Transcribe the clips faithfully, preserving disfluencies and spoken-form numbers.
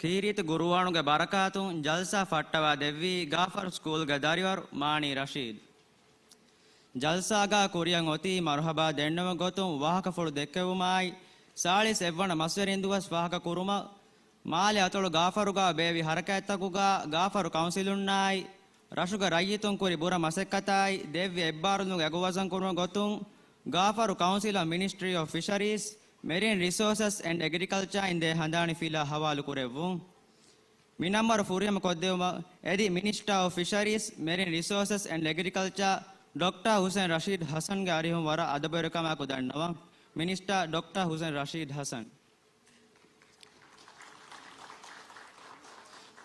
ކީރިތި ގުރުއާނުގެ ބަރަކާތުން ޖަލްސާ ފައްޓަވާ ދެއްވީ ގާފަރު ސްކޫލްގެ ދަރިވަރު މާނީ ރަޝީދު. ޖަލްސާގާ ކުރިއަށް އޮތީ މަރުހަބާ ދެންނެވުން ގޮތުން ވާހަކަފުޅު ދެއްކެވުމާއި، ސާޅީސް އެއްވަނަ މަސްވެރިން ދުވަސް ފާހަގަ ކުރުމަށް، މާލެ އަތޮޅު ގާފަރުގާ ބޭއްވި ހަރަކާތްތަކުގާ ގާފަރު ކައުންސިލުންނާއި، ރަށުގެ ރައްޔިތުން ކުރި ބުރަ މަސައްކަތާއި، ދެއްވި އެއްބާރުލުމުގެ އަގުވަޒަން ކުރުމުގެ ގޮތުން، ގާފަރު ކައުންސިލަށް މިނިސްޓްރީ އޮފް ފިޝަރީސް، މެރިން ރިސޯސަސް އެންޑް އެގްރިކަލްޗާ އިން ދޭ ހަނދާނީ ފިލާ ހަވާލު ކުރެއްވުން. މި ނަންބަރު ފުރިހަމަ ކޮށްދެވުމަށް އެދި މިނިސްޓާ އޮފް ފިޝަރީސް، މެރިން ރިސޯސަސް އެންޑް އެގްރިކަލްޗާ، ޑޮކްޓާ ހުސެން ރަޝީދް ހަސަންގެ އަރިހުން ވަރަށް އަދަބުވެރިކަމާއެކު ދަންނަވަން. މިނިސްޓާ ޑޮކްޓާ ހުސެން ރަޝީދް ހަސަން.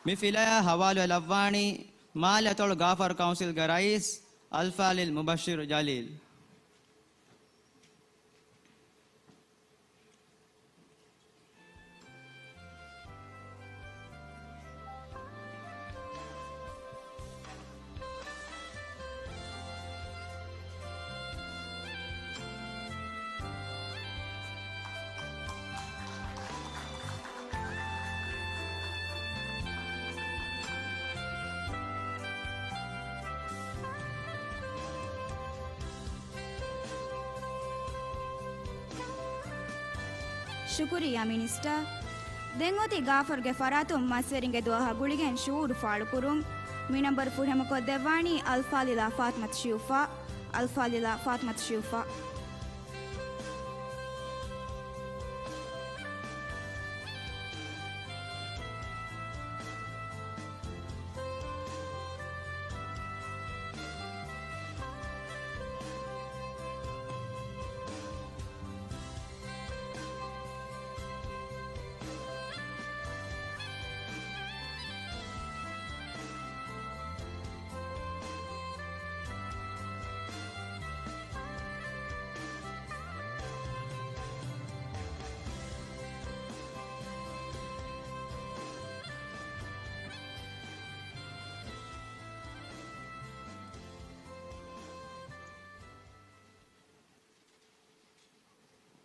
މި ފިލަޔާ ހަވާލުވެ ލައްވާނީ މާލެ އަތޮޅު ގާފަރު ކައުންސިލްގެ ރައީސް އަލްފާޟިލް މުބައްޝިރު ޖަލީލް. ޝުކުރިއްޔާ މިނިސްޓާ. ދެން އޮތީ ގާފަރުގެ ފަރާތުން މަސްވެރިންގެ ދުވަހާ ގުޅިގެން ޝުއޫރު ފާޅުކުރުން. މި ނަންބަރު ފުރިހަމަ ކޮށްދެއްވާނީ އަލްފާޟިލާ ފާތިމަތު ޝިއުފާ. އަލްފާޟިލާ ފާތިމަތު ޝިއުފާ.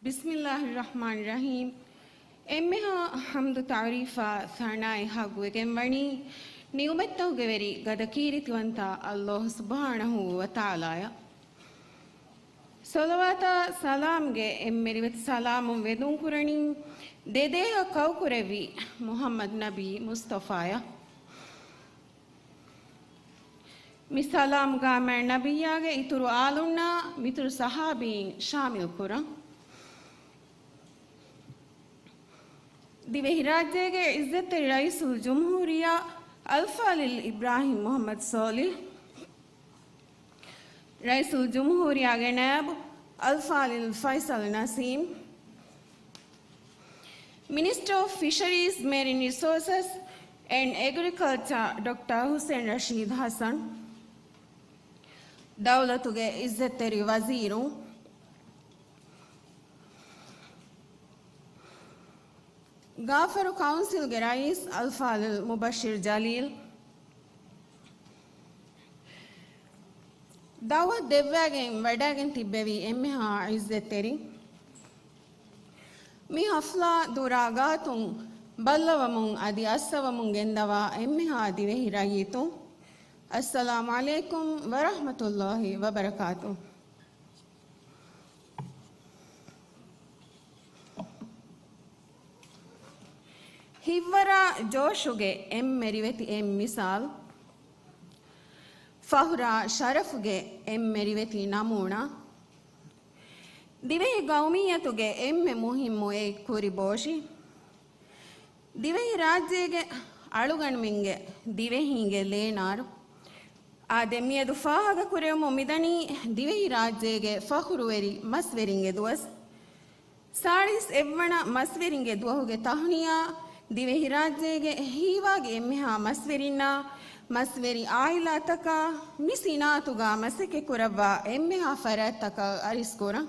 ބިސްމިއްލާހިއްރަޙްމާނިއްރަޙީމް. އެންމެހާ ޙަމްދު ތަޢުރީފާ ސަނާއި ޙައްޤުވެގެންވަނީ ނިޢުމަތްތަކުގެ ވެރި ގަދަ ކީރިތިވަންތާ ﷲ ސުބްޙާނަހޫ ވަތަޢާލާއަށް. ޞަލަވާތާ ސަލާމްގެ އެންމެ ރިވެތި ސަލާމުން ވެދުންކުރަނީ ދެދޭހަށް ކައުކުރެއްވި މުޙައްމަދު ނަބީ މުޞްޠަފާއަށް. މި ސަލާމްގާ މާތް ނަބިއްޔާގެ އިތުރު އާލުންނާ މިތުރު ޞަޙާބީން ޝާމިލް ކުރަން. ދިވެހިރާއްޖޭގެ ޢިއްޒަތްތެރި ރައީސުލްޖުމްހޫރިއްޔާ އަލްފާޟިލް އިބްރާހީމް މުޙައްމަދު ޞޯލިޙް، ރައީސުލްޖުމްހޫރިއްޔާގެ ނައިބު އަލްފާޟިލް ފައިޞަލް ނަސީމް، މިނިސްޓަރ އޮފް ފިޝަރީޒް، މެރިން ރިސޯސަސް އެންޑް އެގްރިކަލްޗާ ޑޮކްޓަރ ހުސެން ރަޝީދް ޙަސަން، ދައުލަތުގެ ޢިއްޒަތްތެރި ވަޒީރުން، ގާފަރު ކައުންސިލްގެ ރައީސް އަލްފާޟިލް މުބައްޝިރު ޖަލީލް، ދަޢުވަތު ދެއްވައިގެން ވަޑައިގެން ތިއްބެވި އެންމެހާ ޢިއްޒަތްތެރިން، މި ޙަފްލާ ދުރާ ގާތުން ބައްލަވަމުން އަދި އައްސަވަމުން ގެންދަވާ އެންމެހާ ދިވެހި ރައްޔިތުން، އައްސަލާމު ޢަލައިކުމް ވަރަޙްމަތުﷲި ވަބަރަކާތުހު. ހިތްވަރާ ޖޯޝުގެ އެންމެ ރިވެތި އެއް މިސާލު، ފަޚުރާ ޝަރަފުގެ އެންމެ ރިވެތި ނަމޫނާ، ދިވެހި ގައުމިއްޔަތުގެ އެންމެ މުހިއްމު އެއް ކުރި ބޯށި، ދިވެހިރާއްޖޭގެ އަޅުގަނޑުމެންގެ ދިވެހީންގެ ލޭނާރު، އާދެ، މިއަދު ފާހަގަކުރެވުމުން މިދަނީ ދިވެހިރާއްޖޭގެ ފަޚުރުވެރި މަސްވެރިންގެ ދުވަސް. ސާޅީސް އެއްވަނަ މަސްވެރިންގެ ދުވަހުގެ ތަހުނިޔާ ދިވެހިރާއްޖޭގެ ހީވާގި އެންމެހާ މަސްވެރިންނާ، މަސްވެރި ޢާއިލާތަކާ، މި ސިނާއަތުގާ މަސައްކަތްކުރައްވާ އެންމެހާ ފަރާތްތަކަށް އަރިސްކުރަން.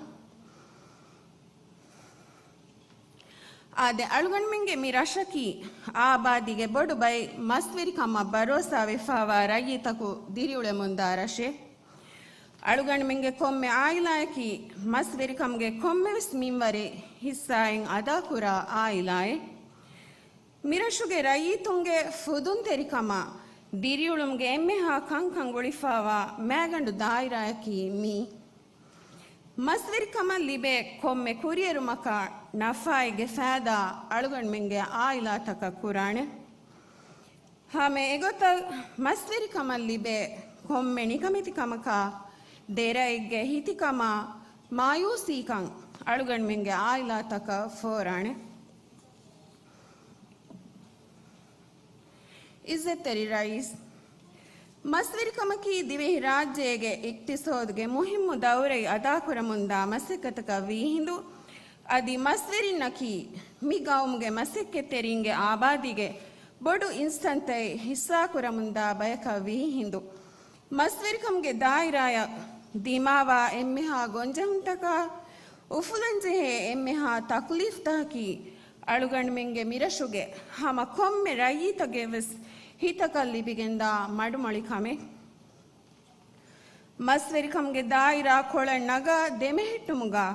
އާދެ، އަޅުގަނޑުމެންގެ މި ރަށަކީ އާބާދީގެ ބޮޑު ބައެއް މަސްވެރިކަމަށް ބަރޯސާވެފައިވާ ރައްޔިތަކު ދިރިއުޅެމުންދާ ރަށެއް. އަޅުގަނޑުމެންގެ ކޮންމެ ޢާއިލާއަކީ މަސްވެރިކަމުގެ ކޮންމެވެސް މިންވަރެއް ޙިއްޞާއެއް އަދާކުރާ ޢާއިލާއެއް. މިރަށުގެ ރައްޔިތުންގެ ފުދުންތެރިކަމާ ދިރިއުޅުމުގެ އެންމެހާ ކަންކަން ގުޅިފާވާ މައިގަނޑު ދާއިރާއަކީ މީ. މަސްވެރިކަމަށް ލިބޭ ކޮންމެ ކުރިއެރުމަކާ ނަފާއެއްގެ ފައިދާ އަޅުގަނޑުމެންގެ އާއިލާތަކަށް ކުރާނެ. ހަމަ އެގޮތަށް މަސްވެރިކަމަށް ލިބޭ ކޮންމެ ނިކަމެތިކަމަކާ ދެރައެއްގެ ހިތިކަމާ މާޔޫސީކަން އަޅުގަނޑުމެންގެ އާއިލާތަކަށް ފޯރާނެ. އިއްޒަތްތެރި ރައީސް، މަސްވެރިކަމަކީ ދިވެހިރާއްޖޭގެ އިޤްތިޞާދުގެ މުހިއްމު ދައުރެއް އަދާކުރަމުންދާ މަސައްކަތަކަށް ވީހިނދު، އަދި މަސްވެރިންނަކީ މި ގައުމުގެ މަސައްކަތްތެރިންގެ އާބާދީގެ ބޮޑު އިންސަންތައެއް ހިއްސާކުރަމުންދާ ބަޔަކަށް ވީހިނދު، މަސްވެރިކަމުގެ ދާއިރާއަށް ދިމާވާ އެންމެހާ ގޮންޖެހުންތަކާ، އުފުލަންޖެހޭ އެންމެހާ ތަކުލީފްތަކަކީ، އަޅުގަނޑުމެންގެ މިރަށުގެ ހަމަ ކޮންމެ ރައްޔިތަކުގެވެސް ހިތަކަށް ލިބިގެންދާ މަޑުމޮޅިކަމެއް. މަސްވެރިކަމުގެ ދާއިރާ ކޮޅަށް ނަގާ ދެމެހެއްޓުމުގަ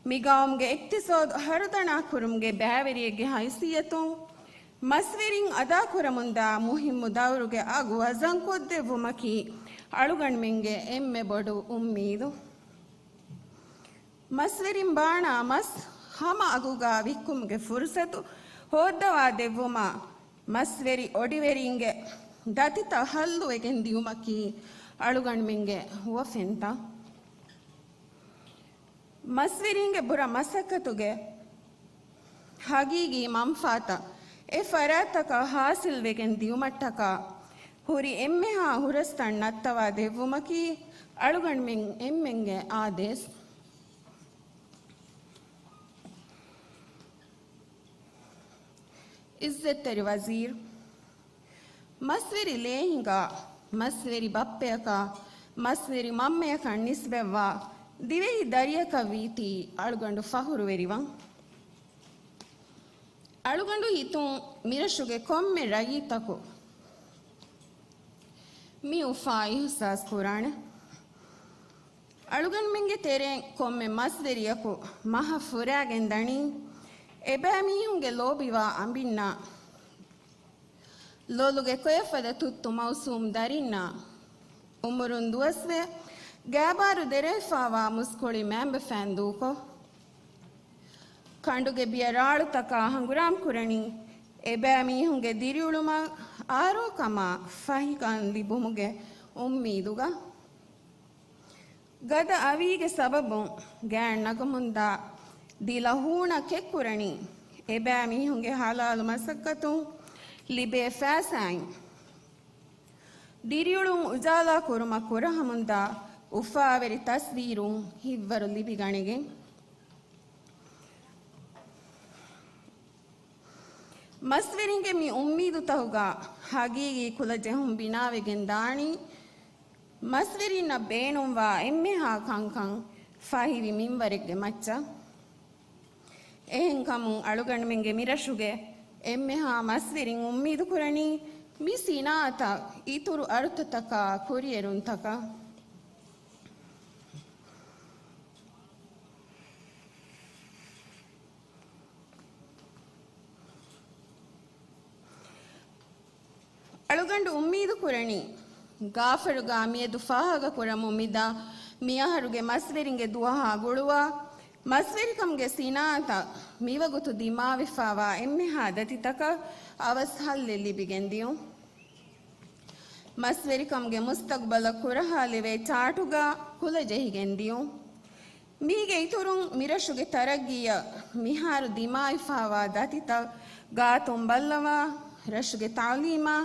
މި ގައުމުގެ އިޤްތިޞާދު ހަރުދަނާ ކުރުމުގެ ބައިވެރިއެއްގެ ހައިސިއްޔަތުން، މަސްވެރިން އަދާކުރަމުންދާ މުހިއްމު ދައުރުގެ އަގު ވަޒަންކޮށްދެއްވުމަކީ އަޅުގަނޑުމެންގެ އެންމެ ބޮޑު އުއްމީދު. މަސްވެރިން ބާނާ މަސް ހަމަ އަގުގަ ވިއްކުމުގެ ފުރުސަތު ހޯއްދަވާ ދެއްވުމަށް މަސްވެރި އޮޑިވެރިންގެ ދަތިތައް ހައްލުވެގެން ދިޔުމަކީ އަޅުގަނޑުމެންގެ ހުވަފެންތައް. މަސްވެރިންގެ ބުރަ މަސައްކަތުގެ ހަގީގީ މަންފާތައް އެ ފަރާތްތަކަށް ހާސިލްވެގެން ދިޔުމަށްޓަކާ ހުރި އެންމެހާ ހުރަސްތައް ނައްތަވާ ދެއްވުމަކީ އަޅުގަނޑުމެން އެންމެންގެ އާދޭސް. އިއްޒަތްތެރި ވަޒީރު، މަސްވެރި ލޭހިނގާ، މަސްވެރި ބައްޕަޔަކާ، މަސްވެރި މަންމަޔަކަށް ނިސްބަތްވާ ދިވެހި ދަރިޔަކަށް ވީތީ އަޅުގަނޑު ފަހުރުވެރިވަން. އަޅުގަނޑު ހިތުން މިރަށުގެ ކޮންމެ ރައްޔިތަކު މި އުފާ އިހުސާސް ކުރާނެ. އަޅުގަނޑުމެންގެ ތެރެއިން ކޮންމެ މަސްވެރިޔަކު މަހަށް ފުރާގެން ދަނީ، އެބައިމީހުންގެ ލޯބިވާ އަނބިންނާ، ލޮލުގެ ކޮޔަށް ފަދަ ތުއްތު މައުސޫމް ދަރިންނާ، އުމުރުން ދުވަސްވެ، ގާބާރު ދެރަވެފާވާ މުސްކުޅި މައިންބަފައިން ދޫކޮށް، ކަނޑުގެ ބިޔަ ރާޅުތަކާ ހަނގުރާމް ކުރަނީ، އެބައިމީހުންގެ ދިރިއުޅުމަށް އާރޯކަމާ ފަހިކަން ލިބުމުގެ އުއްމީދުގަ. ގަދަ އަވީގެ ސަބަބުން ގާތް ނަގަމުންދާ ދިލަ ހޫނަށް ކެތްކުރަނީ، އެބައިމީހުންގެ ހަލާލު މަސައްކަތުން ލިބޭ ފައިސާއިން ދިރިއުޅުން އުޖާލާ ކުރުމަށް ކުރަހަމުންދާ އުފާވެރި ތަސްވީރުން ހިތްވަރު ލިބިގަނެގެން. މަސްވެރިންގެ މި އުއްމީދުތަކުގަ ހަގީގީ ކުލަޖެހުން ބިނާވެގެން ދާނީ، މަސްވެރިންނަށް ބޭނުންވާ އެންމެހާ ކަންކަން ފަހިވި މިންވަރެއްގެ މައްޗަށް. އެހެންކަމުން އަޅުގަނޑުމެންގެ މިރަށުގެ އެންމެހާ މަސްވެރިން އުއްމީދުކުރަނީ މި ސިނާއަތަށް އިތުރު އަރުތަތަކާ ކުރިއެރުންތަކަށް. އަޅުގަނޑު އުއްމީދު ކުރަނީ، ގާފަރުގާ މިއަދު ފާހަގަކުރަމުން މިދާ މިއަހަރުގެ މަސްވެރިންގެ ދުވަހާ ގުޅުވާ، މަސްވެރިކަމުގެ ސިނާއަތަށް މިވަގުތު ދިމާވެފާވާ އެންމެހާ ދަތިތަކަށް އަވަސް ހައްލެއް ލިބިގެން ދިޔުން. މަސްވެރިކަމުގެ މުސްތަގުބަލަށް ކުރަހާލެވޭ ޗާޓުގަ ކުލަޖެހިގެން ދިޔުން. މީގެ އިތުރުން މިރަށުގެ ތަރައްގީއަށް މިހާރު ދިމާވެފާވާ ދަތިތައް ގާތުން ބައްލަވާ، ރަށުގެ ތައުލީމާ،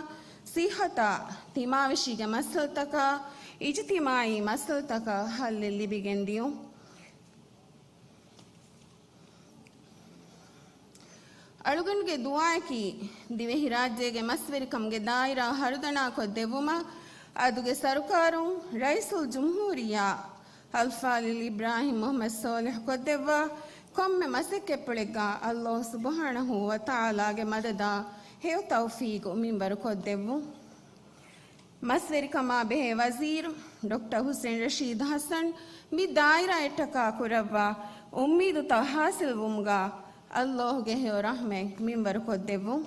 ސިއްހަތާ، ތިމާވެށީގެ މައްސަލަތަކާ، އިޖުތިމާއީ މައްސަލަތަކަށް ހައްލެއް ލިބިގެން ދިޔުން. އަޅުގަނޑުގެ ދުޢާއަކީ، ދިވެހިރާއްޖޭގެ މަސްވެރިކަމުގެ ދާއިރާ ހަރުދަނާކޮށްދެއްވުމަށް އަދުގެ ސަރުކާރުން ރައީސުލްޖުމްހޫރިއްޔާ އަލްފާޟިލް އިބްރާހިމް މުޙައްމަދު ޞާލިޙު ކޮށްދެއްވާ ކޮންމެ މަސައްކަތްޕުޅެއްގަ ﷲ ސުބްޙާނަހޫ ވަތަޢާލާގެ މަދަދާ ހެޔޮ ތައުފީޤު މިންވަރު ކޮށްދެއްވުން. މަސްވެރިކަމާ ބެހޭ ވަޒީރު ޑޮކްޓަރ ޙުސެން ރަޝީދު ޙަސަން މި ދާއިރާއަށްޓަކާ ކުރައްވާ އުއްމީދުތައް ޙާޞިލްވުމުގަ ﷲ ގެ ހެޔޮ ރަޙްމަތް މިންވަރު ކޮށްދެއްވުން.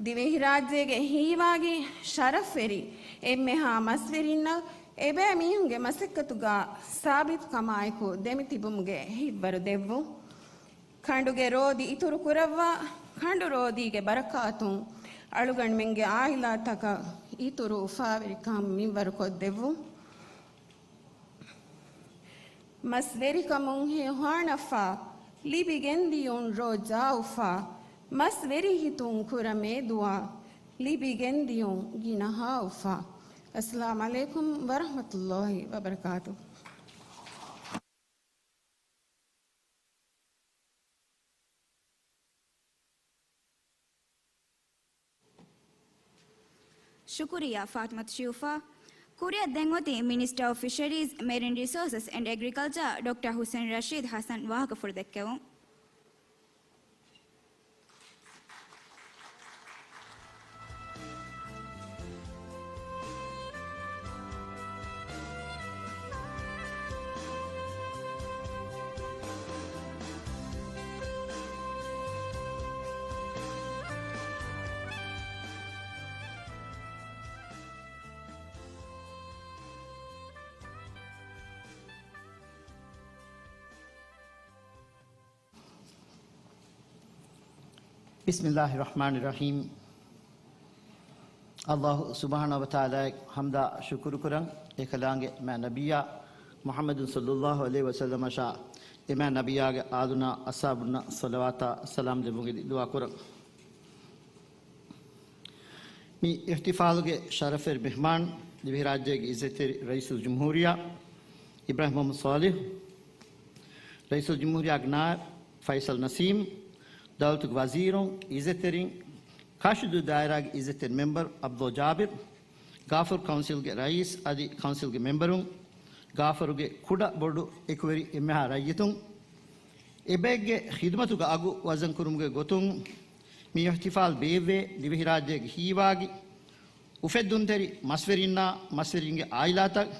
ދިވެހިރާއްޖޭގެ ހީވާގި ޝަރަފްވެރި އެންމެހާ މަސްވެރިންނަށް އެބައިމީހުންގެ މަސައްކަތުގަ ސާބިތުކަމާއެކު ދެމިތިބުމުގެ ހިތްވަރު ދެއްވުން. ކަނޑުގެ ރޯދި އިތުރު ކުރައްވާ، ކަނޑު ރޯދީގެ ބަރަކާތުން އަޅުގަނޑުމެންގެ އާއިލާތަކަށް އިތުރު އުފާވެރިކަން މިންވަރުކޮށްދެއްވުން. މަސްވެރިކަމުން ހެޔޮހާނަފާ، ލިބިގެންދިޔުން ރޯ ޖާއުފާ، މަސްވެރި ހިތުން ކުރަމޭ ދުޢާ، ލިބިގެންދިޔުން ގިނަ ހާއުފާ. އައްސަލާމު ޢަލައިކުމް ވަރަޙްމަތުﷲި ވަބަރަކާތުހު. ޝުކުރިއްޔާ ފާތިމަތު ޝިއުފާ. ކުރިއަށް ދެން އޮތީ މިނިސްޓަރ އޮފް ފިޝަރީޒް، މެރިން ރިސޯސަސް އެންޑް އެގްރިކަލްޗާ ޑޮކްޓަރ ހުސެން ރަޝީދު ހަސަން ވާހަކަފުޅު ދެއްކެވުން. ބިސްމިއްލާހި ރަޙްމާނި ރަޙީމް. ﷲ ސުބްޙާނަހޫ ވަތަޢާލާއަށް ޙަމްދާ ޝުކުރު ކުރަން، އެކަލާނގެ މާތް ނަބިއްޔާ މުޙައްމަދު ޞައްލައްލާހު ޢަލައިހި ވަސައްލަމަށާ، އެ މާތް ނަބިއްޔާގެ އާލުންނާ އަޞްޙާބުންނަށް ޞަލަވާތާ ސަލާމް ދެއްވުން އެދި ދުޢާ ކުރަން. މި އިޙްތިފާލުގެ ޝަރަފްވެރި މެހްމާން، ދިވެހިރާއްޖޭގެ އިއްޒަތްތެރި ރައީސުލްޖުމްހޫރިއްޔާ އިބްރާހިމް މުޙައްމަދު ޞާލިޙު، ރައީސުލްޖުމްހޫރިއްޔާގެ ނާއިބު ފައިސަލް ނަސީމް، ދައުލަތުގެ ވަޒީރުން، އިއްޒަތްތެރިން، ކާށިދޫ ދާއިރާގެ އިއްޒަތްތެރި މެމްބަރު ޢަބްދުﷲ ޖާބިރު، ގާފަރު ކައުންސިލްގެ ރައީސް އަދި ކައުންސިލްގެ މެމްބަރުން، ގާފަރުގެ ކުޑަ ބޮޑު އެކުވެރި އެންމެހާ ރައްޔިތުން، އެބައެއްގެ ޚިދުމަތުގަ އަގު ވަޒަންކުރުމުގެ ގޮތުން މި އިޙްތިފާލް ބޭއްވޭ ދިވެހިރާއްޖޭގެ ހީވާގި އުފެއްދުންތެރި މަސްވެރިންނާ މަސްވެރިންގެ އާއިލާތައް،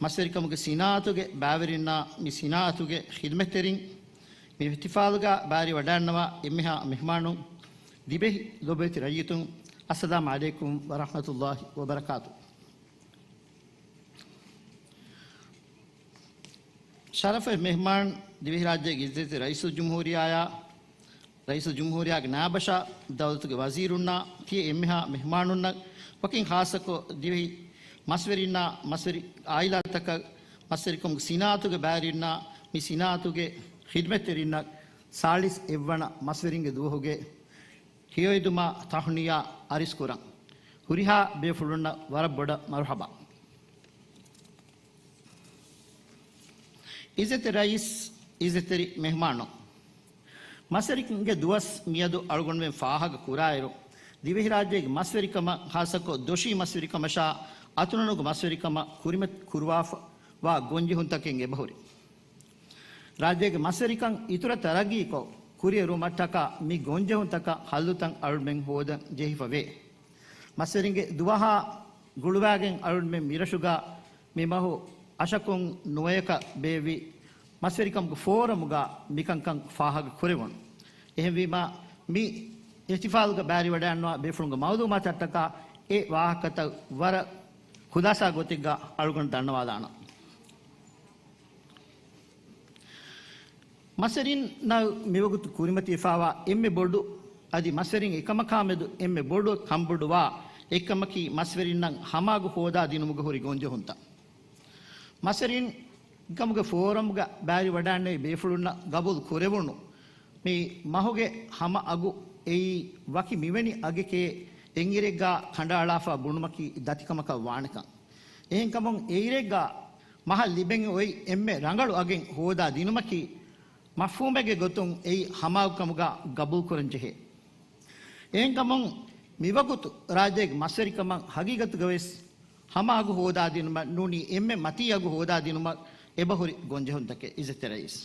މަސްވެރިކަމުގެ ސިނާއަތުގެ ބައިވެރިންނާ މި ސިނާއަތުގެ ޚިދުމަތްތެރިން، މި އިޙްތިފާލުގަ ބައިވެރިވަޑައިންނަވާ އެންމެހާ މެހްމާނުން، ދިވެހި ލޮބުވެތި ރައްޔިތުން، އައްސަލާމު ޢަލައިކުމް ވަރަޙްމަތުﷲި ވަބަރަކާތުހު. ޝަރަފްވެރި މެހްމާން، ދިވެހިރާއްޖޭގެ އިއްޒަތްތެރި ރައީސުލްޖުމްހޫރިއްޔާއާ، ރައީސުލްޖުމްހޫރިއްޔާގެ ނާއިބަށާ، ދައުލަތުގެ ވަޒީރުންނާ، ތިޔަ އެންމެހާ މެހްމާނުންނަށް، ވަކިން ޚާއްޞަކޮށް ދިވެހި މަސްވެރިންނާ، މަސްވެރި އާއިލާތަކަށް، މަސްވެރިކަމުގެ ސިނާއަތުގެ ބައިވެރިންނާ، މި ސިނާއަތުގެ ޚިދުމަތްތެރިންނަށް ސާޅީސް އެއްވަނަ މަސްވެރިންގެ ދުވަހުގެ ހެޔޮއެދުމާ ތަހުނިޔާ އަރިސްކުރަން. ހުރިހާ ބޭފުޅުންނަށް ވަރަށް ބޮޑަށް މަރުޙަބާ. އިއްޒަތްތެރި ރައީސް، އިއްޒަތްތެރި މެހްމާނުން، މަސްވެރިންގެ ދުވަސް މިއަދު އަޅުގަނޑުމެން ފާހަގަ ކުރާއިރު، ދިވެހިރާއްޖޭގެ މަސްވެރިކަމަށް، ޚާއްޞަކޮށް ދޮށީ މަސްވެރިކަމަށާ އަތުނަނުގެ މަސްވެރިކަމަށް ކުރިމަތި ކުރުވާފަ ވާ ގޮންޖެހުންތަކެއް އެބަހުރި. ރާއްޖޭގެ މަސްވެރިކަން އިތުރަށް ތަރައްގީކޮށް، ކުރިއެރުމަށްޓަކާ މި ގޮންޖެހުންތަކަށް ހައްލުތައް އަޅުގަނޑުމެން ހޯދަން ޖެހިފަވޭ. މަސްވެރިންގެ ދުވަހާ ގުޅުވާގެން އަޅުގަނޑުމެން މިރަށުގަ މި މަހު އަށަކުން ނުވަޔަކަށް ބޭއްވި މަސްވެރިކަމުގެ ފޯރަމުގަ މިކަންކަން ފާހަގަ ކުރެވުނު. އެހެންވީމާ، މި އިޙްތިފާލުގަ ބައިވެރިވަޑައިންނަވާ ބޭފުޅުންގެ މައުލޫމާތަށްޓަކާ އެ ވާހަކަތައް ވަރަށް ޚުލާސާ ގޮތެއްގަ އަޅުގަނޑު ދަންނަވާލާނަން. މަސްވެރިންނަށް މިވަގުތު ކުރިމަތިވެފަވާ އެންމެ ބޮޑު އަދި މަސްވެރިން އެކަމަކާމެދު އެންމެ ބޮޑު ކަންބޮޑުވާ އެއްކަމަކީ މަސްވެރިންނަށް ހަމައަގު ހޯދާދިނުމުގަ ހުރި ގޮންޖެހުންތައް. މަސްވެރިން ކަމުގެ ފޯރަމްގަ ބައިވެރިވަޑައިންނެވި ބޭފުޅުންނަށް ގަބޫލު ކުރެވުނު މި މަހުގެ ހަމަ އަގު އެއީ ވަކި މިވެނި އަގެކޭ އެއްއިރެއްގަ ކަނޑައަޅާފަ ބުނުމަކީ ދަތިކަމަކަށް ވާނެކަން. އެހެންކަމުން އެއިރެއްގަ މަހަށް ލިބެން އޮތް އެންމެ ރަނގަޅު އަގެއް ހޯދާ ދިނުމަކީ މަފްހޫމެއްގެ ގޮތުން އެއީ ހަމައަގުކަމުގަ ގަބޫލުކުރަން ޖެހޭ. އެހެންކަމުން މިވަގުތު ރާއްޖޭގެ މަސްވެރިކަމަށް ހަގީގަތުގަވެސް ހަމައަގު ހޯދާދިނުމަށް ނޫނީ އެންމެ މަތީ އަގު ހޯދާދިނުމަށް އެބަހުރި ގޮންޖެހުންތަކެއް އިއްޒަތްތެރި ރައީސް.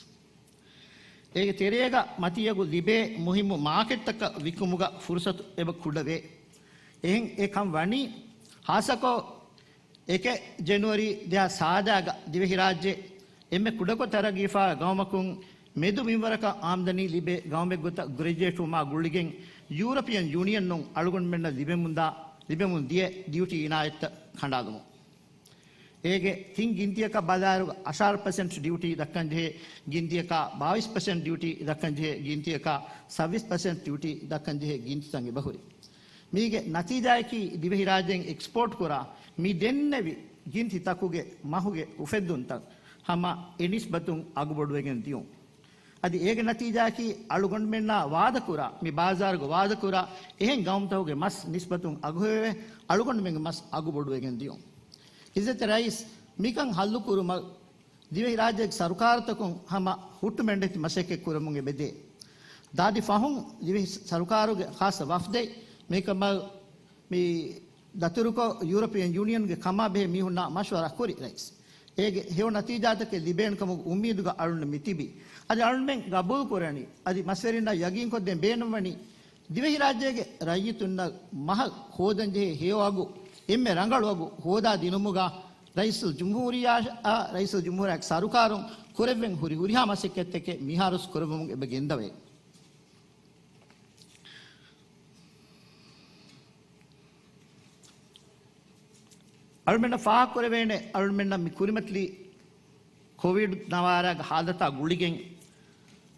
އޭގެ ތެރޭގަ މަތީއަގު ލިބޭ މުހިއްމު މާކެޓްތަކަށް ވިއްކުމުގަ ފުރުސަތު އެބަ ކުޑަވޭ. އެހެން އެ ކަން ވަނީ ހާއްސަކޮށް އެކެއް ޖެނުއަރީ ދެހާސް ސާދައިގަ ދިވެހިރާއްޖެ އެންމެ ކުޑަކޮށް ތަރައްގީފާ ގައުމަކުން މެދު މިންވަރަކަށް އާމްދަނީ ލިބޭ ގައުމެއްގޮތަށް ގްރެޖުއޭޓްވުމާ ގުޅިގެން ޔޫރަޕިއަން ޔޫނިއަނުން އަޅުގަނޑުމެންނަށް ލިބެމުންދާ، ލިބެމުން ދިޔަ ޑިއުޓީ އިނާޔަތްތައް ކަނޑާލުމުން. އޭގެ ތިން ގިންތިއަކަށް ބަލާއިރު އަށާރަ ޕަސެންޓް ޑިއުޓީ ދައްކަންޖެހޭ ގިންތިއަކާ، ބާވީސް ޕަސެންޓް ޑިއުޓީ ދައްކަންޖެހޭ ގިންތިއަކާ، ސައްބީސް ޕަސެންޓް ޑިއުޓީ ދައްކަންޖެހޭ ގިންތިތައް އެބަހުރި. މީގެ ނަތީޖާއަކީ ދިވެހިރާއްޖޭން އެކްސްޕޯޓް ކުރާ މި ދެންނެވި ގިންތިތަކުގެ މަހުގެ އުފެއްދުންތައް ހަމަ އެ ނިސްބަތުން އަގުބޮޑުވެގެން ދިޔުން. އަދި އޭގެ ނަތީޖާއަކީ އަޅުގަނޑުމެންނާ ވާދަކުރާ، މި ބާޒާރުގަ ވާދަކުރާ އެހެން ގައުމުތަކުގެ މަސް ނިސްބަތުން އަގުހެވެވޭ، އަޅުގަނޑުމެންގެ މަސް އަގުބޮޑުވެގެން ދިޔުން. އިއްޒަތްތެރި ރައީސް، މިކަން ހައްލުކުރުމަށް ދިވެހިރާއްޖޭގެ ސަރުކާރުތަކުން ހަމަ ހުއްޓުމެންޑެތި މަސައްކަތް ކުރަމުން އެބަދޭ. ދާދި ފަހުން ދިވެހި ސަރުކާރުގެ ޚާއްޞަ ވަފްދެއް މިކަމަށް މި ދަތުރުކޮށް، ޔޫރަޕިއަން ޔޫނިއަންގެ ކަމާ ބެހޭ މީހުންނާ މަޝްވަރާ ކުރި ރައީސް. އޭގެ ހެޔޮ ނަތީޖާތަކެއް ލިބޭނެ ކަމުގެ އުއްމީދުގަ އަޅުގަނޑު މި ތިބީ. އަދި އަޅުމެން ގަބޫލު ކުރަނީ، އަދި މަސްވެރިންނަށް ޔަގީންކޮށްދޭން ބޭނުންވަނީ، ދިވެހިރާއްޖޭގެ ރައްޔިތުންނަށް މަހަށް ހޯދަންޖެހޭ ހެޔޮ އަގު، އެންމެ ރަނގަޅު އަގު ހޯދާ ދިނުމުގަ ރައީސުލްޖުމްހޫރިއްޔާ، ރައީސުލްޖުމްހޫރިއްޔާގެ ސަރުކާރުން ކުރެއްވެން ހުރި ހުރިހާ މަސައްކަތްތަކެއް މިހާރުވެސް ކުރެއްވުމުން އެބަ ގެންދަވޭ. އަޅުމެންނަށް ފާހަގަކުރެވޭނެ، އަޅުމެންނަށް މި ކުރިމަތިލީ ކޮވިޑް ނަވާރަގެ ހާލަތާ ގުޅިގެން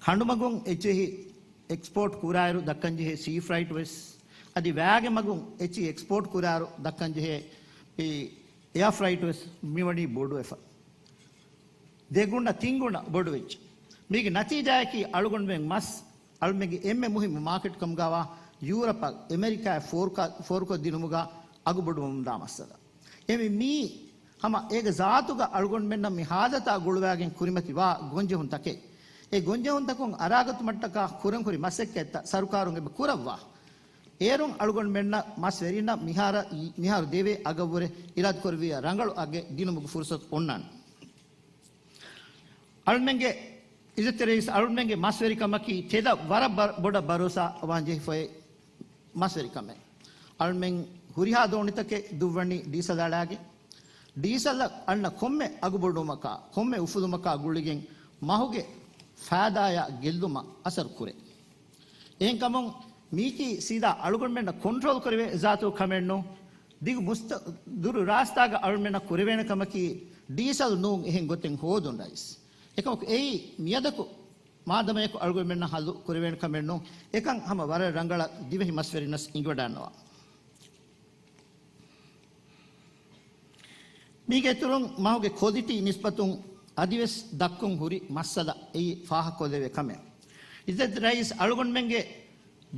ކަނޑުމަގުން އެއްޗިހި އެކްސްޕޯޓް ކުރާއިރު ދައްކަންޖެހޭ ސީ ފްރައިޓް ވެސް، އަދި ވައިގެ މަގުން އެއްޗިހި އެކްސްޕޯޓް ކުރާއިރު ދައްކަންޖެހޭ އެއާ ފްރައިޓް ވެސް މިވަނީ ބޮޑުވެފަ. ދެގުނަ ތިންގުނަ ބޮޑުވެއްޖެ. މީގެ ނަތީޖާއަކީ އަޅުގަނޑުމެން މަސް އަޅުމެންގެ އެންމެ މުހިއްމު މާކެޓް ކަމުގަވާ ޔޫރަޕަށް އެމެރިކާއަށް ފޯރުކޮށްދިނުމުގަ އަގުބޮޑުވަމުންދާ މައްސަލަ. އެހެންވެ މީ ހަމަ އޭގެ ޒާތުގަ އަޅުގަނޑުމެންނަށް މި ހާލަތާ ގުޅުވާގެން ކުރިމަތިވާ ގޮންޖެހުންތަކެއް. އެ ގޮންޖެހުންތަކުން އަރާގަތުމަށްޓަކާ ކުރަން ހުރި މަސައްކަތްތައް ސަރުކާރުން އެބަ ކުރައްވާ. އޭރުން އަޅުގަނޑުމެންނަށް މަސްވެރިންނަށް މިހާރަށް، މިހާރު ދެވޭ އަގަށްވުރެ އިރާދަކުރެއްވިޔާ ރަނގަޅު އަގެއް ދިނުމުގެ ފުރުސަތު އޮންނާނެ. އަޅުމެންގެ އިއްޒަތްތެރި ރައީސް، އަޅުމެންގެ މަސްވެރިކަމަކީ ތެދަށް ވަރަށް ބަ-، ބޮޑަށް ބަރޯސާ ވާންޖެހިފައި މަސްވެރިކަމެއް. އަޅުމެން ހުރިހާ ދޯނިތަކެއް ދުއްވަނީ ޑީސަލް އަޅާގެން. ޑީސަލަށް އަންނަ ކޮންމެ އަގުބޮޑުވުމަކާ، ކޮންމެ އުފުލުމަކާ ގުޅިގެން މަހުގެ ފައިދާއާ ގެއްލުމަށް އަސަރު ކުރޭ. އެހެންކަމުން މީކީ ސީދާ އަޅުގަނޑުމެންނަށް ކޮންޓްރޯލް ކުރެވޭ ޒާތު ކަމެއް ނޫން. ދިގު މުސްތަ-، ދުރު ރާސްތާގަ އަޅުމެންނަށް ކުރެވޭނެ ކަމަކީ ޑީސަލް ނޫން އެހެން ގޮތެއް ހޯދުން ރައީސް. އެކަމަކު އެއީ މިއަދަކު މާދަމަޔަކު އަޅުގަނޑުމެންނަށް ހައްލު ކުރެވޭނެ ކަމެއް ނޫން. އެކަން ހަމަ ވަރަށް ރަނގަޅަށް ދިވެހި މަސްވެރިންނަށް އިނގިވަޑައިގަންނަވާ. މީގެ އިތުރުން މަހުގެ ކޮލިޓީ ނިސްބަތުން އަދިވެސް ދައްކުން ހުރި މައްސަލަ އެއީ ފާހަގަކޮށްލެވޭ ކަމެއް. އިއްޒަތް ރައީސް އަޅުގަނޑުމެންގެ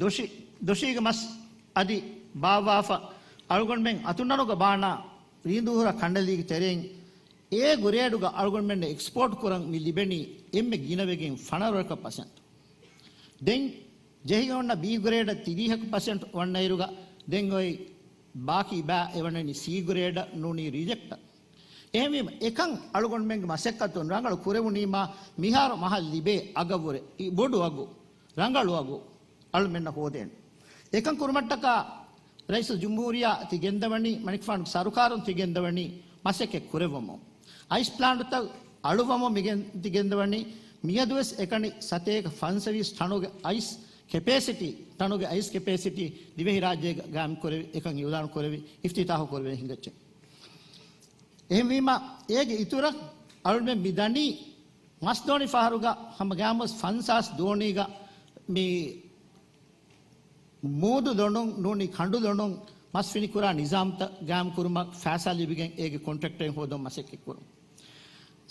ދޮށި-، ދޮށީގެ މަސް އަދި ބާއްވާފަ އަޅުގަނޑުމެން އަތުނަނުގަ ބާނާ ރީނދޫހުރަ ކަނޑަލީގެ ތެރެއިން އޭ ގްރޭޑުގަ އަޅުގަނޑުމެންނަށް އެކްސްޕޯޓް ކުރަން މި ލިބެނީ އެންމެ ގިނަވެގެން ފަނަރަ ވަރަކަށް ޕަސެންޓް. ދެން ޖެހިގެން އޮންނަ ބީ ގްރޭޑަށް ތިރީހަކު ޕަސެންޓް ވަންނައިރުގަ ދެން އޮތް ބާކީ ބައި އެވަނަނީ ސީ ގްރޭޑަށް ނޫނީ ރިޖެކްޓަށް. އެހެންވީމަ އެކަން އަޅުގަނޑުމެންގެ މަސައްކަތުން ރަނގަޅު ކުރެވުނީމާ މިހާރު މަހަށް ލިބޭ އަގަށްވުރެ ބޮޑު އަގު، ރަނގަޅު އަގު އަޅުމެންނަށް ހޯދޭނެ. އެކަން ކުރުމަށްޓަކާ ރައީސުލްޖުމްހޫރިއްޔާ ތި ގެންދަވަނީ، މަނިކުފާނުގެ ސަރުކާރުން ތި ގެންދަވަނީ މަސައްކަތް ކުރެއްވަމުން. އައިސް ޕްލާންޓުތައް އަޅުވަމުން މިގެން ތި ގެންދަވަނީ. މިއަދުވެސް އެކަނި ސަތޭކަ ފަންސަވީސް ޓަނުގެ އައިސް ކެޕޭސިޓީ، ޓަނުގެ އައިސް ކެޕޭސިޓީ ދިވެހިރާއްޖޭގަ ގާއިމް ކުރެވި، އެކަން އިއުލާން ކުރެވި، އިފްތިތާހު ކުރެވޭ ހިނގައްޖެ. އެހެންވީމަ އޭގެ އިތުރަށް އަޅުމެން މި ދަނީ މަސްދޯނި ފަހަރުގަ ހަމަ ގާމުސް ފަންސާސް ދޯނީގަ މި މޫދު ދޮނުން ނޫނީ ކަނޑު ދޮނުން މަސް ފިނިކުރާ ނިޒާމްތައް ގާއިމް ކުރުމަށް ފައިސާ ލިބިގެން އޭގެ ކޮންޓްރެކްޓެއް ހޯދުން މަސައްކަތް ކުރުން.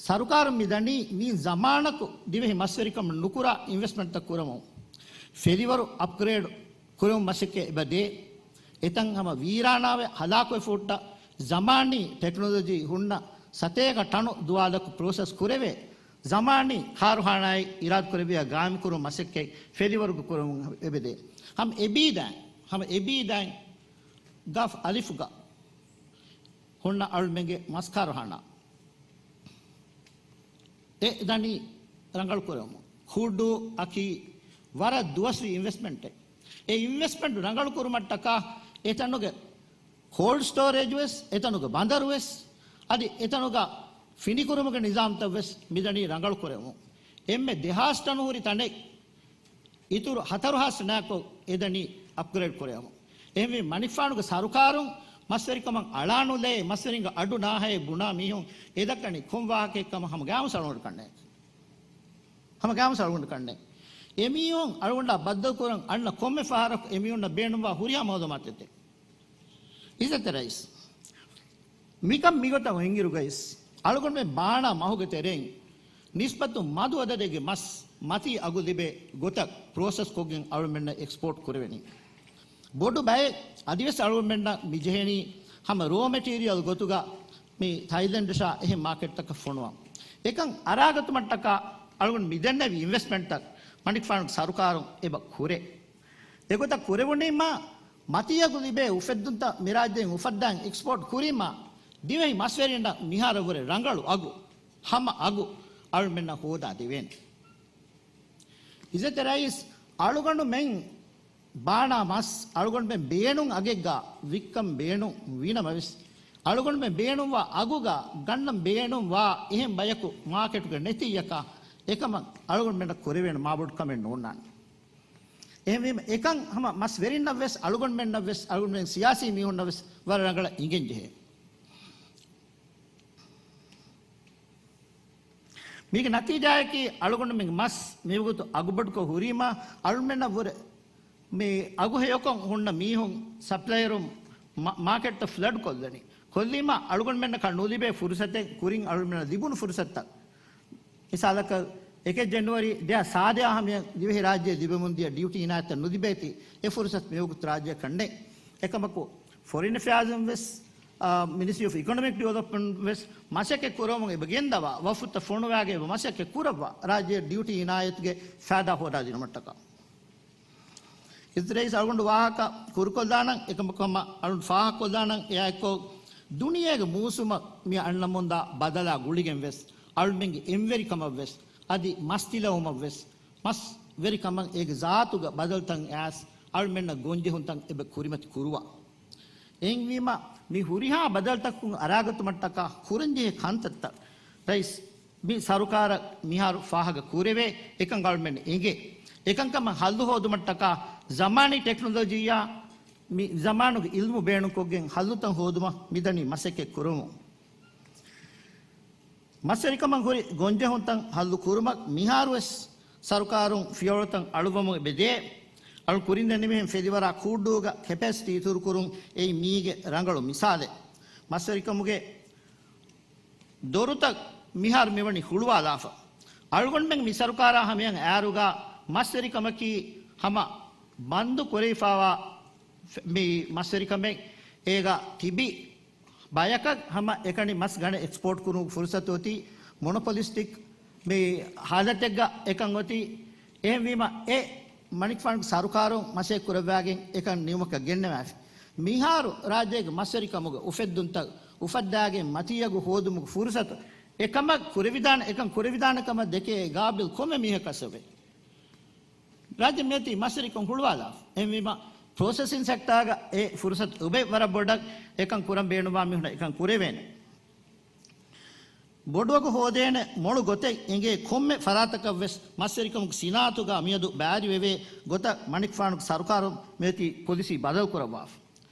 ސަރުކާރުން މި ދަނީ މީ ޒަމާނަކު ދިވެހި މަސްވެރިކަމަށް ނުކުރާ އިންވެސްޓްމަންޓްތައް ކުރަމުން. ފެލިވަރު އަޕްގްރޭޑް ކުރެވުން މަސައްކަތް އެބަ ދޭ. އެތަން ހަމަ ވީރާނާވެ ހަލާކުވެފަ ހުއްޓަ ޒަމާނީ ޓެކްނޮލޮޖީ ހުންނަ ސަތޭކަ ޓަނު ދުވާލަކު ޕްރޮސެސް ކުރެވޭ ޒަމާނީ ކާރުހާނާއެއް އިރާދަކުރެއްވިޔާ ގާއިމްކުރުން މަސައްކަތް ފެލިވަރުގަ ކުރަމުން އެބަދޭ. ހަމަ އެބީދާއިން، ހަމަ އެބީދާއިން ގަފް އަލިފުގަ ހުންނަ އަޅުމެންގެ މަސް ކާރުހާނާ އެ ދަނީ ރަނގަޅު ކުރެވުމުން. ހުޑު އަކީ ވަރަށް ދުވަސްވީ އިންވެސްޓްމަންޓެއް. އެ އިންވެސްޓްމަންޓް ރަނގަޅު ކުރުމަށްޓަކާ އެތަނުގެ ކޯލްޑް ސްޓޯރޭޖް ވެސް، އެތަނުގެ ބަނދަރު ވެސް، އަދި އެތަނުގަ ފިނިކުރުމުގެ ނިޒާމްތައް ވެސް މިދަނީ ރަނގަޅު ކުރެވުމުން. އެންމެ ދެހާސް ޓަނު ހުރި ތަނެއް އިތުރު ހަތަރު ހާސް ނާކޮށް އެދަނީ އަޕްގްރޭޑް ކުރެވުން. އެހެންވީ މަނިކުފާނުގެ ސަރުކާރުން މަސްވެރިކަމަށް އަޅާނުލޭ، މަސްވެރިންގެ އަޑު ނާހައޭ ބުނާ މީހުން އެދައްކަނީ ކޮން ވާހަކައެއްކަމަށް ހަމަ ގާމުސް އަޅުގަނޑު ކަންނޭ. ހަމަ ގާމުސް އަޅުގަނޑު ކަންނޭ. އެމީހުން އަޅުގަނޑާ ބައްދަލު ކުރަން އަންނަ ކޮންމެ ފަހަރަކު އެމީހުންނަށް ބޭނުންވާ ހުރިހާ މައުލޫމާތުތައް. އިއްޒަތްތެރި ރައީސް، މިކަން މިގޮތަށް އޮތްއިރުގައިސް، އަޅުގަނޑުމެން ބާނާ މަހުގެ ތެރެއިން ނިސްބަތުން މަދު އަދަދެއްގެ މަސް މަތީ އަގު ލިބޭ ގޮތަށް ޕްރޮސެސް ކޮށްގެން އަޅުގަނޑުމެންނަށް އެކްސްޕޯޓް ކުރެވެނީ. ބޮޑު ބައެއް އަދިވެސް އަޅުގަނޑުމެންނަށް މި ޖެހެނީ ހަމަ ރޯ މެޓީރިއަލް ގޮތުގަ މި ތައިލެންޑަށާ އެހެން މާކެޓްތަކަށް ފޮނުވަން. އެކަން އަރާގަތުމަށްޓަކާ އަޅުގަނޑު މި ދެންނެވި އިންވެސްޓްމަންޓްތައް މަނިކުފާނުގެ ސަރުކާރުން އެބަ ކުރޭ. އެގޮތަށް ކުރެވުނީމާ، މަތީ އަގު ލިބޭ އުފެއްދުންތައް މި ރާއްޖެއިން އުފައްދާން އެކްސްޕޯޓް ކުރީމާ، ދިވެހި މަސްވެރިންނަށް މިހާރަށްވުރެ ރަނގަޅު އަގު، ހަމަ އަގު އަޅުމެންނަށް ހޯދާ ދެވޭނެ. އިއްޒަތްތެރި ރައީސް، އަޅުގަނޑުމެން ބާނާ މަސް އަޅުގަނޑުމެން ބޭނުން އަގެއްގަ ވިއްކަން ބޭނުން ވީނަމަވެސް، އަޅުގަނޑުމެން ބޭނުންވާ އަގުގަ ގަންނަން ބޭނުންވާ އެހެން ބަޔަކު މާކެޓުގަ ނެތިއްޔަކާ، އެކަމަށް އަޅުގަނޑުމެންނަށް ކުރެވޭނެ މާބޮޑު ކަމެއް ނޯންނާނެ. އެހެންވީމަ، އެކަން ހަމަ މަސް ވެރިންނަށްވެސް، އަޅުގަނޑުމެންނަށްވެސް، އަޅުގަނޑުމެން ސިޔާސީ މީހުންނަށްވެސް ވަރަށް ރަނގަޅަށް އިނގެން ޖެހޭ. މީގެ ނަތީޖާއަކީ، އަޅުގަނޑުމެން މަސް މިވަގުތު އަގުބޮޑުކޮށް ހުރީމާ، އަޅުމެންނަށްވުރެ މި އަގުހެޔޮކޮށް ހުންނަ މީހުން، ސަޕްލަޔަރުން މާ-، މާކެޓްތައް ފްލަޑް ކޮށްލަނީ. ކޮށްލީމާ، އަޅުގަނޑުމެންނަކަށް ނުލިބޭ ފުރުސަތެއް ކުރިން އަޅުމެންނަށް ލިބުނު ފުރުސަތުތައް. މިސާލަކަށް، އެކެއް ޖެނުއަރީ ދެހާސް ސާދަ ހަމަޔަށް ދިވެހިރާއްޖެ ލިބެމުންދިޔަ ޑިއުޓީ އިނާޔަތްތައް ނުލިބޭތީ، އެ ފުރުސަތު މިވަގުތު ރާއްޖެއަކަށް ނެތް. އެކަމަކު، ފޮރިން އެފެއާޒުން ވެސް، އާ، މިނިސްޓްރީ އޮފް އިކޮނޮމިކް ޑިވެލޮޕްމަންޓް ވެސް މަސައްކަތް ކުރަމުން އެބަ ގެންދަވާ، ވަފުދުތައް ފޮނުވާގެ އެބަ މަސައްކަތް ކުރައްވާ، ރާއްޖެ ޑިއުޓީ އިނާޔަތުގެ ފައިދާ ހޯދާދިނުމަށްޓަކާ. އިއްޒަތްތެރި ރައީސް، އަޅުގަނޑު ވާހަކަ ކުރުކޮށްލާނަން، އެކަމަކު ހަމަ އަޅުން ފާހަގަކޮށްލާނަން، އެއާއެއްކޮށް، ދުނިޔޭގެ މޫސުމަށް މި އަންނަމުންދާ ބަދަލާ ގުޅިގެން ވެސް، އަޅުމެންގެ އެންވެރިކަމަށް ވެސް، އަދި މަސް ތިލައުމަށް ވެސް، މަސް ވެރިކަމަށް އޭގެ ޒާތުގަ ބަދަލުތައް އައިސް، އަޅުމެންނަށް ގޮންޖެހުންތައް އެބަ ކުރިމަތި ކުރުވާ. އެހެންވީމަ، މި ހުރިހާ ބަދަލުތަކުން އަރާގަތުމަށްޓަކާ ކުރަންޖެހޭ ކަންތައްތައް ރައީސް، މި ސަރުކާރަށް މިހާރު ފާހަގަ ކުރެވޭ، އެކަން އަޅުމެން އެނގޭ. އެކަންކަމަށް ހައްލު ހޯދުމަށްޓަކާ ޒަމާނީ ޓެކްނޮލޮޖީއާ މި ޒަމާނުގެ އިލްމު ބޭނުންކޮށްގެން ހައްލުތައް ހޯދުމަށް މިދަނީ މަސައްކަތް ކުރަމުން. މަސްވެރިކަމަށް ހުރި ގޮންޖެހުންތައް ހައްލު ކުރުމަށް މިހާރުވެސް ސަރުކާރުން ފިޔަވަޅުތައް އަޅުވަމުން އެބަ ދޭ. އަޅު ކުރިން ދެންނެވިހެން ފެލިވަރާ ކޫއްޑޫގަ ކެޕޭސިޓީ އިތުރުކުރުން އެއީ މީގެ ރަނގަޅު މިސާލެއް. މަސްވެރިކަމުގެ ދޮރުތައް މިހާރު މިވަނީ ހުޅުވާލާފަ. އަޅުގަނޑުމެން މި ސަރުކާރާ ހަމަޔަށް އައިރުގަ މަސްވެރިކަމަކީ ހަމަ ބަންދު ކުރެވިފާވާ ފެ-، މި މަސްވެރިކަމެއް. އޭގަ ތިބި ބަޔަކަށް ހަމަ އެކަނި މަސް ގަނެ އެކްސްޕޯޓް ކުރުމުގެ ފުރުސަތު އޮތީ، މޮނޮޕޮލިސްޓިކް މި ހާލަތެއްގަ އެކަން އޮތީ. އެހެންވީމަ، އެ މަނިކުފާނުގެ ސަރުކާރުން މަސައްކަތް ކުރައްވާގެން އެކަން ނިމުމަކަށް ގެންނަވާފި. މިހާރު ރާއްޖޭގެ މަސްވެރިކަމުގެ އުފެއްދުންތައް އުފައްދާގެން މަތީއަގު ހޯދުމުގެ ފުރުސަތު އެކަމަށް ކުރެވިދާނެ، އެކަން ކުރެވިދާނެ ކަމަށް ދެކޭ ގާބިލް ކޮންމެ މީހަކަށް އެބައޮތް. ރާއްޖެ މިއޮތީ މަސްވެރިކަން ހުޅުވާލާފަ. އެހެންވީމަ، ޕްރޮސެސިން ސެކްޓާގަ އެ ފުރުސަތު އެބައޮތް ވަރަށް ބޮޑަށް. އެކަން ކުރަން ބޭނުންވާ މީހުނަށް އެކަން ކުރެވޭނެ. ބޮޑުއަގު ހޯދޭނެ މޮޅު ގޮތެއް އެނގޭ ކޮންމެ ފަރާތަކަށްވެސް މަސްވެރިކަމުގެ ސިނާއަތުގަ މިއަދު ބައިވެރިވެވޭ ގޮތަށް މަނިކުފާނުގެ ސަރުކާރުން މިއޮތީ ޕޮލިސީ ބަދަލުކުރައްވާފަ.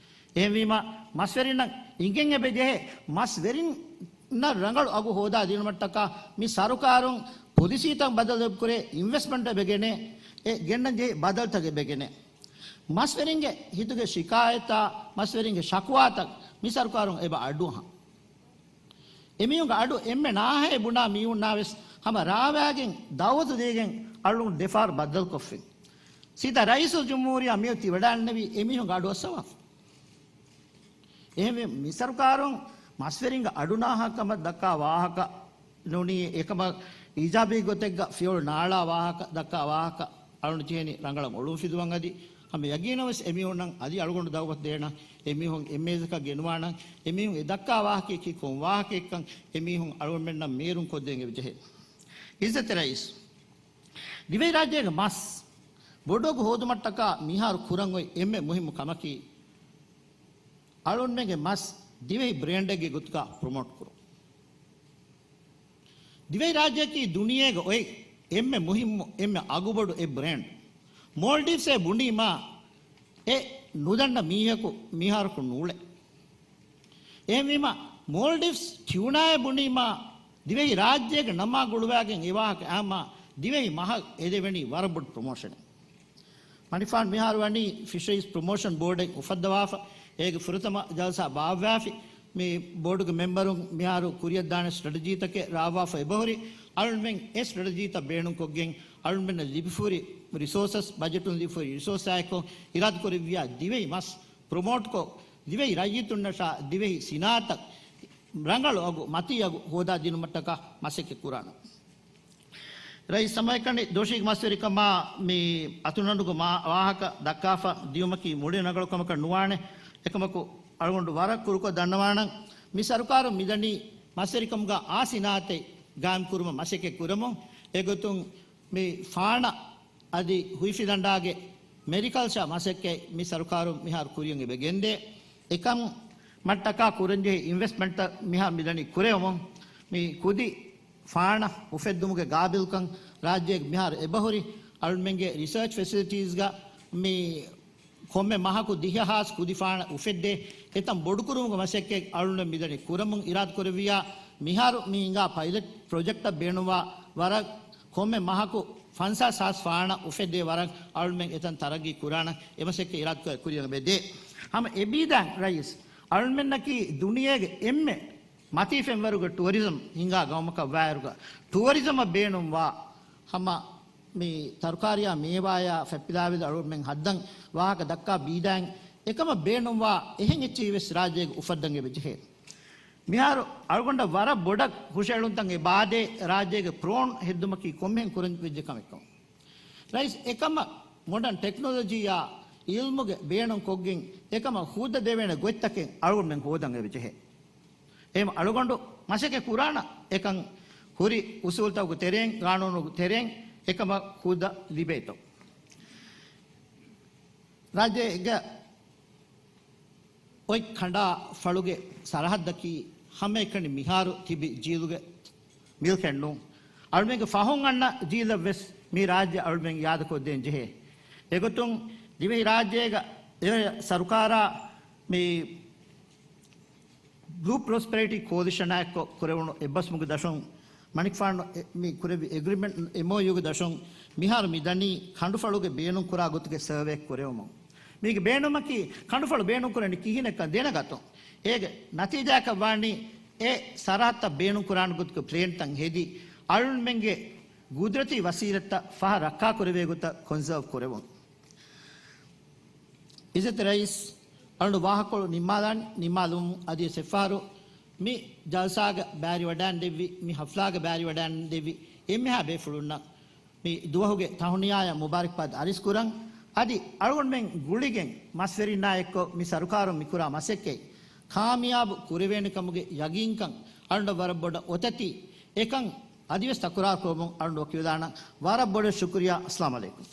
އެހެންވީމަ، މަސްވެރިންނަށް އިނގެން އެބަ ޖެހޭ، މަސްވެރިންނަށް ރަނގަޅު އަގު ހޯދާ ދިނުމަށްޓަކާ މި ސަރުކާރުން ޕޮލިސީތައް ބަދަލުކުރޭ، އިންވެސްޓްމަންޓް އެބަ ގެނޭ، އެ ގެންނަން ޖެހޭ ބަދަލުތައް އެބަ ގެނޭ. މަސްވެރިންގެ ހިތުގެ ޝިކާޔަތާ، މަސްވެރިންގެ ޝަކުވާތައް މި ސަރުކާރުން އެބަ އަޑުއަހަން. އެމީހުންގެ އަޑު އެންމެ ނާހައޭ ބުނާ މީހުންނާވެސް ހަމަ ރާވާގެން ދައުވަތު ދީގެން އަޅުގަނޑު ދެފަހަރު ބައްދަލުކޮށްފިން. ސީދާ ރައީސުލްޖުމްހޫރިއްޔާ މިއޮތީ ވަޑައިންނެވީ އެމީހުންގެ އަޑު އައްސަވާފަ. އެހެންވެ، މި ސަރުކާރުން މަސްވެރިންގެ އަޑު ނާހާ ކަމަށް ދައްކާ ވާހަކަ ނޫނީ، އެކަމަށް އީޖާބީ ގޮތެއްގަ ފިޔަވަޅު ނާޅާ ވާހަކަ ދައްކާ ވާހަކަ އަޅުން ޖެހެނީ ރަނގަޅަށް އޮޅުން ފިލުވަން. އަދި ހަމަ ޔަގީނަށް ވެސް އެމީހުންނަށް އަދި އަޅުގަނޑު ދައުވަތު ދޭނަން، އެމީހުން އެއް މޭޒަކަށް ގެނުވާނަން، އެމީހުން އެ ދައްކާ ވާހަކައަކީ ކޮން ވާހަކައެއްކަން އެމީހުން އަޅުގަނޑުމެންނަށް މޭރުން ކޮށްދޭން އެބަޖެހޭ. އިއްޒަތްތެރި ރައީސް، ދިވެހިރާއްޖޭގެ މަސް ބޮޑުއަގު ހޯދުމަށްޓަކާ މިހާރު ކުރަން އޮތް އެންމެ މުހިއްމު ކަމަކީ، އަޅުންމެންގެ މަސް ދިވެހި ބްރޭންޑެއްގެ ގޮތުގަ ޕްރޮމޯޓް ކުރުން. ދިވެހިރާއްޖެއަކީ ދުނިޔޭގަ އޮތް އެންމެ މުހިއްމު، އެންމެ އަގުބޮޑު އެއް ބްރޭންޑް. މޯލްޑިވްސްއޭ ބުނީމާ އެ ނުދަންނަ މީހަކު މިހާރަކު ނޫޅޭ. އެހެންވީމާ، މޯލްޑިވްސް ޓިއުނާއޭ ބުނީމާ، ދިވެހި ރާއްޖޭގެ ނަމާ ގުޅުވާގެން އެ ވާހަކަ އައީމާ، ދިވެހި މަހަށް އެދެވެނީ ވަރަށް ބޮޑު ޕްރޮމޯޝަނެއް. މަނިފާން މިހާރު ވަނީ ފިޝަރީޒް ޕްރޮމޯޝަން ބޯޑެއް އުފައްދަވާފަ، އޭގެ ފުރަތަމަ ޖަލްސާ ބާއްވާފި. މި ބޯޑުގެ މެމްބަރުން މިހާރު ކުރިއަށްދާނެ ސްޓްރެޓެޖީތަކެއް ރާވާފަ އެބަހުރި. އަޅުމެން އެ ސްޓްރެޓެޖީތައް ބޭނުންކޮށްގެން، އަޅުމެންނަށް ލިބިފަހުރި ރިސޯސަސް، ބަޖެޓުން ލިބިފަހުރި ރިސޯސާއެކު އިރާދަކުރެއްވިޔާ ދިވެހި މަސް ޕްރޮމޯޓްކޮށް، ދިވެހި ރައްޔިތުންނަށާ ދިވެހި ސިނާއަތަށް ރަނގަޅު އަގު، މަތީ އަގު ހޯދާ ދިނުމަށްޓަކާ މަސައްކަތް ކުރާނަން. ރައީސް ހަމައެކަނި ދޮށީގެ މަސްވެރިކަމާ މި އަތުނަނުގެ މާ-، ވާހަކަ ދައްކާފަ ދިޔުމަކީ މުޅި ރަނގަޅު ކަމަކަށް ނުވާނެ. އެކަމަކު، އަޅުގަނޑު ވަރަށް ކުރުކޮށް ދަންނަވާނަން، މި ސަރުކާރުން މިދަނީ މަސްވެރިކަމުގަ އާ ސިނާއަތެއް ގާއިމް ކުރުމަށް މަސައްކަތް ކުރަމުން. އެގޮތުން މި ފާނަ އަދި ހުއިފިލަނޑާގެ މެރިކަލްޗާ މަސައްކަތް މި ސަރުކާރުން މިހާރު ކުރިޔަށް އެބަ ގެންދޭ. އެކަމަށްޓަކާ ކުރަންޖެހޭ އިންވެސްޓްމަންޓްތައް މިހާ މިދަނީ ކުރެވެމުން. މި ކުދި ފާނަ އުފެއްދުމުގެ ގާބިލްކަން ރާއްޖޭގެ މިހާރު އެބަހުރި. އަޅުމެންގެ ރިސާޗް ފެސިލިޓީސްގަ މި ކޮންމެ މަހަކު ދިހަ ހާސް ކުދި ފާނަ އުފެއްދޭ. އެތަން ބޮޑުކުރުމުގެ މަސައްކަތް އަޅުގަނޑު މިދަނީ ކުރަމުން. އިރާދަކުރެއްވިޔާ މިހާރު މި ހިނގާ ޕައިލެޓް ޕްރޮޖެކްޓަށް ބޭނުންވާ ވަރަށް ކޮންމެ މަހަކު ފަންސާސް ހާސް ފާނަ އުފެއްދޭ ވަރަށް އަޅުމެން އެތަން ތަރައްގީ ކުރާނަން. އެ މަސައްކަތް އިރާދަކުރެއްވިޔަށް އެބަ ދޭ. ހަމަ އެބީދާން ރައީސް، އަޅުމެންނަކީ ދުނިޔޭގެ އެންމެ މަތީ ފެންވަރުގެ ޓުއަރިޒަމް ހިނގާ ގައުމަކަށް ވާއިރުގަ، ޓުއަރިޒަމަށް ބޭނުންވާ ހަމަ މި ތަރުކާރިއާ މޭވާޔާ ފެއްޕިލާވިލަ އަޅުގަނޑުމެން ހައްދަން ވާހަކަ ދައްކާ ބީދާން. އެކަމަށް ބޭނުންވާ އެހެން އެއްޗެހި ވެސް ރާއްޖޭގެ އުފައްދަން އެބަޖެހޭ. މިހާރު އަޅުގަނޑަށް ވަރަށް ބޮޑަށް ހުށައެޅުންތައް އެބާދޭ، ރާއްޖޭގެ ޕްރޯން ހެއްދުމަކީ ކޮންމެހެން ކުރަން ވެއްޖެ ކަމެއްކަން. ރައީސް، އެކަމަށް މޮޑަން ޓެކްނޮލޮޖީއާ އިލްމުގެ ބޭނުން ކޮށްގެން އެކަމަށް ހޯދަދެވޭނެ ގޮތްތަކެއް އަޅުގަނޑުމެން ހޯދަން އެބަޖެހޭ. އެހެން އަޅުގަނޑު މަސައްކަތް ކުރާނަ އެކަން ހުރި އުސޫލްތަކުގެ ތެރެއިން، ގާނޫނުގެ ތެރެއިން އެކަމަށް ހޯދަ ލިބޭތޯ. ރާއްޖޭގެ އޮތް ކަނޑާ ފަޅުގެ ސަރަހައްދަކީ ހަމައެކަނި މިހާރު ތިބި ޖީލުގެ މިލްކެއް ނޫން. އަޅުމެންގެ ފަހުން އަންނަ ޖީލަށް ވެސް މި ރާއްޖެ އަޅުމެން އިއާދަކޮށްދޭން ޖެހޭ. އެގޮތުން ދިވެހި ރާއްޖޭގަ އެ ސަރުކާރާ މި ބްލޫ ޕްރޮސްޕެރިޓީ ކޯލިޝަނާ އެއްކޮށް ކުރެވުނު އެއްބަސްވުމުގެ ދަށުން މަނިކުފާނު އެ-، މި ކުރެއްވި އެގްރިމެންޓް، އެމްއޯޔޫގެ ދަށުން މިހާރު މި ދަނީ ކަނޑުފަޅުގެ ބޭނުން ކުރާ ގޮތުގެ ސަރވޭ ކުރެވުމުން. މީގެ ބޭނުމަކީ ކަނޑުފަޅު ބޭނުން ކުރަނީ ކިހިނެއްކަން ދެނެގަތުން. އޭގެ ނަތީޖާއަކަށް ވާނީ އެ ސަރަހައްދަށް ބޭނުން ކުރާނެ ގޮތުގެ ޕްލޭންތައް ހެދި، އަޅުންމެންގެ ގުދުރަތީ ވަސީލަތްތައް ފަހަށް ރައްކާކުރެވޭ ގޮތަށް ކޮންސާވް ކުރެވުން. އިއްޒަތްތެރި ރައީސް، އަޅުގަނޑު ވާހަކަކޮޅު ނިންމާލަން، ނިންމާލުމުން އަދިވެސް އެއްފަހަރު މި ޖަލްސާގަ ބައިވެރިވަޑައިގެން ދެއްވި، މި ހަފްލާގަ ބައިވެރިވަޑައިގެން ދެއްވި އެންމެހާ ބޭފުޅުންނަށް މި ދުވަހުގެ ތަހުނިޔާއަށް މުބާރަކްބާދް އަރިސް ކުރަން. އަދި އަޅުގަނޑުމެން ގުޅިގެން މަސްވެރިންނާ އެއްކޮށް މި ސަރުކާރުން މިކުރާ މަސައްކަތް ކާމިޔާބު ކުރެވޭނެ ކަމުގެ ޔަގީންކަން އަޅުގަނޑަށް ވަރަށް ބޮޑަށް އޮތަތީ. އެކަން އަދިވެސް ތަކުރާރު ކުރަމުން އަޅުގަނޑު ވަކިވެލާނަން. ވަރަށް ބޮޑަށް ޝުކުރިޔާ. އައްސަލާމު ޢަލައިކުމް.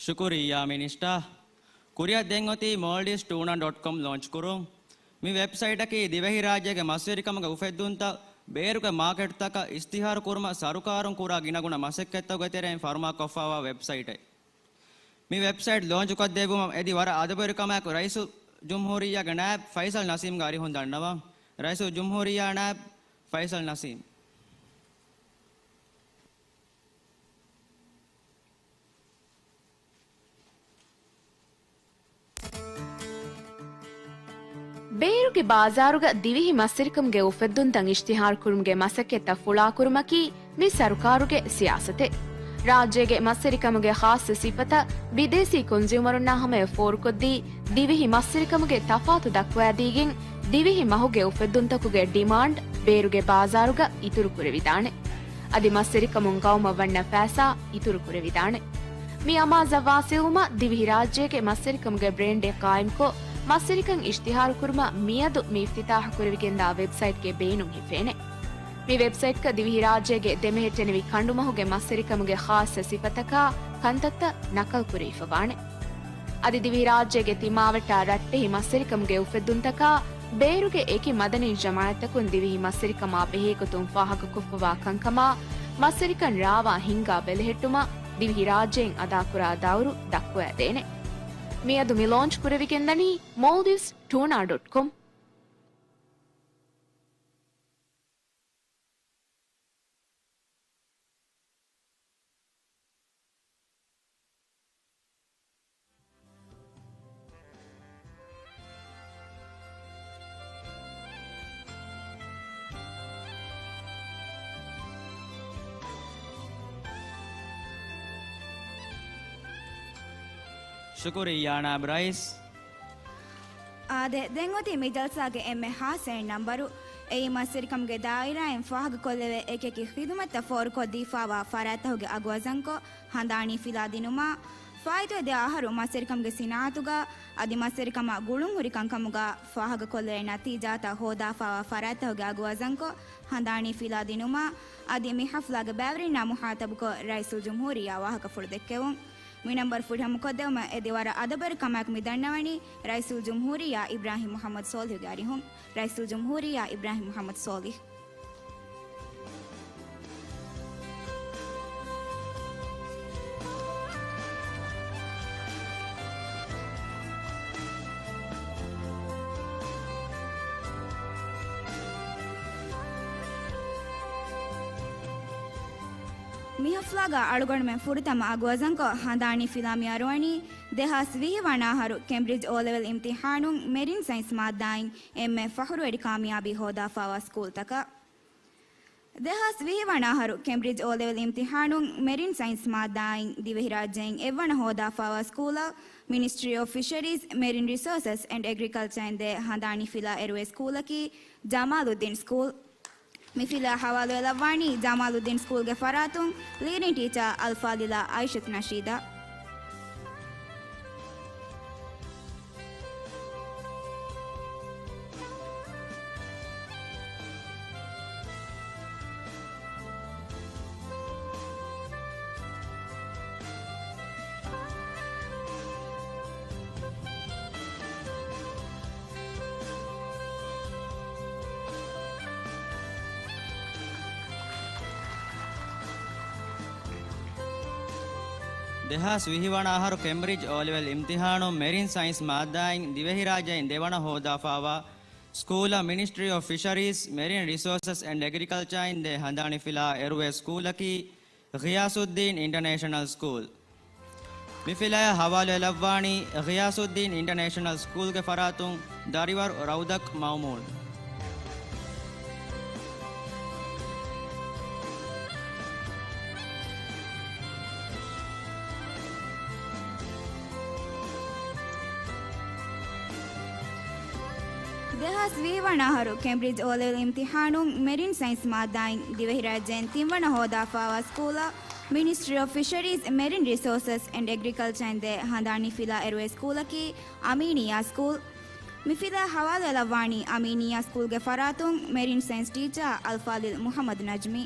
ޝުކުރިއްޔާ މިނިސްޓާ. ކުރިއަށް ދެން އޮތީ މޯލްޑިވްސް ޓޫނާ ޑޮޓް ކޮމް ލޯންޗް ކުރުން. މި ވެބްސައިޓަކީ ދިވެހިރާއްޖޭގެ މަސްވެރިކަމުގެ އުފެއްދުންތައް ބޭރުގެ މާކެޓްތަކަށް އިޝްތިހާރު ކުރުމަށް ސަރުކާރުން ކުރާ ގިނަގުނަ މަސައްކަތްތަކުގެ ތެރެއިން ފަރުމާކޮށްފައިވާ ވެބްސައިޓެއް. މި ވެބްސައިޓް ލޯންޗުކޮށްދެއްވުމަށް އެދި ވަރަށް އަދަބުވެރިކަމާއެކު ރައީސުލްޖުމްހޫރިއްޔާގެ ނާއިބް ފައިސަލް ނަސީމްގެ އަރިހުން ދަންނަވަން. ރައީސުލްޖުމްހޫރިއްޔާ ނާއިބް ފައިސަލް ނަސީމް. ބޭރުގެ ބާޒާރުގަ ދިވެހި މަސްވެރިކަމުގެ އުފެއްދުންތައް އިޝްތިހާރުކުރުމުގެ މަސައްކަތްތައް ފުޅާކުރުމަކީ މި ސަރުކާރުގެ ސިޔާސަތެއް. ރާއްޖޭގެ މަސްވެރިކަމުގެ ޚާއްޞަ ސިފަތައް ބިދޭސީ ކޮންސިއުމަރުންނާ ހަމަޔަށް ފޯރުކޮށްދީ، ދިވެހި މަސްވެރިކަމުގެ ތަފާތު ދައްކަވައިދީގެން، ދިވެހި މަހުގެ އުފެއްދުންތަކުގެ ޑިމާންޑް ބޭރުގެ ބާޒާރުގަ އިތުރުކުރެވިދާނެ. އަދި މަސްވެރިކަމުން ގައުމަށް ވަންނަ ފައިސާ އިތުރުކުރެވިދާނެ. މި އަމާޒަށް ވާސިލްވުމަށް ދިވެހިރާއްޖޭގެ މަސްވެރިކަމުގެ ބްރޭންޑެއް ޤާއިމްކޮށް، މަސްވެރިކަން އިޝްތިހާރުކުރުމަށް މިއަދު މި އިފްތިތާޙު ކުރެވިގެންދާ ވެބްސައިޓްގެ ބޭނުން ހިފޭނެ. މި ވެބްސައިޓްގަ ދިވެހިރާއްޖޭގެ ދެމެހެއްޓެނިވި ކަނޑުމަހުގެ މަސްވެރިކަމުގެ ޚާއްޞަ ސިފަތަކާ ކަންތައްތައް ނަކަލްކުރެވިފަވާނެ. އަދި ދިވެހިރާއްޖޭގެ ތިމާވެއްޓާ ރައްޓެހި މަސްވެރިކަމުގެ އުފެއްދުންތަކާ، ބޭރުގެ އެކި މަދަނީ ޖަމާޢަތްތަކުން ދިވެހި މަސްވެރިކަމާ ބެހޭގޮތުން ފާހަގަކޮށްފަވާ ކަންކަމާ، މަސްވެރިކަން ރާވާ ހިންގާ ބެލެހެއްޓުމަށް ދިވެހިރާއްޖޭން އަދާކުރާ ދައުރު ދައްކުވައިދޭނެ. މިއަދު މި ލޯންޗް ކުރެވިގެންދަނީ މޯލްޑިވްސް ޓޫނާ ޑޮޓް ކޮމް. ޝުކުރިއްޔާ ނާއިބް ރައީސް. އާދެ، ދެން އޮތީ މި ޖަލްސާގެ އެންމެ ހާއްސަ އެއް ނަންބަރު. އެއީ މަސްވެރިކަމުގެ ދާއިރާއިން ފާހަގަކޮށްލެވޭ އެކިއެކި ޚިދުމަތްތައް ފޯރުކޮށްދީފާވާ ފަރާތްތަކުގެ އަގު އަޒަންކޮށް، ހަނދާނީ ފިލާ ދިނުމާ، ފާއިތުވެދިޔަ އަހަރު މަސްވެރިކަމުގެ ސިނާއަތުގަ އަދި މަސްވެރިކަމާ ގުޅުންހުރި ކަންކަމުގަ ފާހަގަކޮށްލެވޭ ނަތީޖާތައް ހޯދާފާވާ ފަރާތްތަކުގެ އަގު އަޒަންކޮށް، ހަނދާނީ ފިލާ ދިނުމާ، އަދި މި ޙަފްލާގެ ބައިވެރިންނާ މުޚާތަބުކޮށް، ރައީސުލްޖުމްހޫރިއްޔާ ވާހަކަފުޅު ދެއްކެވުން. މި ނަންބަރު ފުރިހަމަކޮށްދެވުމަށް އެދި ވަރަށް އަދަބުވެރިކަމާއެކު މި ދަންނަވަނީ ރައީސުލްޖުމްހޫރިއްޔާ އިބްރާހިމް މުޙައްމަދު ސޯލިހުގެ އަރިހުން. ރައީސުލްޖުމްހޫރިއްޔާ އިބްރާހިމް މުޙައްމަދު ސޯލިހު. މި ޙަފްލާގަ އަޅުގަނޑުމެން ފުރަތަމަ އަގު އަޒަންކޮށް ހަނދާނީ ފިލާ މި އަރުވަނީ ދެހާސް ވިހި ވަނަ އަހަރު ކެމްބްރިޖް އޯލެވެލް އިމްތިޙާނުން މެރިން ސައިންސް މާއްދާއިން އެންމެ ފަޚުރުވެރި ކާމިޔާބީ ހޯދާފާވާ ސްކޫލްތަކަށް. ދެހާސް ވިހި ވަނަ އަހަރު ކެމްބްރިޖް އޯލެވެލް އިމްތިޙާނުން މެރިން ސައިންސް މާއްދާއިން ދިވެހިރާއްޖެއިން އެއްވަނަ ހޯދާފާވާ ސްކޫލަށް މިނިސްޓްރީ އޮފް ފިޝަރީޒް، މެރިން ރިސޯސަސް އެންޑް އެގްރިކަލްޗަރއިން ދޭ ހަނދާނީ ފިލާ އެރުވޭ ސްކޫލަކީ ޖަމާލުއްދީން ސްކޫލް. މި ފިލާ ޙަވާލުވެލައްވާނީ ޖަމާލުއްދީން ސްކޫލްގެ ފަރާތުން ލީޑިން ޓީޗާ އަލްފާޟިލާ އައިޝަތު ނަޝީދާ. ދެހާސް ވިހި ވަނަ އަހަރު ކެމްބްރިޖް އޯލެވެލް އިމްތިޙާނުން މެރިން ސައިންސް މާއްދާއިން ދިވެހިރާއްޖެއިން ދެވަނަ ހޯދާފާވާ ސްކޫލަށް މިނިސްޓްރީ އޮފް ފިޝަރީޒް، މެރިން ރިސޯސަސް އެންޑް އެގްރިކަލްޗަރއިން ދޭ ހަނދާނީ ފިލާ އެރުވޭ ސްކޫލަކީ ޣިޔާސުއްދީން އިންޓަނޭޝަނަލް ސްކޫލް. މި ފިލާއަށް ޙަވާލުވެލައްވާނީ ޣިޔާސުއްދީން އިންޓަނޭޝަނަލް ސްކޫލްގެ ފަރާތުން ދަރިވަރު ރައުދަކް މައުމޫން. ދެހާސް ވިހި ވަނަ އަހަރު ކެމްބްރިޖް އޯލެވެލް އިމްތިޙާނުން މެރިން ސައިންސް މާއްދާއިން ދިވެހިރާއްޖޭން ތިންވަނަ ހޯދާފާވާ ސްކޫލަށް މިނިސްޓްރީ އޮފް ފިޝަރީޒް، މެރިން ރިސޯސަސް އެންޑް އެގްރިކަލްޗަރއިން ދޭ ހަނދާނީ ފިލާ އެރުވޭ ސްކޫލަކީ އަމީނިއްޔާ ސްކޫލް. މި ފިލާ ޙަވާލުވެލައްވާނީ އަމީނިއްޔާ ސްކޫލްގެ ފަރާތުން މެރިން ސައިންސް ޓީޗާ އަލްފާޟިލް މުޙައްމަދު ނަޖްމީ.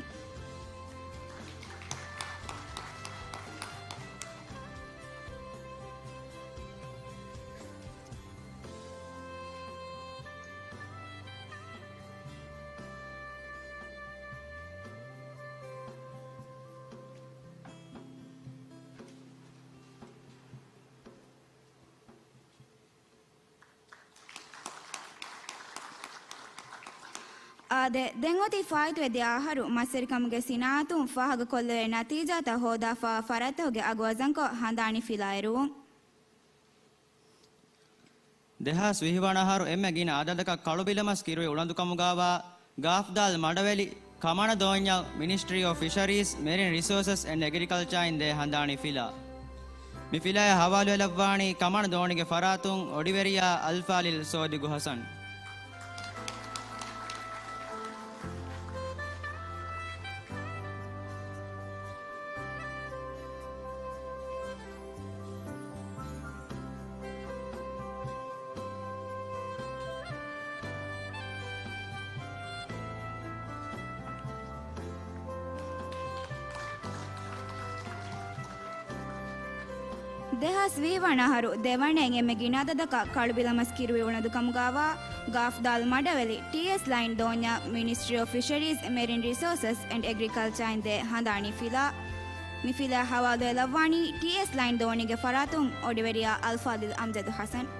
އާދެ، ދެން އޮތީ ފާއިތުވެ ދިޔަ އަހަރު މަސްވެރިކަމުގެ ސިނާއަތުން ފާހަގަކޮށްލެވޭ ނަތީޖާތައް ހޯދާފާވާ ފަރާތްތަކުގެ އަގު އަޒަންކޮށް ހަނދާނީ ފިލާ އެރުވުން. ދެހާސް ވިހި ވަނަ އަހަރު އެންމެ ގިނަ އަދަދަކަށް ކަޅުބިލަމަސް ކިރުވި އުނދަގޫކަމުގައިވާ ގާފްދާލް މަޑަވެލި ކަމަނަ ދޯންޏަށް މިނިސްޓްރީ އޮފް ފިޝަރީޒް، މެރިން ރިސޯސަސް އެންޑް އެގްރިކަލްޗާއިން ދޭ ހަނދާނީ ފިލާ. މި ފިލާއަށް ހަވާލުވެލައްވާނީ ކަމަނަ ދޯނިގެ ފަރާތުން އޮޑިވެރިޔާ އަލްފާޟިލް ސޯދިގު ޙަސަން. ދެހާސް ވިހި ވަނަ އަހަރު ދެވަނައިން އެންމެ ގިނަ އަދަދަކަށް ކަޅުބިލަމަސް ކިރުވި އުނަދުކަމުގާވާ ގާފް ދާލް މަޑަވެލި ޓީއެސް ލައިން ދޯންޏަށް މިނިސްޓްރީ އޮފް ފިޝަރީޒް، މެރިން ރިސޯސަސް އެންޑް އެގްރިކަލްޗާއިން ދޭ ހަނދާނީ ފިލާ. މި ފިލާ ހަވާލުވެލައްވާނީ ޓީއެސް ލައިން ދޯނީގެ ފަރާތުން އޮޑިވެރިޔާ އަލްފާޟިލް އަމްޖަދު ޙަސަން.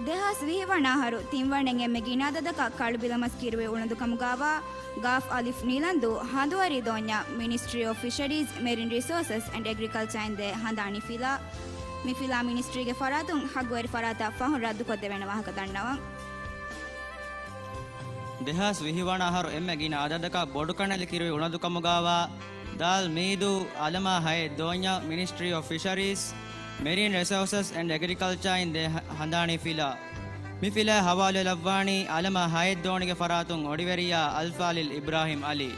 ދެހާސް ވިހި ވަނަ އަހަރު ތިންވަނައިން އެންމެ ގިނަ އަދަދަކަށް ކަޅުބިލަމަސް ކިރުވި އުނަދުކަމުގާވާ ގާފް އަލިފް ނީލަންދޫ ހަނދުއަރީ ދޯންޏަށް މިނިސްޓްރީ އޮފް ފިޝަރީޒް، މެރިން ރިސޯސަސް އެންޑް އެގްރިކަލްޗާއިން ދޭ ހަނދާނީ ފިލާ. މި ފިލާ މިނިސްޓްރީގެ ފަރާތުން ހައްގުވެރި ފަރާތަށް ފަހުން ރައްދުކޮށްދެވޭނެ ވާހަކަ ދަންނަވަން. ދެހާސް ވިހި ވަނަ އަހަރު އެންމެ ގިނަ އަދަދަކަށް ބޮޑު ކަންނެލި ކިރުވި އުނަދުކަމުގާވާ ދާލް މީދޫ އަލަމާ ހައެއް ދޯންޏަށް މިނިސްޓްރީ އޮފް ފިޝަރީޒް، މެރިން ރިސޯސަސް އެންޑް އެގްރިކަލްޗާއިން ދޭ ހަ-، ހަނދާނީ ފިލާ. މި ފިލާ ހަވާލުވެލައްވާނީ އަލަމާ ހައެއް ދޯނީގެ ފަރާތުން އޮޑިވެރިޔާ އަލްފާޟިލް އިބްރާހިމް އަލީ.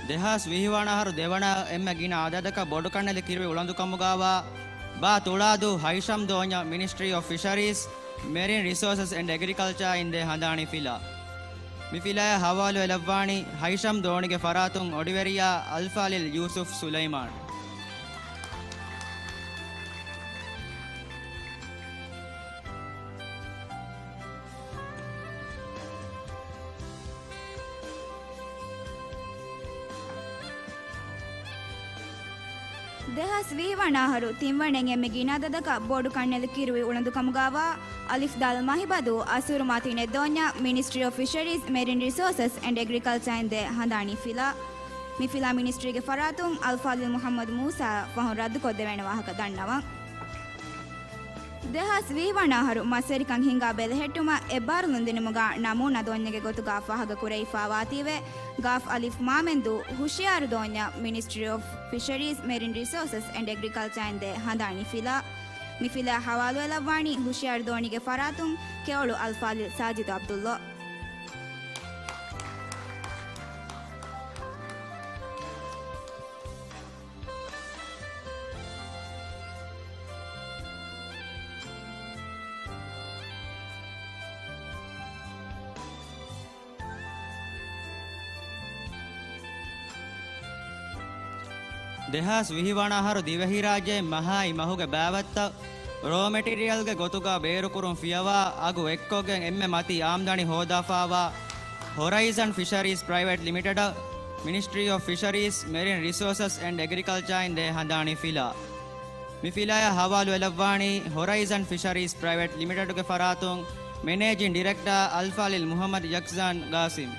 ދެހާސް ވިހި ވަނަ އަހަރު ދެވަނަ އެންމެ ގިނަ އަދަދަކަށް ބޮޑު ކަންނެލި ކިރުވި އުޅަނދުކަމުގާވާ ބާ ތުޅާދޫ ހައިޝަމް ދޯންޏަށް މިނިސްޓްރީ އޮފް ފިޝަރީޒް، މެރިން ރިސޯސަސް އެންޑް އެގްރިކަލްޗާއިން ދޭ ހަނދާނީ ފިލާ. މި ފިލާއަށް ހަވާލުވެލައްވާނީ ހައިޝަމް ދޯނީގެ ފަރާތުން އޮޑިވެރިޔާ އަލްފާޟިލް ޔޫސުފް ސުލައިމާން. ދެހާސް ވިހި ވަނަ އަހަރު ތިންވަނައިން އެންމެ ގިނަ އަދަދަކަށް ބޮޑު ކަންނެލި ކިރުވި އުޅަނދުކަމުގާވާ އަލިފް ދާލް މަހިބަދޫ އަސޫރު މާތީނެއް ދޯންޏަށް މިނިސްޓްރީ އޮފް ފިޝަރީޒް، މެރިން ރިސޯސަސް އެންޑް އެގްރިކަލްޗާއިން ދޭ ހަނދާނީ ފިލާ. މި ފިލާ މިނިސްޓްރީގެ ފަރާތުން އަލްފާޟިލް މުޙައްމަދު މޫސާއަށް ފަހުން ރައްދުކޮށްދެވޭނެ ވާހަކަ ދަންނަވަން. ދެހާސް ވިހި ވަނަ އަހަރު މަސްވެރިކަން ހިންގާ ބެލެހެއްޓުމަށް އެއްބާރުލުން ދިނުމުގަ ނަމޫނާ ދޯންޏެއްގެ ގޮތުގަ ފާހަގަ ކުރެވިފާވާތީވެ، ގާފް އަލިފް މާމެންދޫ ހުޝިޔާރު ދޯންޏަށް މިނިސްޓްރީ އޮފް ފިޝަރީޒް، މެރިން ރިސޯސަސް އެންޑް އެގްރިކަލްޗާއިން ދޭ ހަނދާނީ ފިލާ. މި ފިލާ ހަވާލުވެލައްވާނީ ހުޝިޔާރު ދޯނީގެ ފަރާތުން ކެޔޮޅު އަލްފާޟިލް ސާޖިދު ޢަބްދުﷲ. ދެހާސް ވިހި ވަނަ އަހަރު ދިވެހިރާއްޖެ މަހާއި މަހުގެ ބާވަތްތައް ރޯ މެޓީރިއަލްގެ ގޮތުގަ ބޭރުކުރުން ފިޔަވާ އަގު އެއްކޮށްގެން އެންމެ މަތީ އާމްދަނީ ހޯދާފާވާ ހޮރައިޒަން ފިޝަރީޒް ޕްރައިވެޓް ލިމިޓެޑަށް މިނިސްޓްރީ އޮފް ފިޝަރީޒް، މެރިން ރިސޯސަސް އެންޑް އެގްރިކަލްޗާއިން ދޭ ހަނދާނީ ފިލާ. މި ފިލާއަށް ހަވާލުވެލައްވާނީ ހޮރައިޒަން ފިޝަރީޒް ޕްރައިވެޓް ލިމިޓެޑުގެ ފަރާތުން މެނޭޖިން ޑިރެކްޓާ އަލްފާޟިލް މުޙައްމަދު ޔަކްޒާން ގާސިމް.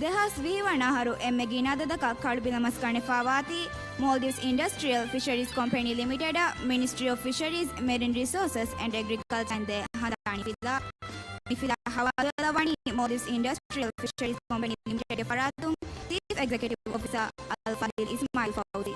ދެހާސް ވިހި ވަނަ އަހަރު އެންމެ ގިނަ އަދަދަކަށް ކަޅުބިލަމަސް ގަނެފާވާތީ މޯލްޑިވްސް އިންޑަސްޓްރިއަލް ފިޝަރީޒް ކޮމްޕެނީ ލިމިޓެޑަށް މިނިސްޓްރީ އޮފް ފިޝަރީޒް، މެރިން ރިސޯސަސް އެންޑް އެގްރިކަލްޗާއިން ދޭ ހަނދާނީ ފިލާ. މި ފިލާ ހަވާލުވެލައްވަނީ މޯލްޑިވްސް އިންޑަސްޓްރިއަލް ފިޝަރީޒް ކޮމްޕެނީ ލިމިޓެޑްގެ ފަރާތުން ޗީފް އެގްޒެކެޓިވް އޮފިސަރ އަލްފާޟިލް އިސްމާޢީލް ފައުޒީ.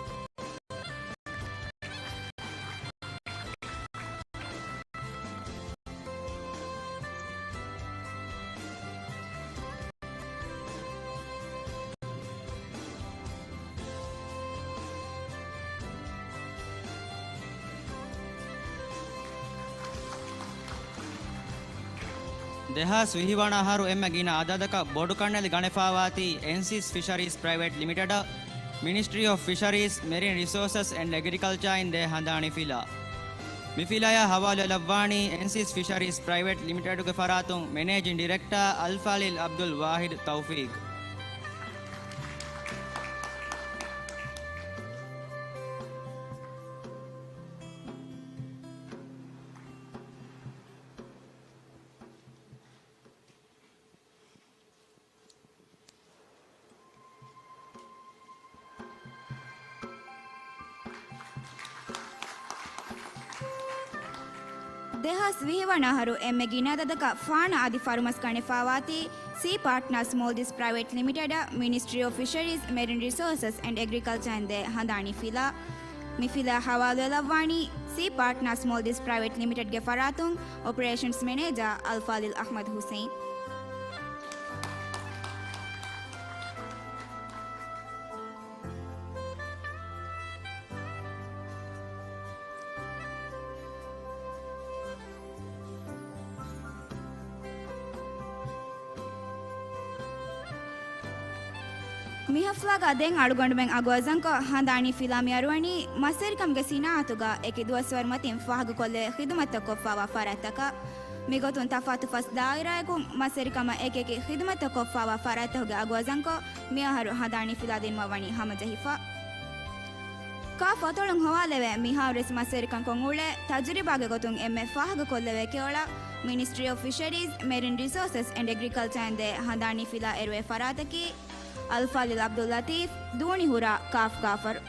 ދެހާސް ވިހި ވަނަ އަހަރު އެންމެ ގިނަ އަދަދަކަށް ބޮޑު ކަންނެލި ގަނެފާވާތީ އެންސިސް ފިޝަރީޒް ޕްރައިވެޓް ލިމިޓެޑަށް މިނިސްޓްރީ އޮފް ފިޝަރީޒް، މެރިން ރިސޯސަސް އެންޑް އެގްރިކަލްޗާއިން ދޭ ހަނދާނީ ފިލާ. މި ފިލާޔާ ހަވާލުވެލައްވާނީ އެންސީސް ފިޝަރީޒް ޕްރައިވެޓް ލިމިޓެޑުގެ ފަރާތުން މެނޭޖިން ޑިރެކްޓާ އަލްފާޟިލް ޢަބްދުލް ވާޙިދު ތައުފީޤް. ދެހާސް ވިހި ވަނަ އަހަރު އެންމެ ގިނަ އަދަދަކަށް ފާނަ އަދި ފަރުމަސް ގަނެފާވާތީ ސީ ޕާޓްނާސް މޯލްޑިވްސް ޕްރައިވެޓް ލިމިޓެޑަށް މިނިސްޓްރީ އޮފް ފިޝަރީޒް، މެރިން ރިސޯސަސް އެންޑް އެގްރިކަލްޗަރ އިން ދޭ ހަނދާނީ ފިލާ. މި ފިލާ ހަވާލުވެލައްވާނީ ސީ ޕާޓްނާސް މޯލްޑިވްސް ޕްރައިވެޓް ލިމިޓެޑްގެ ފަރާތުން އޮޕަރޭޝަންސް މެނޭޖާ އަލްފާޟިލް އަޙްމަދު ޙުސައިން. މި ހަފްލާގަ ދެން އަޅުގަނޑުމެން އަގު ވަޒަންކޮށް ހަނދާނީ ފިލާ މި އަރުވަނީ މަސްވެރިކަމުގެ ސިނާއަތުގަ އެކި ދުވަސްވަރު މަތިން ފާހަގަކޮށްލެވޭ ޚިދުމަތްތައް ކޮށްފާވާ ފަރާތްތަކަށް. މިގޮތުން ތަފާތު ފަސް ދާއިރާއަކުން މަސްވެރިކަމަށް އެކިއެކި ޚިދުމަތްތައް ކޮށްފާވާ ފަރާތްތަކުގެ އަގު ވަޒަންކޮށް، މިއަހަރު ހަނދާނީ ފިލާ ދިނުމަށް ވަނީ ހަމަޖެހިފަ. ކާފް އަތޮޅުން ހޮވާލެވޭ މިހާރުވެސް މަސްވެރިކަން ކޮށް އުޅޭ ތަޖުރިބާގެ ގޮތުން އެންމެ ފާހަގަކޮށްލެވޭ ކެޔޮޅަށް މިނިސްޓްރީ އޮފް ފިޝަރީޒް، މެރިން ރިސޯސަސް އެންޑް އެގްރިކަލްޗަރ އިން ދޭ ހަނދާނީ ފިލާ އެރުވޭ ފަރާތަކީ އަލްފާޟިލް ޢަބްދުއްލަޠީފް، ދޫނި ހުރާ ކާފް ގާފަރު.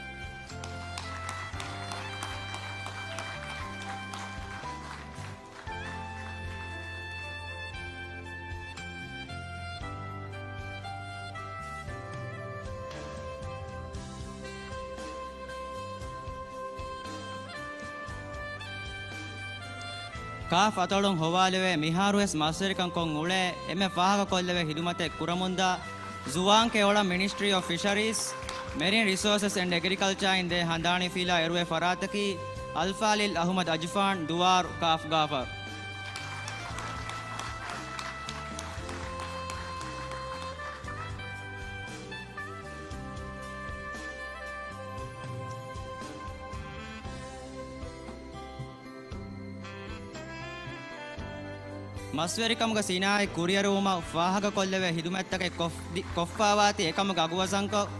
ކާފް އަތޮޅުން ހޮވާލެވޭ މިހާރުވެސް މަސްވެރިކަން ކޮށް އުޅޭ އެންމެ ފާހަގަކޮށްލެވޭ ހިދުމަތެއް ކުރަމުންދާ ޒުވާން ކެޔޮޅަށް މިނިސްޓްރީ އޮފް ފިޝަރީޒް، މެރިން ރިސޯސަސް އެންޑް އެގްރިކަލްޗާ އިން ދޭ ހަނދާނީ ފިލާ އެރުވޭ ފަރާތަކީ އަލްފާޟިލް އަޙުމަދު އަޖުފާން، ދުވާރު، ކާފް ގާފަރު. މަސްވެރިކަމުގެ ސިނާއަތް ކުރިއެރުވުމަށް ފާހަގަކޮށްލެވޭ ހިދުމަތްތަކެއް ކޮށް-، ދި-، ކޮށްފާވާތީ އެކަމުގެ އަގުވަޒަންކޮށް،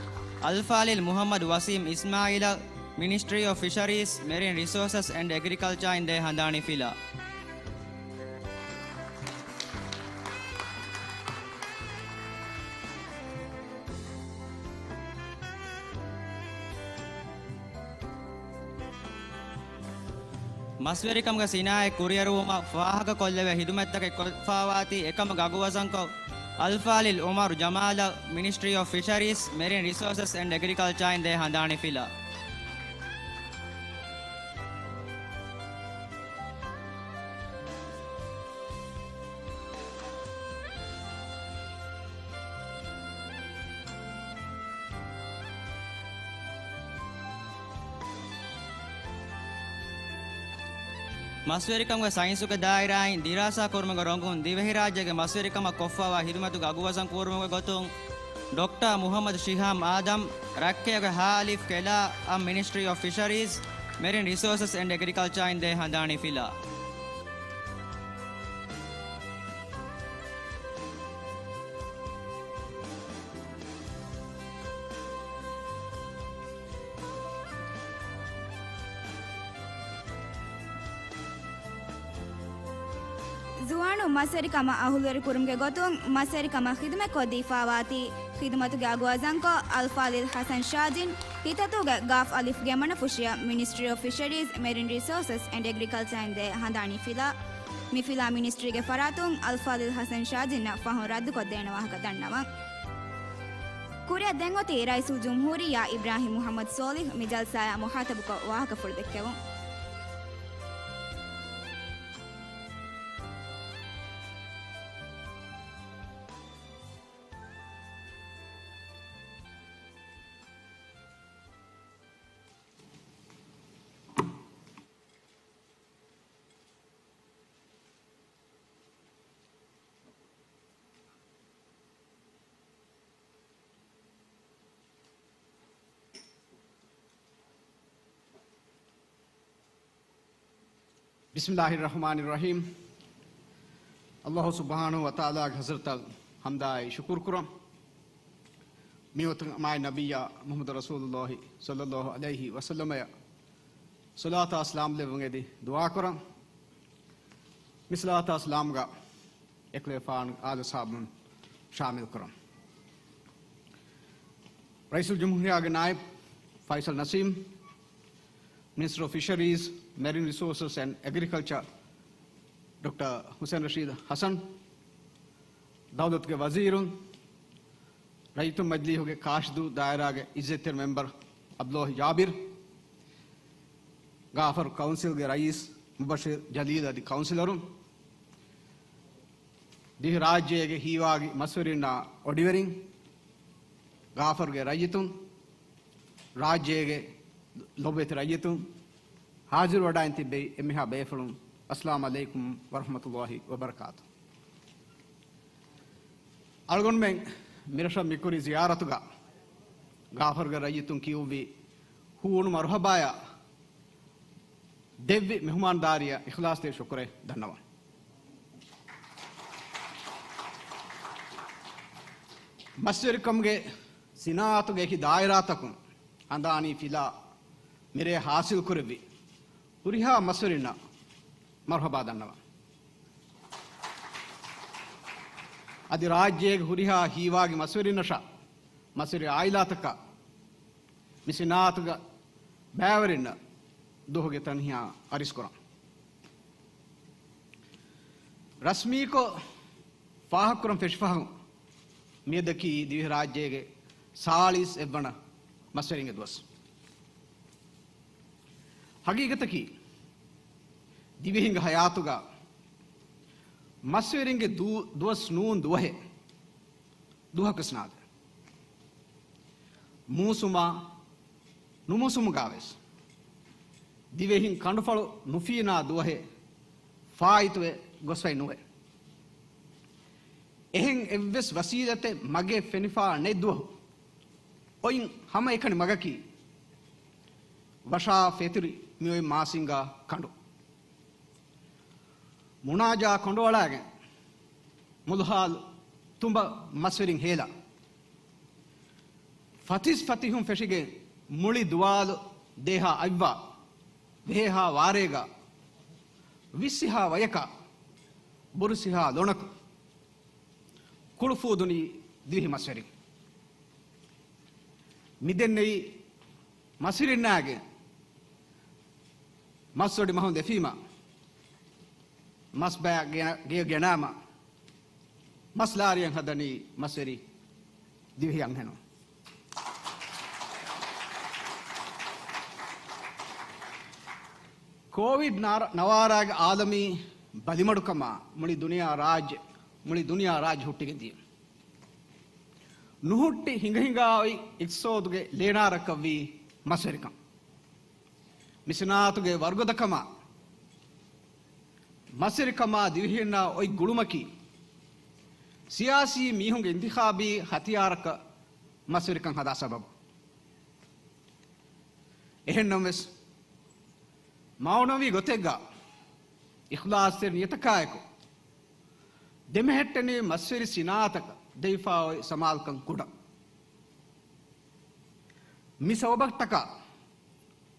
އަލްފާޟިލް މުޙައްމަދު ވަސީމް އިސްމާޢީލަށް މިނިސްޓްރީ އޮފް ފިޝަރީޒް، މެރިން ރިސޯސަސް އެންޑް އެގްރިކަލްޗާ އިން ދޭ ހަނދާނީ ފިލާ. މަސްވެރިކަމުގެ ސިނާއަތް ކުރިއެރުވުމަށް ފާހަގަކޮށްލެވޭ ހިދުމަތްތަކެއް ކޮށްފާވާތީ އެކަމުގެ އަގުވަޒަންކޮށް، އަލްފާޟިލް ޢުމަރު ޖަމާލަށް މިނިސްޓްރީ އޮފް ފިޝަރީޒް، މެރިން ރިސޯސަސް އެންޑް އެގްރިކަލްޗާ އިން ދޭ ހަނދާނީ ފިލާ. މަސްވެރިކަމުގެ ސައިންސުގެ ދާއިރާއިން ދިރާސާ ކުރުމުގެ ރޮނގުން ދިވެހިރާއްޖޭގެ މަސްވެރިކަމަށް ކޮށްފާވާ ހިދުމަތުގެ އަގުވަޒަން ކުރުމުގެ ގޮތުން، ޑޮކްޓަރ މުޙައްމަދު ޝިހާމް އާދަމް، ރައްކައިގެ ހާ އަލިފް ކެލާ އަށް މިނިސްޓްރީ އޮފް ފިޝަރީޒް، މެރިން ރިސޯސަސް އެންޑް އެގްރިކަލްޗާ އިން ދޭ ހަނދާނީ ފިލާ. ޒުވާނުން މަސްވެރިކަމަށް އަހުލުވެރިކުރުމުގެ ގޮތުން މަސްވެރިކަމަށް ޚިދުމަތްކޮށްދީފާވާތީ، ޚިދުމަތުގެ އަގުވަޒަންކޮށް، އަލްފާޟިލް ޙަސަން ޝާޖިން ހިތަދޫގެ ގާފް އަލިފްގެ މަނަފުށިއަށް މިނިސްޓްރީ އޮފް ފިޝަރީޒް، މެރިން ރިސޯސަސް އެންޑް އެގްރިކަލްޗާ އިން ދޭ ހަނދާނީ ފިލާ. މި ފިލާ މިނިސްޓްރީގެ ފަރާތުން އަލްފާޟިލް ޙަސަން ޝާޖިންއަށް ފަހުން ރައްދުކޮށްދޭނެ ވާހަކަ ދަންނަވަން. ކުރިއަށް ދެން އޮތީ ރައީސުލްޖުމްހޫރިއްޔާ އިބްރާހިމް މުޙައްމަދު ސޯލިހް މި ޖަލްސާއާ މުޚާޠަބުކޮށް ވާހަކަފުޅު ދެއްކެވުން. ބިސްމިއްލާހިއްރަޙްމާނިއްރަޙީމް. އައްލާހު ސުބްޙާނަހު ވަތަޢާލާގެ ޙަޟްރަތަށް ޙަމްދާއި ޝުކުރު ކުރަން. މިއޮތީ މާތް ނަބިއްޔާ މުޙައްމަދު ރަސޫލުއްލާހި ޞައްލައްލާހު ޢަލައިހި ވަސައްލަމަށް ޞަލާތާ ސަލާމް ލެއްވުން އެދި ދުޢާ ކުރަން. މި ޞަލާތާ ސަލާމްގަ އެކަލޭފާނު އާލު ޞަޙާބުން ޝާމިލް ކުރަން. ރައީސުލްޖުމްހޫރިއްޔާގެ ނާއިބު ފައިޞަލް ނަސީމް، މިނިސްޓަރ އޮފް ފިޝަރީޒް، މެރިން ރިސޯސަސް އެންޑް އެގްރިކަލްޗަރ ޑޮކްޓަރ ޙުސެން ރަޝީދު ޙަސަން، ދައުލަތުގެ ވަޒީރުން، ރައްޔިތުން މަޖިލީހުގެ ކާށިދޫ ދާއިރާގެ ޢިއްޒަތްތެރި މެމްބަރު ޢަބްދުﷲ ޖާބިރު، ގާފަރު ކައުންސިލްގެ ރައީސް މުބަޝިރު ޖަލީލް އަދި ކައުންސިލަރުން، ދިވެހިރާއްޖޭގެ ހީވާގި މަސްވެރިންނާ އޮޑިވެރިން، ގާފަރުގެ ރައްޔިތުން، ރާއްޖޭގެ ލޮބުވެތި ރައްޔިތުން، ޙާޟިރުވެވަޑައިން ތިއްބެވި އެންމެހާ ބޭފުޅުން، އައްސަލާމު ޢަލައިކުމް ވަރަޙްމަތުﷲ ވަބަރަކާތު. އަޅުގަނޑުމެން މިރަށަށް މިކުރި ޒިޔާރަތުގަ ގާފަރުގެ ރައްޔިތުން ކިޔުއްވި ހޫނު މަރުޙަބާޔަށް ދެއްވި މެހުމާންދާރީއަށް އިޚްލާޞްތެރި ޝުކުރެއް ދަންނަވަން. މަސްވެރިކަމުގެ ސިނާޢަތުގެ އެކި ދާއިރާތަކުން ހަނދާނީ ފިލާ މިރޭ ޙާޞިލްކުރެއްވި ހުރިހާ މަސްވެރިންނަށް މަރުޙަބާ ދަންނަވަން. އަދި ރާއްޖޭގެ ހުރިހާ ހީވާގި މަސްވެރިންނަށާ މަސްވެރި ޢާއިލާތަކާ މި ސިނާޢަތުގަ ބައިވެރިންނަށް ދުވަހުގެ ތަންހިޔާ އަރިސްކުރަން. ރަސްމީކޮށް ފާހަގަކުރަން ފެށިފަހުން، މިއަދަކީ ދިވެހިރާއްޖޭގެ ސާޅީސް އެއްވަނަ މަސްވެރިންގެ ދުވަސް. ހަގީގަތަކީ، ދިވެހިންގެ ހަޔާތުގަ މަސްވެރިންގެ ދޫ-، ދުވަސް ނޫން ދުވަހެއް ދުވަހަކުވެސް ނާދޭ. މޫސުމާ ނުމޫސުމުގަވެސް ދިވެހިން ކަނޑުފަޅު ނުފީނާ ދުވަހެއް ފާއިތުވެ ގޮސްފައި ނުވޭ. އެހެން އެއްވެސް ވަސީލަތެއް މަގޭ ފެނިފާ ނެތް ދުވަހު އޮތް ހަމައެކަނި މަގަކީ ވަށާ ފެތުރި މިއޮތް މާސިންގާ ކަނޑު. މުނާޖާ ކޮނޑުއަޅާގެން މުލުހާލު ތުނބަ މަސްވެރިން ހޭލާ، ފަތިސް ފަތިހުން ފެށިގެން މުޅި ދުވާލު ދޭހާ އަތްވާ، ވޭހާ ވާރޭގާ، ވިއްސިހާ ވަޔަކާ، ބުރުސިހާ ލޮނަކު، ކުޅުފޫދުނީ ދިވެހި މަސްވެރިން. މިދެންނެވި މަސްވެރިންނާގެ މަސްވެރި މަހުން ދެފީމަ، މަސްބަޔަށް ގެ-، ގެޔަށް ގެނާމަ، މަސް ލާރިއެއް ހަދަނީ މަސްވެރި ދިވެހި އަންހެނުން. ކޯވިޑް ނާރ-، ނަވާރާގެ އާލަމީ ބަލިމަޑުކަމާ މުޅި ދުނިޔާ ރާއްޖެ، މުޅި ދުނިޔާ ރާއްޖެ ހުއްޓިގެން ދިޔަ. ނުހުއްޓި ހިނގަ ހިނގާ އޮތް އިޤްތިޞާދުގެ ލޭނާރަކަށްވީ މަސްވެރިކަން. މި ސިނާޢަތުގެ ވަރުގަދަކަމާ، މަސްވެރިކަމާ ދިވެހިންނާ އޮތް ގުޅުމަކީ، ސިޔާސީ މީހުންގެ އިންތިޚާބީ ހަތިޔާރަކަށް މަސްވެރިކަން ހަދާ ސަބަބު. އެހެންނަމަވެސް، މަޢުނަވީ ގޮތެއްގަ އިޚްލާޞްތެރި ނިޔަތަކާއެކު، ދެމެހެއްޓެނީ މަސްވެރި ސިނާޢަތަކަށް ދެވިފާ އޮތް ސަމާލުކަން ކުޑަ. މި ސަބަބަށްޓަކާ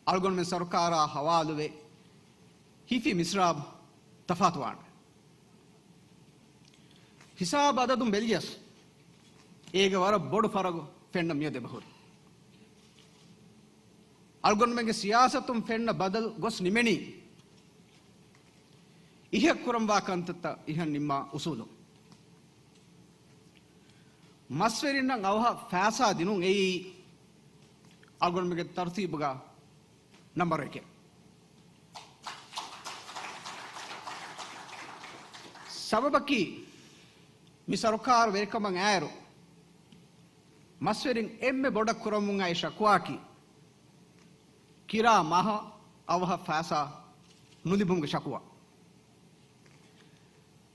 އަޅުގަނޑުމެން ސަރުކާރާ ހަވާލުވެ ހިފި މިސްރާބު ތަފާތުވާނެ. ހިސާބު އަދަދުން ބެލިޔަސް، އޭގެ ވަރަށް ބޮޑު ފަރަގު ފެންނަ މިއަދު އެބަހުރި. އަޅުގަނޑުމެންގެ ސިޔާސަތުން ފެންނަ ބަދަލު ގޮސް ނިމެނީ، އިހަށް ކުރަންވާ ކަންތައްތައް އިހަށް ނިންމާ އުސޫލުން. މަސްވެރިންނަށް އަވަހަށް ފައިސާ ދިނުން އެއީ އަޅުގަނޑުމެންގެ ތަރުތީބުގަ ނަމްބަރު އެކެއް. ސަބަބަކީ، މި ސަރުކާރު ވެރިކަމަށް އައިއިރު، މަސްވެރިން އެންމެ ބޮޑަށް ކުރަމުން އައި ޝަކުވާއަކީ، ކިރާ މަހަށް އަވަހަށް ފައިސާ ނުލިބުމުގެ ޝަކުވާ.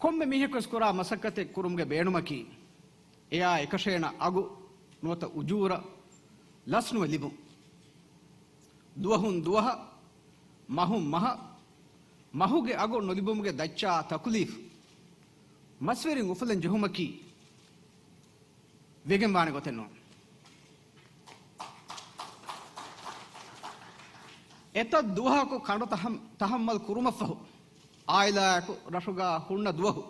ކޮންމެ މީހަކުވެސް ކުރާ މަސައްކަތެއް ކުރުމުގެ ބޭނުމަކީ، އެއާ އެކަށޭނަ އަގު ނުވަތަ އުޖޫރަ ލަސްނުވެ ލިބުން. ދުވަހުން ދުވަހަށް، މަހުން މަހަށް، މަހުގެ އަގު ނުލިބުމުގެ ދައްޗާ ތަކުލީފު މަސްވެރިން އުފުލަން ޖެހުމަކީ ވެގެންވާނެ ގޮތެއް ނޫން. އެތައް ދުވަހަކު ކަނޑު ތަހަމް-، ތަހައްމަލް ކުރުމަށްފަހު، އާއިލާއަކު ރަށުގާ ހުންނަ ދުވަހު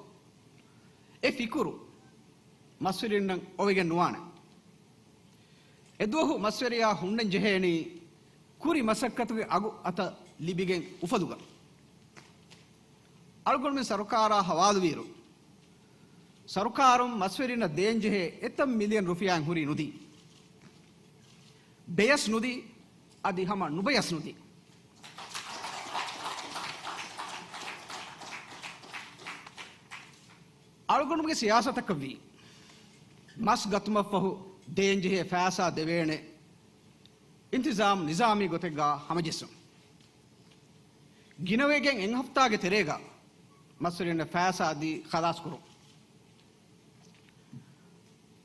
އެ ފިކުރު މަސްވެރިންނަށް އޮވެގެން ނުވާނެ. އެދުވަހު މަސްވެރިޔާ ހުންނަން ޖެހޭނީ ކުރި މަސައްކަތުގެ އަގު އަތަށް ލިބިގެން އުފަލުގަ. އަޅުގަނޑުމެން ސަރުކާރާ ހަވާލުވިއިރު، ސަރުކާރުން މަސްވެރިންނަށް ދޭންޖެހޭ އެތައް މިލިއަން ރުފިޔާއިން ހުރީ ނުދީ. ބެޔަސް ނުދީ، އަދި ހަމަ ނުބަޔަސް ނުދީ. އަޅުގަނޑުގެ ސިޔާސަތަކަށްވީ، މަސް ގަތުމަށްފަހު ދޭންޖެހޭ ފައިސާ ދެވޭނެ އިންތިޒާމް ނިޒާމީ ގޮތެއްގާ ހަމަޖެއްސުން. ގިނަވެގެން އެއް ހަފްތާގެ ތެރޭގަ މަސްވެރިންނަށް ފައިސާ ދީ ޚަލާސް ކުރުން.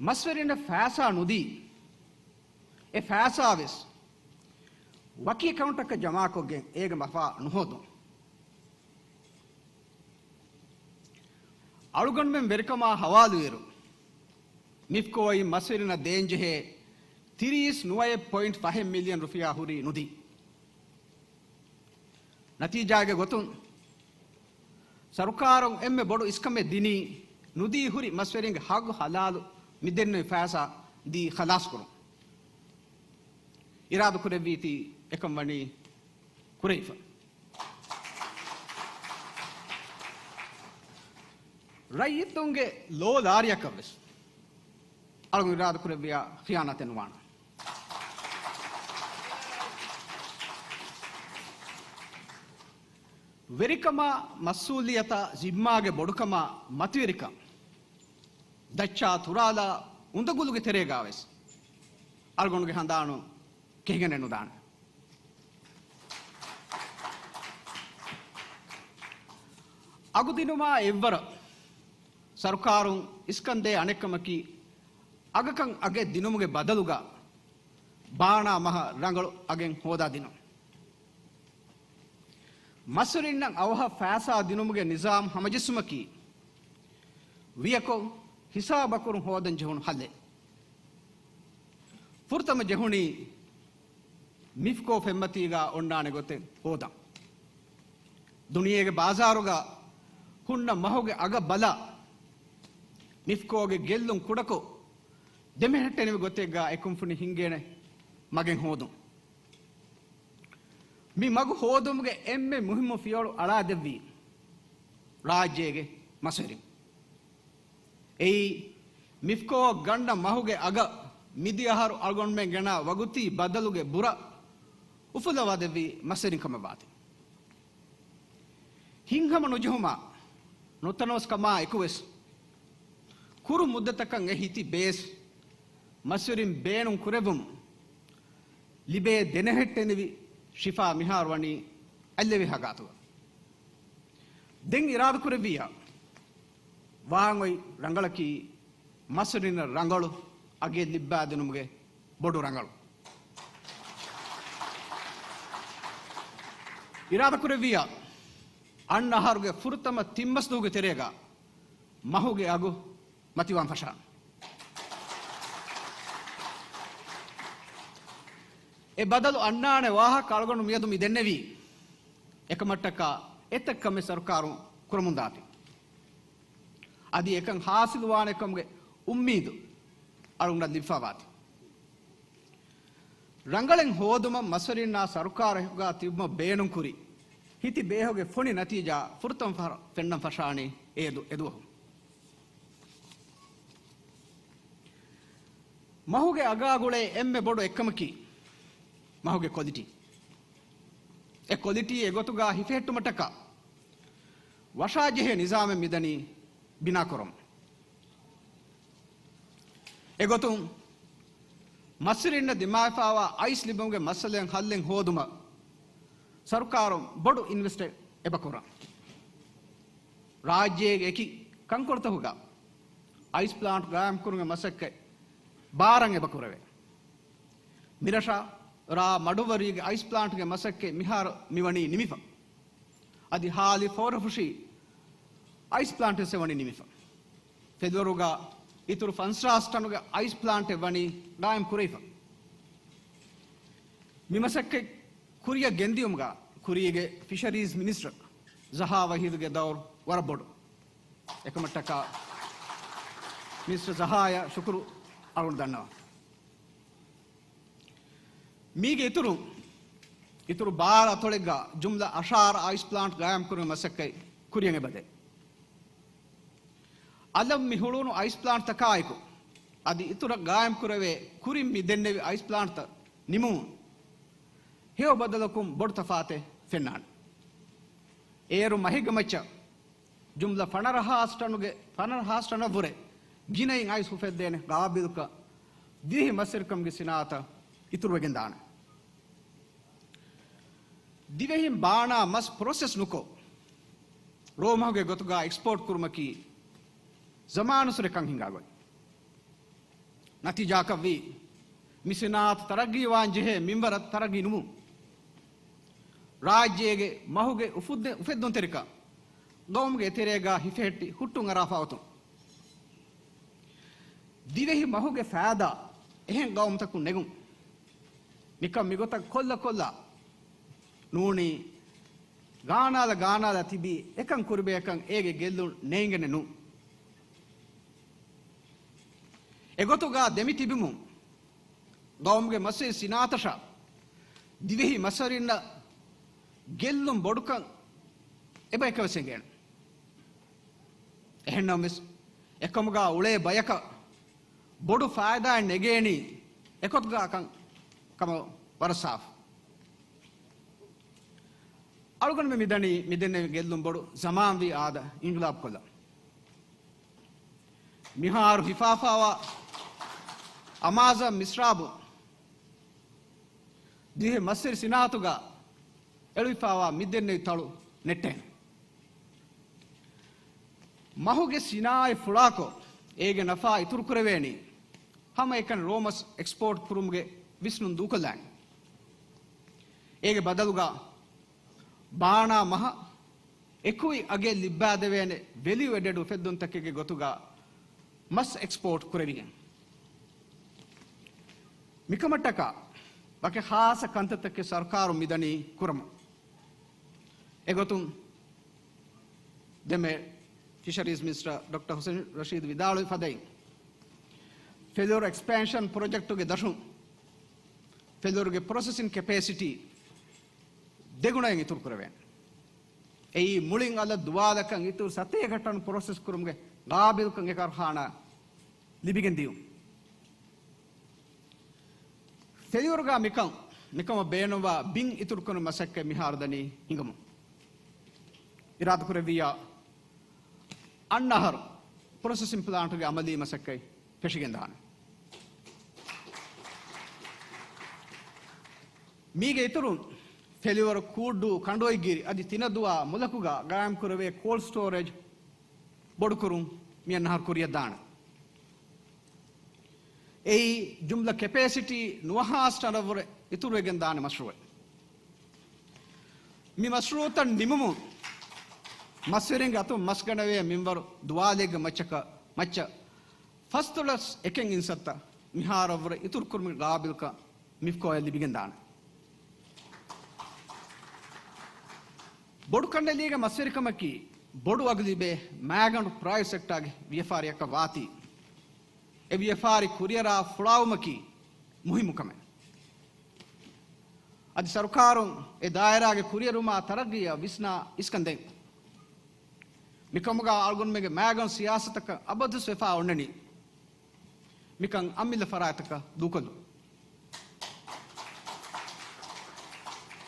މަސްވެރިންނަށް ފައިސާ ނުދީ، އެ ފައިސާ ވެސް ވަކި އެކައުންޓަކަށް ޖަމާކޮށްގެން އޭގެ މަފާ ނުހޯދުން. އަޅުގަނޑުމެން ވެރިކަމާ ހަވާލުވިއިރު، މިފްކޯއިން މަސްވެރިންނަށް ދޭންޖެހޭ ތިރީސް ނުވައެއް ޕޮއިންޓް ފަހެއް މިލިއަން ރުފިޔާ ހުރީ ނުދީ. ނަތީޖާގެ ގޮތުން، ސަރުކާރުން އެންމެ ބޮޑު އިސްކަމެއް ދިނީ، ނުދީ ހުރި މަސްވެރިންގެ ހައްގު ހަލާލު މިދެންނެވި ފައިސާ ދީ ޚަލާސްކުރުން. އިރާދަކުރެއްވީތީ އެކަން ވަނީ ކުރެވިފަ. ރައްޔިތުންގެ ލޯ ލާރިއަކަށްވެސް އަޅުގަނޑު އިރާދަކުރެއްވިޔާ ޚިޔާނާތެއް ނުވާނެ. ވެރިކަމާ، މަސްއޫލިއްޔަތާ، ޒިންމާގެ ބޮޑުކަމާ، މަތިވެރިކަން، ދައްޗާ ތުރާލާ އުނދަގުލުގެ ތެރޭގާވެސް އަޅުގަނޑުގެ ހަނދާނު ކެހިގެނެއް ނުދާނެ. އަގުދިނުމާ އެއްވަރަށް ސަރުކާރުން އިސްކަންދޭ އަނެއްކަމަކީ، އަގަކަށް އަގެއް ދިނުމުގެ ބަދަލުގަ ބާނާ މަހަށް ރަނގަޅު އަގެއް ހޯދާދިނުން. މަސްވެރިންނަށް އަވަހަށް ފައިސާ ދިނުމުގެ ނިޒާމް ހަމަޖެއްސުމަކީ، ވިޔަކޮށް ހިސާބަކުރުން ހޯދަން ޖެހުނު ހައްލެއް. ފުރަތަމަ ޖެހުނީ މިފްކޯ ފެންމަތީގަ އޮންނާނެ ގޮތެއް ހޯދަން. ދުނިޔޭގެ ބާޒާރުގަ ހުންނަ މަހުގެ އަގަށް ބަލާ، މިފްކޯގެ ގެއްލުން ކުޑަކޮށް، ދެމެހެއްޓެނިވި ގޮތެއްގަ އެ ކުންފުނި ހިންގޭނެ މަގެއް ހޯދުން. މި މަގު ހޯދުމުގެ އެންމެ މުހިއްމު ފިޔަވަޅު އަޅާދެއްވީ ރާއްޖޭގެ މަސްވެރިން. އެއީ، މިފްކޯއަށް ގަންނަ މަހުގެ އަގަށް މިދިޔަ އަހަރު އަޅުގަނޑުމެން ގެނާ ވަގުތީ ބަދަލުގެ ބުރަ އުފުލަވާދެއްވީ މަސްވެރިން ކަމަށް ވާތީ. ހިތްހަމަ ނުޖެހުމާ، ނުތަނަވަސްކަމާ އެކުވެސް، ކުރު މުއްދަތަކަށް އެ ހިތި ބޭސް މަސްވެރިން ބޭނުން ކުރެއްވުމުން ލިބޭ ދެނެހެއްޓެނިވި ޝިފާ މިހާރު ވަނީ އަތްލެވިހާ ގާތުގަ. ދެން އިރާދަކުރެއްވިއްޔާ، ވާން އޮތް ރަނގަޅަކީ މަސްވެރިންނަށް ރަނގަޅު އަގެއް ލިއްބާދިނުމުގެ ބޮޑު ރަނގަޅު. އިރާދަކުރެއްވިއްޔާ، އަންނަ އަހަރުގެ ފުރަތަމަ ތިން މަސްދުވަހުގެ ތެރޭގަ މަހުގެ އަގު މަތިވާން ފަށާނެ. އެ ބަދަލު އަންނާނެ ވާހަކަ އަޅުގަނޑު މިއަދު މި ދެންނެވީ، އެކަމަށްޓަކާ އެތައް ކަމެއް ސަރުކާރުން ކުރަމުންދާތީ. އަދި އެކަން ހާސިލުވާނެކަމުގެ އުއްމީދު އަޅުގަނޑަށް ލިބިފަވާތީ. ރަނގަޅެއް ހޯދުމަށް މަސްވެރިންނާ ސަރުކާރަކުގާ ތިބުމަށް ބޭނުންކުރި ހިތި ބޭހުގެ ފޮނި ނަތީޖާ ފުރަތަމަ ފަހަރަށް ފެންނަން ފަށާނީ އެ ދު-، އެދުވަހު. މަހުގެ އަގާ ގުޅޭ އެންމެ ބޮޑު އެއްކަމަކީ މަހުގެ ކޮލިޓީ. އެ ކޮލިޓީ އެގޮތުގާ ހިފެހެއްޓުމަށްޓަކާ ވަށާޖެހޭ ނިޒާމެއް މިދަނީ ބިނާކުރަމުން. އެގޮތުން، މަސްވެރިންނަށް ދިމާވެފައިވާ އައިސް ލިބުމުގެ މައްސަލައަށް ހައްލެއް ހޯދުމަށް ސަރުކާރުން ބޮޑު އިންވެސްޓެއް އެބަކުރަން. ރާއްޖޭގެ އެކި ކަންކޮޅުތަކުގަ އައިސް ޕްލާންޓް ގާއިމްކުރުމުގެ މަސައްކަތް ބާރަށް އެބަކުރެވޭ. މިރަށަށް ރާ މަޑުއްވަރީގެ އައިސް ޕްލާންޓްގެ މަސައްކަތް މިހާރު މިވަނީ ނިމިފަ. އަދި ހާލި ފޯރަފުށި އައިސް ޕްލާންޓެއް ވެސް ވަނީ ނިމިފަ. ފެލުވަރުގަ އިތުރު ފަންސާސް ޓަނުގެ އައިސް ޕްލާންޓެއް ވަނީ ގާއިމް ކުރެވިފަ. މި މަސައްކަތް ކުރިއަށް ގެންދިޔުމުގަ ކުރީގެ ފިޝަރީޒް މިނިސްޓަރ ޒަހާ ވަހީދުގެ ދައުރު ވަރަށް ބޮޑު. އެކަމަށްޓަކާ މިނިސްޓަރ ޒަހާޔަށް ޝުކުރު އަޅުގަނޑު ދަންނަވަން. މީގެ އިތުރުން، އިތުރު ބާރަ އަތޮޅެއްގަ ޖުމްލަ އަށާރަ އައިސް ޕްލާންޓް ގާއިމް ކުރުމުގެ މަސައްކަތް ކުރިއަށް އެބަދޭ. އަލަށް މި ހުޅުވުނު އައިސް ޕްލާންޓްތަކާއެކު، އަދި އިތުރަށް ގާއިމް ކުރެވޭ ކުރިން މި ދެންނެވި އައިސް ޕްލާންޓްތައް ނިމުމުން، ހެޔޮ ބަދަލަކުން ބޮޑު ތަފާތެއް ފެންނާނެ. އޭރު މަހެއްގެ މައްޗަށް ޖުމްލަ ފަނަރަ ހާސް ޓަނުގެ، ފަނަރަ ހާސް ޓަނަށް ވުރެ ގިނައިން އައިސް އުފެއްދޭނެ ގާބިލްކަން ދިވެހި މަސްވެރިކަމުގެ ސިނާއަތަށް އިތުރުވެގެންދާނެ. ދިވެހިން ބާނާ މަސް ޕްރޮސެސް ނުކޮށް، ރޯމަހުގެ ގޮތުގަ އެކްސްޕޯޓް ކުރުމަކީ ޒަމާނުއްސުރެ ކަން ހިނގާ ގޮތް. ނަތީޖާއަކަށްވީ، މި ސިނާއަތު ތަރައްގީވާން ޖެހޭ މިންވަރަށް ތަރައްގީ ނުވުން. ރާއްޖޭގެ މަހުގެ އުފުއްދެ-، އުފެއްދުންތެރިކަން ގައުމުގެ އެތެރޭގަ ހިފެހެއްޓި ހުއްޓުން އަރާފަ އޮތުން. ދިވެހި މަހުގެ ފައިދާ އެހެން ގައުމުތަކުން ނެގުން. ނިކަން މިގޮތަށް ކޮށްލަ ކޮށްލާ ނޫނީ ގާނާލަ ގާނާލަ ތިބީ އެކަން ކުރިބޭކަން އޭގެ ގެއްލުން ނޭނގެނެއް ނޫން. އެގޮތުގަ ދެމި ތިބިމުން ގައުމުގެ މަސްވެރި ސިނާއަތަށާ ދިވެހި މަސްވެރިންނަށް ގެއްލުން ބޮޑުކަން އެބަޔަކަށް ވެސް އެނގޭނެ. އެހެންނަމަވެސް، އެކަމުގަ އުޅޭ ބަޔަކަށް ބޮޑު ފައިދާއެއް ނެގޭނީ އެގޮތުގަ ކަން ކަމަށް ވަރަށް ސާފު. އަޅުގަނޑުމެން މިދަނީ މިދެންނެވި ގެއްލުން ބޮޑު ޒަމާންވީ އާދަ އިންގިލާބުކޮށްލަން. މިހާރު ހިފާފާވާ އަމާޒަށް މިސްރާބު ދިވެހި މަސްވެރި ސިނާއަތުގަ އެޅުވިފާވާ މިދެންނެވި ތަޅު ނެއްޓޭނެ. މަހުގެ ސިނާއަތް ފުޅާކޮށް، އޭގެ ނަފާ އިތުރުކުރެވޭނީ ހަމައެކަނި ރޯމަސް އެކްސްޕޯޓް ކުރުމުގެ ވިސްނުން ދޫކޮށްލާނެ. އޭގެ ބަދަލުގަ ބާނާ މަހަށް އެކުއި އަގެއް ލިއްބާދެވޭނެ ވެލިއު އެޑެޑް އުފެއްދުންތަކެއްގެ ގޮތުގަ މަސް އެކްސްޕޯޓް ކުރެވިގެން. މިކަމަށްޓަކާ ވަކި ޚާއްޞަ ކަންތައްތަކެއް ސަރުކާރުން މިދަނީ ކުރަމުން. އެގޮތުން ދެމެ ފިޝަރީޒް މިނިސްޓަރ ޑޮކްޓަރ ހުސެން ރަޝީދު ވިދާޅުވި ފަދައިން، ފެލުވަރު އެކްސްޕޭންޝަން ޕްރޮޖެކްޓުގެ ދަށުން ފެލުވަރުގެ ޕްރޮސެސިން ކެޕޭސިޓީ ދެގުނައިން އިތުރުކުރެވޭނެ. އެއީ މުޅިން އަލަށް ދުވާލަކަށް އިތުރު ސަތޭކަ ޓަން ޕްރޮސެސް ކުރުމުގެ ގާބިލްކަން އެ ކަރުޚާނާ ލިބިގެން ދިޔުން. ފެލިވަރުގަ މިކަން، މިކަމަށް ބޭނުންވާ ބިން އިތުރުކުރުމުގެ މަސައްކަތް މިހާރު ދަނީ ހިނގަމުން. އިރާދަކުރެއްވިއްޔާ، އަންނަ އަހަރު ޕްރޮސެސިން ޕްލާންޓުގެ އަމަލީ މަސައްކަތް ފެށިގެންދާނެ. މީގެ އިތުރުން، ފެލިވަރު، ކޫއްޑޫ، ކަނޑުއޮތްގިރި އަދި ތިނަދުވާ މުލަކުގަ ގާއިމްކުރެވޭ ކޯލްޑް ސްޓޯރޭޖް ބޮޑުކުރުން މިއަންނަ އަހަރު ކުރިއަށްދާނެ. އެއީ ޖުމްލަ ކެޕޭސިޓީ ނުވަހާސް ޓަނަށްވުރެ އިތުރުވެގެން ދާނެ މަޝްރޫއެއް. މި މަޝްރޫއުތައް ނިމުމުން މަސްވެރިންގެ އަތުން މަސް ގަނެވޭ މިންވަރު ދުވާލެއްގެ މައްޗަކަށް، މައްޗަށް ފަސްދޮޅަސް އެކެއް އިންސައްތަ މިހާރަށްވުރެ އިތުރުކުރުމުގެ ގާބިލްކަން މިފްކޯއަށް ލިބިގެންދާނެ. ބޮޑުކަންނެލީގެ މަސްވެރިކަމަކީ ބޮޑު އަގު ލިބޭ މާގަނޑު ޕްރައިވެޓް ސެކްޓާގެ ވިޔަފާރިއަކަށް ވާތީ، އެ ވިޔަފާރި ކުރިއަރާ ފުޅާވުމަކީ މުހިއްމު ކަމެއް. އަދި ސަރުކާރުން އެ ދާއިރާގެ ކުރިއެރުމާ ތަރައްގީއަށް ވިސްނާ އިސްކަން ދޭން. މިކަމުގަ އަޅުގަނޑުމެންގެ މާގަނޑު ސިޔާސަތަކަށް އަބަދުވެސް ވެފާ އޮންނަނީ މިކަން އަމިއްލަ ފަރާތްތަކަށް ދޫކޮށްލުން.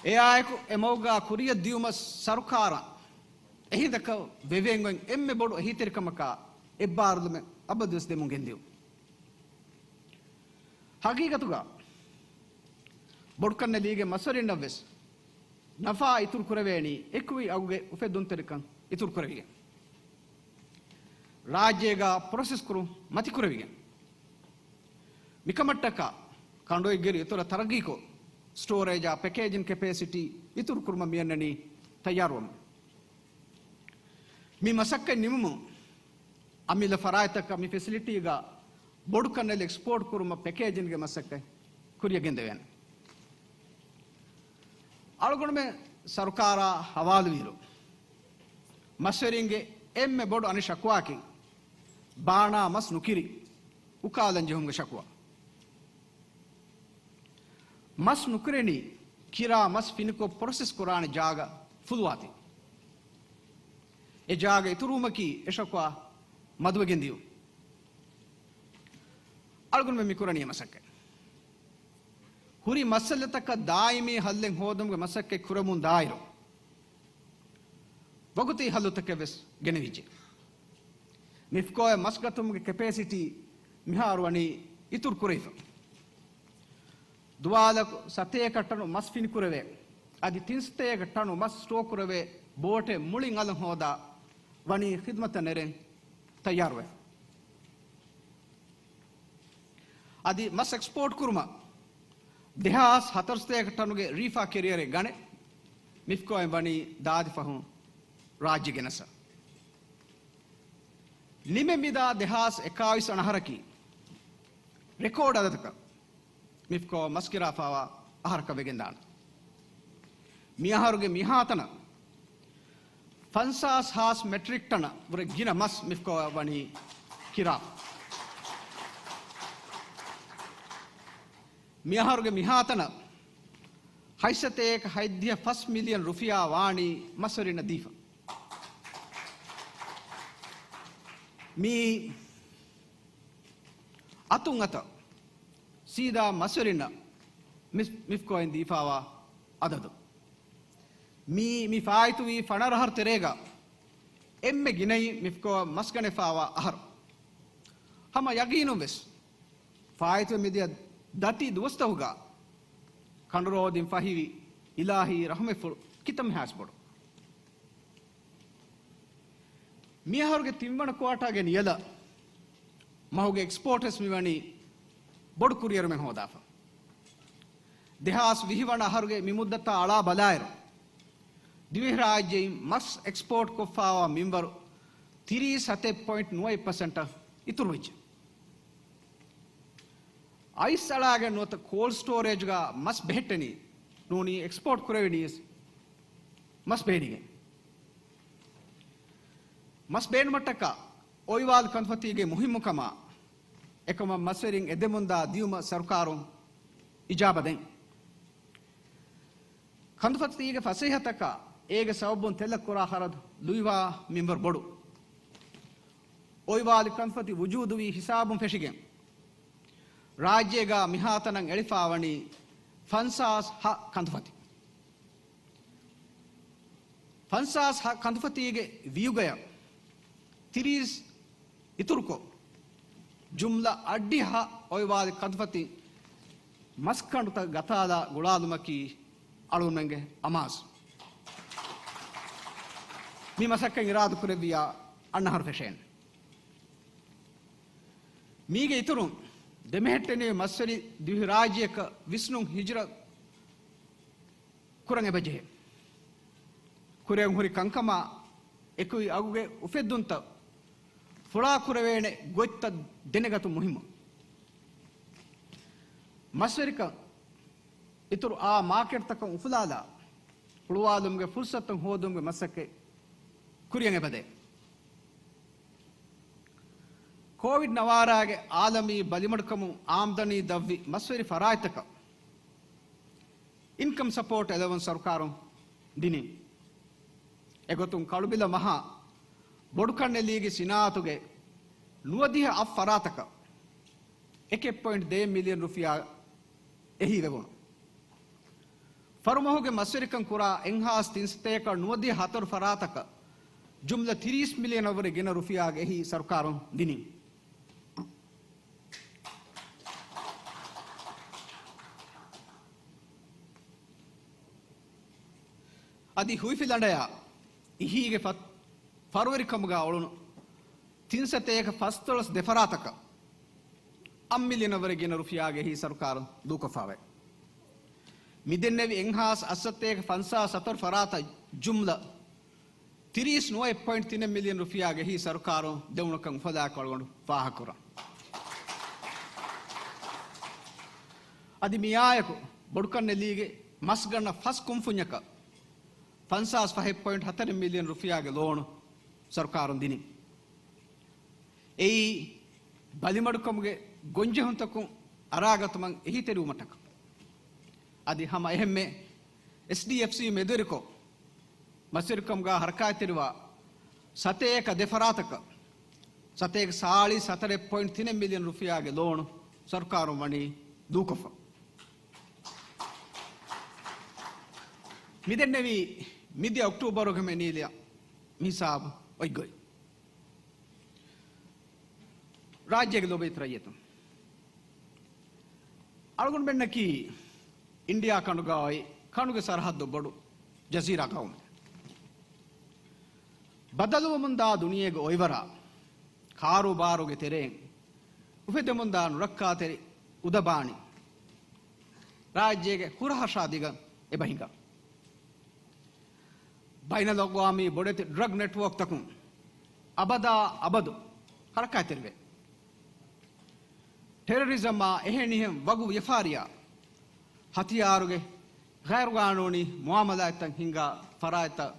އެއާއެކު އެ މަގުގަ ކުރިއަށް ދިޔުމަށް ސަރުކާރަށް އެހިނދަކަށް ވެވޭން އޮތް އެންމެ ބޮޑު އެހީތެރިކަމަކާ އެއްބާރުލުމެއް އަބަދުވެސް ދެމުން ގެންދިޔުން. ހަގީގަތުގަ ބޮޑުކަންނެލީގެ މަސްވެރިންނަށްވެސް ނަފާ އިތުރު ކުރެވޭނީ އެކުއި އަގުގެ އުފެއްދުންތެރިކަން އިތުރު ކުރެވިގެން. ރާއްޖޭގަ ޕްރޮސެސް ކުރުން މަތިކުރެވިގެން. މިކަމަށްޓަކާ ކަނޑުއޮތްގިރި އިތުރަށް ތަރައްގީކޮށް، ސްޓޯރޭޖާ ޕެކޭޖިން ކެޕޭސިޓީ އިތުރު ކުރުމަށް މިއަންނަނީ ތައްޔާރުވަމުން. މި މަސައްކަތް ނިމުމުން އަމިއްލަ ފަރާތްތަކަށް މި ފެސިލިޓީގަ ބޮޑު ކަންނެލި އެކްސްޕޯޓް ކުރުމަށް ޕެކޭޖިންގެ މަސައްކަތް ކުރިއަށް ގެންދެވޭނެ. އަޅުގަނޑުމެން ސަރުކާރާ ހަވާލުވިއިރު، މަސްވެރިންގެ އެންމެ ބޮޑު އަނެއް ޝަކުވާއަކީ، ބާނާ މަސް ނުކިރި އުކާލަން ޖެހުމުގެ ޝަކުވާ. މަސް ނުކިރެނީ، ކިރާ މަސް ފިނިކޮށް ޕްރޮސެސް ކުރާނެ ޖާގަ ފުލުވާތީ. އެ ޖާގަ އިތުރުވުމަކީ އެ ޝަކުވާ މަދުވެގެން ދިޔުން. އަޅުގަނޑުމެން މި ކުރަނީ މަސައްކަތް. ހުރި މައްސަލަތަކަށް ދާއިމީ ހައްލެއް ހޯދުމުގެ މަސައްކަތް ކުރަމުން ދާއިރު، ވަގުތީ ހައްލުތަކެއް ވެސް ގެނެވިއްޖެ. މިފްކޯއަށް މަސްގަތުމުގެ ކެޕޭސިޓީ މިހާރު ވަނީ އިތުރު ކުރެވިފަ. ދުވާލަކު ސަތޭކަ ޓަނު މަސް ފިނިކުރެވޭ، އަދި ތިން ސަތޭކަ ޓަނު މަސް ސްޓޯ ކުރެވޭ ބޯޓެއް މުޅިން އަލަށް ހޯދާ ވަނީ ޚިދްމަތަށް ނެރެން ތައްޔާރުވެފަ. އަދި މަސް އެކްސްޕޯޓް ކުރުމަށް ދެހާސް ހަތަރުސަތޭކަ ޓަނުގެ ރީފާ ކެރިއަރެއް ގަނެ، މިފްކޯއިން ވަނީ ދާދި ފަހުން ރާއްޖެ ގެނަސް. ނިމެ މިދާ ދެހާސް އެކާވީސް އަންނަ އަހަރަކީ ރެކޯޑް އަދަދަކަށް މިފްކޯ މަސް ކިރާފާވާ އަހަރަކަށް ވެގެންދާނެ. މިއަހަރުގެ މިހާތަނަށް ފަންސާސް ހާސް މެޓްރިކް ޓަނަށް ވުރެ ގިނަ މަސް މިފްކޯ ވަނީ ކިރާ. މިއަހަރުގެ މިހާތަނަށް ހަތްސަތޭކަ ހަތްދިހަ ފަސް މިލިއަން ރުފިޔާ ވާނީ މަސްވެރިންނަށް ދީފަ. މީ އަތުން އަތަށް ސީދާ މަސްވެރިންނަށް މި، މިފްކޯއިން ދީފާވާ އަދަދު. މީ، މި ފާއިތުވީ ފަނަރަ އަހަރު ތެރޭގަ އެންމެ ގިނައިން މިފްކޯއަށް މަސްގަނެފާވާ އަހަރު. ހަމަ ޔަގީނުން ވެސް ފާއިތުވެ މިދިޔަ ދަތި ދުވަސްތަކުގަ ކަނޑުރޯދިން ފަހިވި އިލާހީ ރަހުމަތްފުޅު ކިތަންމެހާސް ބޮޑު. މިއަހަރުގެ ތިންވަނަ ކުއާޓާގެ ނިޔަލަށް މަހުގެ އެކްސްޕޯޓްސް މިވަނީ ބޮޑު ކުރިއެރުމެއް ހޯދާފަ. ދެހާސް ވިހި ވަނަ އަހަރުގެ މި މުއްދަތާ އަޅާ ބަލާއިރު، ދިވެހިރާއްޖެއިން މަސް އެކްސްޕޯޓް ކޮށްފާވާ މިންވަރު ތިރީސް ހަތެއް ޕޮއިންޓް ނުވައެއް ޕަސެންޓަށް އިތުރުވެއްޖެ. އައިސް އަޅާގެން ނުވަތަ ކޯލްޑް ސްޓޯރޭޖްގަ މަސް ބެހެއްޓެނީ ނޫނީ އެކްސްޕޯޓް ކުރެވެނީ ވެސް މަސް ބޭނިގެން. މަސް ބޭނުމަށްޓަކާ އޮއިވާލު ކަންފަތީގެ މުހިއްމުކަމާ އެކަމަށް މަސްވެރިން އެދެމުންދާ ދިޔުމަށް ސަރުކާރުން އިޖާބަ ދެން. ކަންފަތީގެ ފަސޭހަތަކާ އޭގެ ސަބަބުން ތެލަށް ކުރާ ޚަރަދު ލުއިވާ މިންވަރު ބޮޑު. އޮއިވާލު ކަންފަތި ވުޖޫދުވީ ހިސާބުން ފެށިގެން، ރާއްޖޭގަ މިހާތަނަށް އެޅިފާވަނީ ފަންސާސް ހަ ކަންފަތި. ފަންސާސް ހަ ކަންފަތީގެ ވިއުގަޔަށް ތިރީސް އިތުރުކޮށް، ޖުމްލަ އައްޑިހަ އޮއިވާލި ކަންފަތި މަސްކަނޑުތައް ގަތާލާ ގުޅާލުމަކީ އަޅުގަނޑުމެންގެ އަމާޒު. މި މަސައްކަތް އިރާދަކުރެއްވިޔާ އަންނަ އަހަރު ފެށޭނެ. މީގެ އިތުރުން، ދެމެހެއްޓެނިވި މަސްވެރި ދިވެހިރާއްޖެއަކަށް ވިސްނުން ހިޖުރަ ކުރަން އެބަޖެހޭ. ކުރިއަށް ހުރި ކަންކަމާ އެކުއި އަގުގެ އުފެއްދުންތައް ފުޅާކުރެވޭނެ ގޮތްތައް ދެނެގަތުން މުހިއްމު. މަސްވެރިކަން އިތުރު އާ މާކެޓްތަކަށް އުފުލާލާ، ހުޅުވާލުމުގެ ފުރުސަތު ހޯދުމުގެ މަސައްކަތް ކުރިއަށް އެބަދޭ. ކޯވިޑް ނަވާރާގެ އާލަމީ ބަލިމަޑުކަމުން އާމްދަނީ ދަށްވި މަސްވެރި ފަރާތްތަކަށް އިންކަމް ސަޕޯޓް އެލަވަންސް ސަރުކާރުން ދިނީ. އެގޮތުން ކަޅުބިލަ މަހާ ބޮޑުކަންނެލީގެ ސިނާއަތުގެ ނުވަދިހަ އަށް ފަރާތަކަށް އެކެއް ޕޮއިންޓް ދޭއް މިލިއަން ރުފިޔާ އެހީވެވުނު. ފަރުމަހުގެ މަސްވެރިކަން ކުރާ އެއްހާސް ތިންސަތޭކަ ނުވަދިހަ ހަތަރު ފަރާތަކަށް ޖުމްލަ ތިރީސް މިލިއަނަށްވުރެ ގިނަ ރުފިޔާގެ އެހީ ސަރުކާރުން ދިނީ. އަދި ހުއިފިލަނޑަޔާ އިހީގެ ފަ-، ފަރުވެރިކަމުގަ އުޅުނު ތިންސަތޭކަ ފަސްދޮޅަސް ދެ ފަރާތަކަށް އަށް މިލިއަނަށްވުރެ ގިނަ ރުފިޔާގެ އެހީ ސަރުކާރުން ދޫކޮށްފާވޭ. މިދެންނެވި އެއްހާސް އަށްސަތޭކަ ފަންސާސް ހަތަރު ފަރާތަށް ޖުމްލަ ތިރީސް ނުވައެއް ޕޮއިންޓް ތިނެއް މިލިއަން ރުފިޔާގެ އެހީ ސަރުކާރުން ދެވުނުކަން އުފަލާއެކު އަޅުގަނޑު ފާހަގަކުރަން. އަދި މިއާއެކު ބޮޑުކަންނެލީގެ މަސްގަންނަ ފަސް ކުންފުންޏަކަށް ފަންސާސް ފަހެއް ޕޮއިންޓް ހަތަރެއް މިލިއަން ރުފިޔާގެ ލޯނު ސަރުކާރުން ދިނީ. އެއީ ބަލިމަޑުކަމުގެ ގޮންޖެހުންތަކުން އަރާގަތުމަށް އެހީތެރިވުމަށްޓަކައި. އަދި ހަމަ އެހެންމެ އެސްޑީއެފްސީ މެދުވެރިކޮށް، މަސްވެރިކަމުގަ ހަރަކާތްތެރިވާ ސަތޭކަ ދެ ފަރާތަކަށް ސަތޭކަ ސާޅީސް ހަތަރެއް ޕޮއިންޓް ތިނެއް މިލިއަން ރުފިޔާގެ ލޯނު ސަރުކާރުން ވަނީ ދޫކޮށްފަ. މިދެންނެވީ މިދިޔަ އޮކްޓޫބަރުގެ މެ ނީލިޔަ މި ހިސާބު އޮތްގޮތް. ރާއްޖޭގެ ލޮބުވެތި ރައްޔިތުން، އަޅުގަނޑުމެންނަކީ އިންޑިއާ ކަނޑުގަ އޮތް ކަނޑުގެ ސަރަހައްދު ބޮޑު ޖަޒީރާ ގައުމެއް. ބަދަލުވަމުންދާ ދުނިޔޭގެ އޮއިވަރާ، ކާރޫބާރުގެ ތެރެއިން އުފެދެމުންދާ ނުރައްކާތެރި އުދަބާނި ރާއްޖޭގެ ހުރަހަށާ ދިގަ އެބަ ހިނގާ. ބައިނަލްއަގްވާމީ ބޮޑެތި ޑްރަގް ނެޓްވޯކްތަކުން އަބަދާ އަބަދު ހަރަކާތްތެރިވޭ. ޓެރަރިޒަމާ އެހެނިހެން ވަގު ވިޔަފާރިއާ ހަތިޔާރުގެ ޣައިރުގާނޫނީ މުއާމަލާތްތައް ހިންގާ ފަރާތްތައް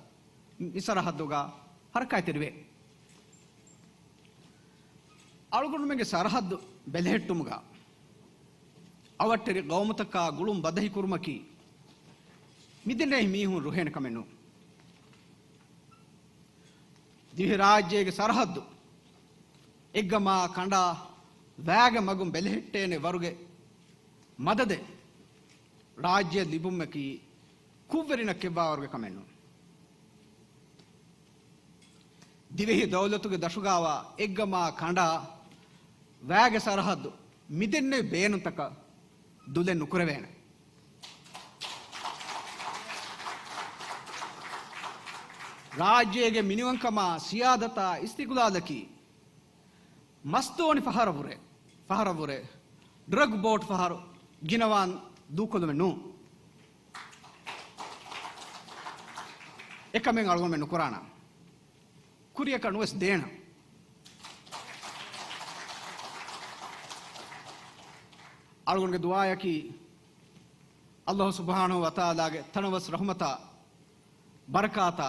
މި ސަރަހައްދުގަ ހަރަކާތްތެރިވޭ. އަޅުގަނޑުމެންގެ ސަރަހައްދު ބެލެހެއްޓުމުގަ އަވަށްޓެރި ގައުމުތަކާ ގުޅުން ބަދަހިކުރުމަކީ މިދެންނެވި މީހުން ރުހޭނެ ކަމެއް ނޫން. ދިވެހިރާއްޖޭގެ ސަރަހައްދު އެއްގަމާ ކަނޑާ ވައިގެ މަގުން ބެލެހެއްޓޭނެ ވަރުގެ މަދަދެއް ރާއްޖެއަށް ލިބުމަކީ ކުށްވެރިންނަށް ކެއްވާވަރުގެ ކަމެއް ނޫން. ދިވެހި ދައުލަތުގެ ދަށުގާވާ އެއްގަމާ ކަނޑާ ވައިގެ ސަރަހައްދު މިދެންނެވި ބޭނުންތަކަށް ދުލެއް ނުކުރެވޭނެ. ރާއްޖޭގެ މިނިވަންކަމާ ސިޔާދަތާ އިސްތިގްލާލަކީ މަސްދޯނި ފަހަރަށްވުރެ، ފަހަރަށްވުރެ ޑްރަގް ބޯޓް ފަހަރު ގިނަވާން ދޫކޮށްލުމެއް ނޫން. އެކަމެއް އަޅުގަނޑުމެން ނުކުރާނަން. ކުރިޔަކަށް ނުވެސް ދޭނަން. އަޅުގަނޑުގެ ދުޢާޔަކީ ﷲ ސުބްޙާނަހޫ ވަތަޢާލާގެ ތަނަވަސް ރަޙުމަތާ ބަރަކާތާ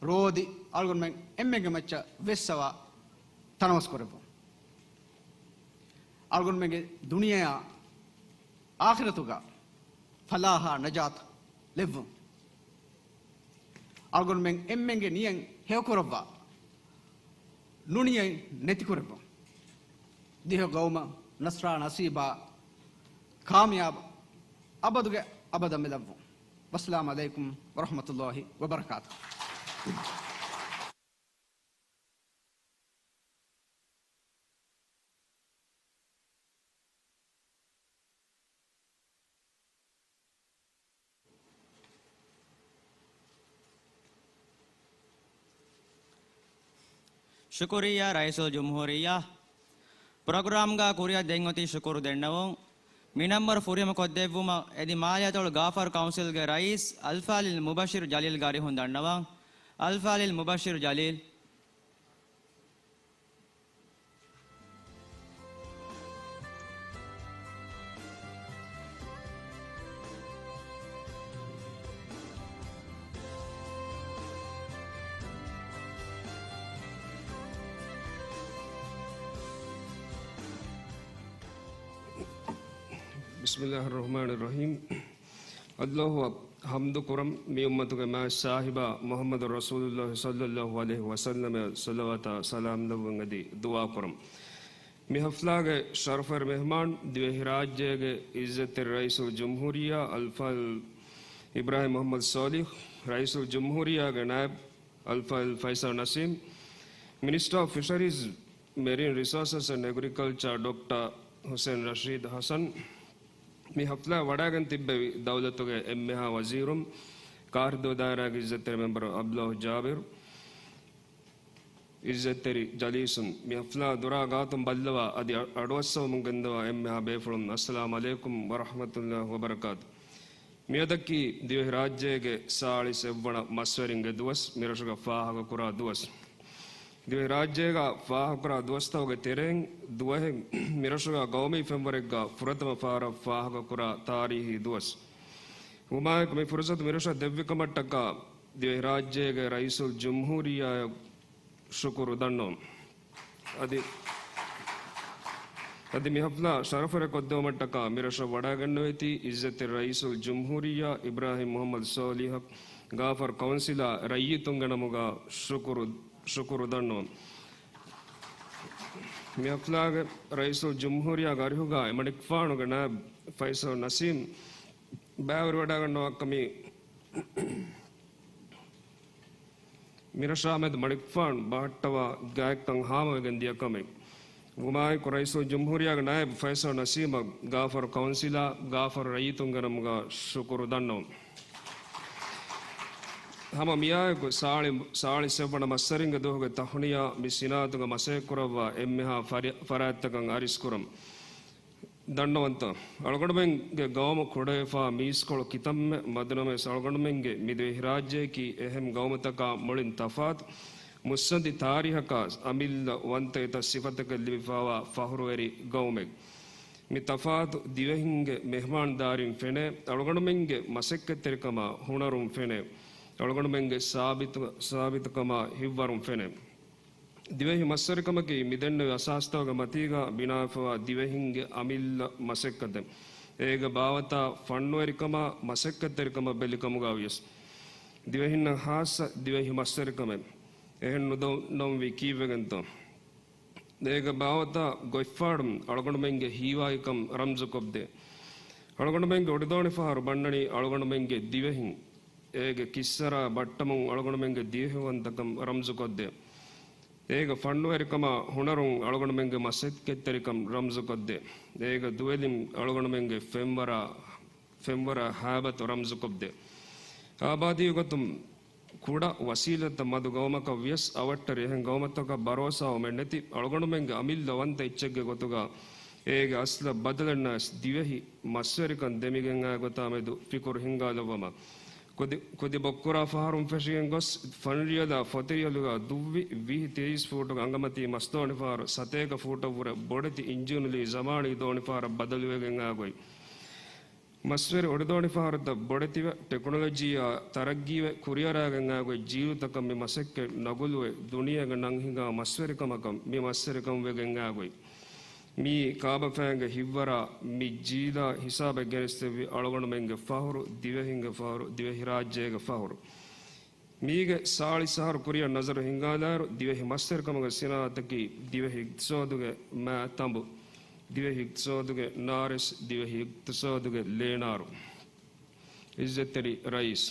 ރޯދި އަޅުގަނޑުމެން އެންމެންގެ މައްޗަށް ވެއްސަވާ ތަނަވަސް ކުރެއްވުން. އަޅުގަނޑުމެންގެ ދުނިޔެއާ އާޚިރަތުގަ ފަލާޙާ ނަޖާތު ލެއްވުން. އަޅުގަނޑުމެން އެންމެންގެ ނިޔަތް ހެޔޮކުރައްވާ، ނުނިޔަތް ނެތިކުރެއްވުން. ދިވެހި ގައުމަށް ނަޞްރާ ނަސީބާ ކާމިޔާބު އަބަދުގެ އަބަދަށް މިލައްވުން. ވައްސަލާމު ޢަލައިކުމް ވަރަޙްމަތުﷲި ވަބަރަކާތުހު. ޝުކުރިއްޔާ ރައީސުލްޖުމްހޫރިއްޔާ. ޕްރޮގްރާމްގަ ކުރިއަށް ދެން އޮތީ ޝުކުރު ދެންނެވުން. މި ނަންބަރު ފުރިހަމަ ކޮށްދެއްވުމަށް އެދި މާލެއަތޮޅު ޣާފަރު ކައުންސިލްގެ ރައީސް އަލްފާޟިލް މުބަޝިރު ޖަލީލްގެ އަރިހުން ދަންނަވަން. އަލްފާޟިލް މުބަޝިރު ޖަލީލް. بسم الله الرحمن الرحيم. ﷲއަށް ޙަމްދު ކުރަން، މި އުއްމަތުގެ މާތް ސާހިބާ މުޙައްމަދު ރަސޫލުﷲ ޞައްލަﷲ ޢަލައިހި ވަސައްލަމަށް ޞަލަވާތާ ސަލާމް ލެއްވަން އެދި ދުޢާ ކުރަން. މި ޙަފްލާގެ ޝަރަފުވެރި މެހްމާން، ދިވެހިރާއްޖޭގެ ޢިއްޒަތްތެރި ރައީސުލްޖުމްހޫރިއްޔާ އަލްފާޟިލް އިބްރާހީމް މުޙައްމަދު ޞާލިޙް، ރައީސުލްޖުމްހޫރިއްޔާގެ ނާއިބް އަލްފާޟިލް ފައިސަލް ނަސީމް، މިނިސްޓަރ އޮފް ފިޝަރީޒް، މެރިން ރިސޯސަސް އެންޑް އެގްރިކަލްޗަރ ޑޮކްޓަރ ޙުސެން ރަޝީދު ޙަސަން، މި ޙަފްލާއަށް ވަޑައިގެން ތިއްބެވި ދައުލަތުގެ އެންމެހާ ވަޒީރުން، ކާރިދޫ ދާއިރާގެ ޢިއްޒަތްތެރި މެމްބަރު އަބްދުﷲ ޖާބިރު، ޢިއްޒަތްތެރި ޖަލީސުން، މި ޙަފްލާ ދުރާ ގާތުން ބައްލަވާ އަދި އަ-، އަޑުއައްސަވަމުން ގެންދަވާ އެންމެހާ ބޭފުޅުން، އައްސަލާމު ޢަލައިކުމް ވަރަޙްމަތުﷲ ވަބަރަކާތު. މިއަދަކީ ދިވެހިރާއްޖޭގެ ސާޅީސް އެއްވަނަ މަސްވެރިންގެ ދުވަސް، މިރަށުގަ ފާހަގަކުރާ ދުވަސް. ދިވެހިރާއްޖޭގަ ފާހަގަކުރާ ދުވަސްތަކުގެ ތެރެއިން ދުވަހެއް މިރަށުގަ ގައުމީ ފެންވަރެއްގަ ފުރަތަމަ ފަހަރަށް ފާހަގަކުރާ ތާރީހީ ދުވަސް. ވުމާއެކު މި ފުރުސަތު މިރަށަށް ދެއްވިކަމަށްޓަކާ ދިވެހިރާއްޖޭގެ ރައީސުލް ޖުމްހޫރިއްޔާއަށް ޝުކުރު ދަންނަވަން. އަދި، އަދި މި ހަފްލާ ޝަރަފުވެރިކޮށްދެވުމަށްޓަކާ މިރަށަށް ވަޑައިގެންނެވިތީ އިއްޒަތްތެރި ރައީސުލް ޖުމްހޫރިއްޔާ އިބްރާހިމް މުހައްމަދު ސޯލިހަށް ގާފަރު ކައުންސިލާ ރައްޔިތުންގެ ނަމުގަ ޝުކުރު، ޝުކުރު ދަންނަވަން. މި ހަފްލާގެ ރައީސުލް ޖުމްހޫރިއްޔާގެ އަރިހުގަ އެމަނިކުފާނުގެ ނާއިބް ފައިސަލް ނަސީމް ބައިވެރިވަޑައިގަންނަވާ ކަމީ މިރަށާމެދު މަނިކުފާނު ބަހައްޓަވާ ގާތްކަން ހާމަވެގެން ދިޔަ ކަމެއް. ވުމާއެކު ރައީސުލް ޖުމްހޫރިއްޔާގެ ނާއިބު ފައިސަލް ނަސީމަށް ގާފަރު ކައުންސިލާ ގާފަރު ރައްޔިތުންގެ ނަމުގަ ޝުކުރު ދަންނަވަން. ހަމަ މިއާއެކު ސާޅި، ސާޅީސް އެއްވަނަ މަސްވެރިންގެ ދުވަހުގެ ތަހުނިޔާ މި ސިނާއަތުގަ މަސައްކަތްކުރައްވާ އެންމެހާ ފަރި، ފަރާތްތަކަށް އަރިސްކުރަން. ދަންނަވަންތަ، އަޅުގަނޑުމެންގެ ގައުމު ކުޑަވެފާ މީސްކޮޅު ކިތަންމެ މަދުނަމަވެސް، އަޅުގަނޑުމެންގެ މި ދިވެހިރާއްޖެއަކީ އެހެން ގައުމުތަކާ މުޅިން ތަފާތު، މުއްސަނދި ތާރީހަކާ އަމިއްލަ ވަންތައްތައް ސިފަތަކެއް ލިބިފާވާ ފަހުރުވެރި ގައުމެއް. މި ތަފާތު ދިވެހިންގެ މެހްމާންދާރީން ފެނޭ، އަޅުގަނޑުމެންގެ މަސައްކަތްތެރިކަމާ ހުނަރުން ފެނޭ، އަޅުގަނޑުމެންގެ ސާބިތު، ސާބިތުކަމާ ހިތްވަރުން ފެނޭ. ދިވެހި މަސްވެރިކަމަކީ މިދެންނެވި އަސާސްތަކުގެ މަތީގަ ބިނާވެފަވާ ދިވެހިންގެ އަމިއްލަ މަސައްކަތެއް. އޭގެ ބާވަތާ ފަންނުވެރިކަމާ މަސައްކަތްތެރިކަމަށް ބެލިކަމުގަ ވިޔަސް، ދިވެހިންނަށް ހާއްސަ ދިވެހި މަސްވެރިކަމެއް. އެހެން ނުދަންނަވަންވީ ކީއްވެގެންތޯ؟ އޭގެ ބާވަތާ ގޮތްފާޑުން އަޅުގަނޑުމެންގެ ހީވާގިކަން ރަމްޒުކޮށްދޭ. އަޅުގަނޑުމެންގެ އޮޑިދޯނިފަހަރު ބަންނަނީ އަޅުގަނޑުމެންގެ ދިވެހިން. އޭގެ ކިއްސަރާ ބައްޓަމުން އަޅުގަނޑުމެންގެ ދިވެހިވަންތަކަން ރަމްޒުކޮށްދޭ. އޭގެ ފަންނުވެރިކަމާ ހުނަރުން އަޅުގަނޑުމެންގެ މަސައްކަތްތެރިކަން ރަމްޒުކޮށްދޭ. އޭގެ ދުވެލިން އަޅުގަނޑުމެންގެ ފެންވަރާ، ފެންވަރާ ހައިބަތު ރަމްޒުކޮށްދޭ. އާބާދީ ގޮތުން ކުޑަ ވަސީލަތްތައް މަދު ގައުމަކަށް ވިޔަސް އަވަށްޓެރި އެހެން ގައުމަތަކަށް ބަރޯސާވުމެއް ނެތި އަޅުގަނޑުމެންގެ އަމިއްލަ ވަންތަ އެއްޗެއްގެ ގޮތުގަ އޭގެ އަސްލަށް ބަދަލެއް ނައިސް ދިވެހި މަސްވެރިކަން ދެމިގެން އާ ގޮތާ މެދު ފިކުރު ހިންގާލައްވަމާ. ކުދި، ކުދި ބޮއްކުރާ ފަހަރުން ފެށިގެން ގޮސް، ފަންރިޔަލާ ފޮތިރިޔަލުގަ ދުއްވި ވިހި ތޭއިސް ފޫޓުގެ އަނގަމަތީ މަސްދޯނި ފަހަރު ސަތޭކަ ފޫޓަށްވުރެ ބޮޑެތި އިންޖީނުލީ ޒަމާނީ ދޯނި ފަހަރަށް ބަދަލުވެގެން އާ ގޮތް. މަސްވެރި އޮޑިދޯނި ފަހަރުތައް ބޮޑެތިވެ، ޓެކްނޮލޮޖީއާ ތަރައްގީވެ، ކުރިއަރާގެން އާ ގޮތް ޖީލުތަކަށް މި މަސައްކަތް ނަގުލުވެ، ދުނިޔޭގެ ނަން ހިނގާ މަސްވެރިކަމަކަށް މި މަސްވެރިކަން ވެގެން އާ ގޮތް. މިއީ ކާބަފައިންގެ ހިތްވަރާ މި ޖީލާ ހިސާބަށް ގެނެސްދެއްވި އަޅުގަނޑުމެންގެ ފަހުރު، ދިވެހިންގެ ފަހުރު، ދިވެހިރާއްޖޭގެ ފަހުރު. މީގެ ސާޅީސް އަހަރު ކުރިއަށް ނަޒަރު ހިންގާލާއިރު، ދިވެހި މަސްވެރިކަމުގެ ސިނާއަތަކީ ދިވެހި އިގްތިސޯދުގެ މާ ތަނބު، ދިވެހި އިގްތިސޯދުގެ ނާރެސް، ދިވެހި އިގްތިސޯދުގެ ލޭނާރު. އިއްޒަތްތެރި ރައީސް،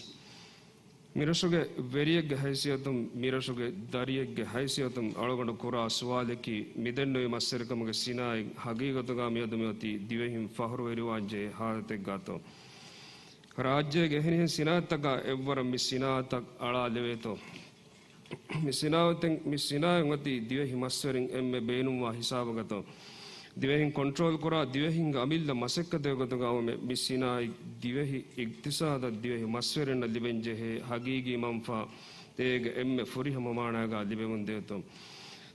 މިރަށުގެ ވެރިއެއްގެ ހައިސިއްޔަތުން، މިރަށުގެ ދަރިއެއްގެ ހައިސިއްޔަތުން އަޅުގަނޑު ކުރާ ސުވާލަކީ، މިދެންނެވި މަސްވެރިކަމުގެ ސިނާއަތް ހަގީގަތުގަ މިއަދު މިއޮތީ ދިވެހިން ފަހުރުވެރިވާންޖެހޭ ހާލަތެއްގަތޯ؟ ރާއްޖޭގެ އެހެނިހެން ސިނާއަތްތަކާ އެއްވަރަށް މި ސިނާއަތަށް އަޅާލެވޭތޯ؟ މި ސިނާއަތެއް، މި ސިނާއަތް އޮތީ ދިވެހި މަސްވެރިން އެންމެ ބޭނުންވާ ހިސާބުގަތޯ؟ ދިވެހިން ކޮންޓްރޯލް ކުރާ ދިވެހިންގެ އަމިއްލަ މަސައްކަތެއް ގޮތުގަ އައުމެއް މި ސިނާއަތް ދިވެހި އިގްތިސާދަށް ދިވެހި މަސްވެރިންނަށް ލިބެންޖެހޭ ހަގީގީ މަންފާ އޭގެ އެންމެ ފުރިހަމަ މާނާގަ ލިބެމުންދޭތޯ؟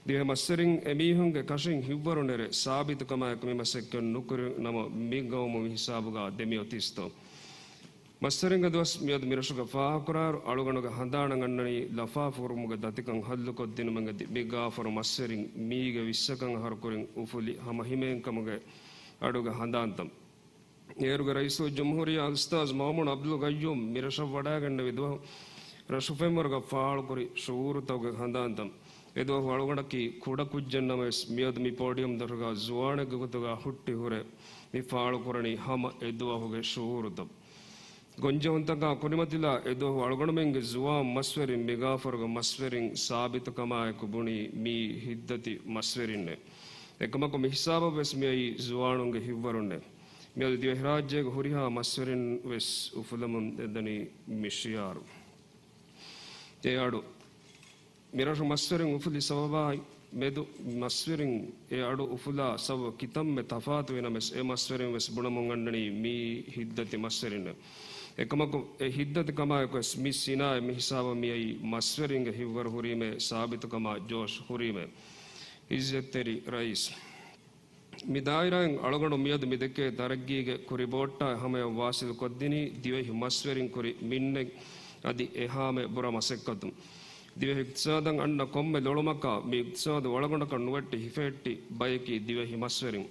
ދިވެހި މަސްވެރިން އެމީހުންގެ ކަށިން ހިތްވަރުން އެރެ ސާބިތުކަމާއެކު މި މަސައްކަތް ނުކުރި ނަމަ މި ގައުމު މި ހިސާބުގަ ދެމިއޮތީސްތޯ؟ މަސްވެރިންގެ ދުވަސް މިއަދު މިރަށުގަ ފާހަގަކުރާއިރު، އަޅުގަނޑުގެ ހަނދާނަށް އަންނަނީ ލަފާފަހުރުވުމުގެ ދަތިކަން ހައްލުކޮށްދިނުމެއްގަ މި ގާފަރު މަސްވެރިން މީގެ ވިއްސަކަށް އަހަރުކުރިން އުފުލި ހަމަ ހިމޭންކަމުގެ އަޑުގެ ހަނދާންތައް. އޭރުގެ ރައީސުލްޖުމްހޫރިއްޔާ އަލްއުސްތާޛު މައުމޫން އަބްދުލް ގައްޔޫމް މިރަށަށް ވަޑައިގެންނެވި ދުވަހު ރަށުފެންވަރުގަ ފާޅުކުރި ޝުޢޫރުތަކުގެ ހަނދާންތައް. އެދުވަހު އަޅުގަނޑަކީ ކުޑަކުއްޖެއް ނަމަވެސް، މިއަދު މި ޕޯޑިއަމް ދޮށުގަ ޒުވާނެއްގެ ގޮތުގަ ހުއްޓި ހުރެ މި ފާޅުކުރަނީ ހަމަ އެދުވަހުގެ ޝުޢޫރުތައް. ގޮންޖެހުންތަކާ ކުރިމަތިލާ އެދުވަހު އަޅުގަނޑުމެންގެ ޒުވާން މަސްވެރިން މި ގާފަރުގެ މަސްވެރިން ސާބިތުކަމާއެކު ބުނީ މީ ހިތްދަތި މަސްވެރިންނޭ. އެކަމަކު މި ހިސާބަށްވެސް މިއައީ ޒުވާނުންގެ ހިތްވަރުންނޭ. މިއަދު ދިވެހިރާއްޖޭގެ ހުރިހާ މަސްވެރިން ވެސް އުފުލަމުން އެދަނީ މި ޝިޢާރު. އެ އަޑު މިރަށު މަސްވެރިން އުފުލި ސަބަބާއި މެދު މަސްވެރިން އެ އަޑު އުފުލާ ސަބަބު ކިތަންމެ ތަފާތުވި ނަމަވެސް، އެ މަސްވެރިން ވެސް ބުނަމުން އަންނަނީ މީ ހިތްދަތި މަސްވެރިންނޭ. އެކަމަކު، އެ ހިތްދަތިކަމާއެކުވެސް މި ސިނާއަތް މި ހިސާބަށް މިއައީ މަސްވެރިންގެ ހިތްވަރު ހުރީމޭ ސާބިތުކަމާ ޖޯޝް ހުރީމޭ. އިއްޒަތްތެރި ރައީސް، މި ދާއިރާއިން އަޅުގަނޑު މިއަދު މި ދެކޭ ތަރައްގީގެ ކުރި ބޯއްޓާ ހަމަޔަށް ވާސިލު ކޮށްދިނީ ދިވެހި މަސްވެރިން ކުރި މިންނެއް އަދި އެހާމެ ބުރަ މަސައްކަތުން. ދިވެހި އިޤްތިޞާދަށް އަންނަ ކޮންމެ ލޮޅުމަކާ މި އިޤްތިޞާދު އަޅުގަނޑަކަށް ނުވެއްޓި ހިފެހެއްޓި ބަޔަކީ ދިވެހި މަސްވެރިން.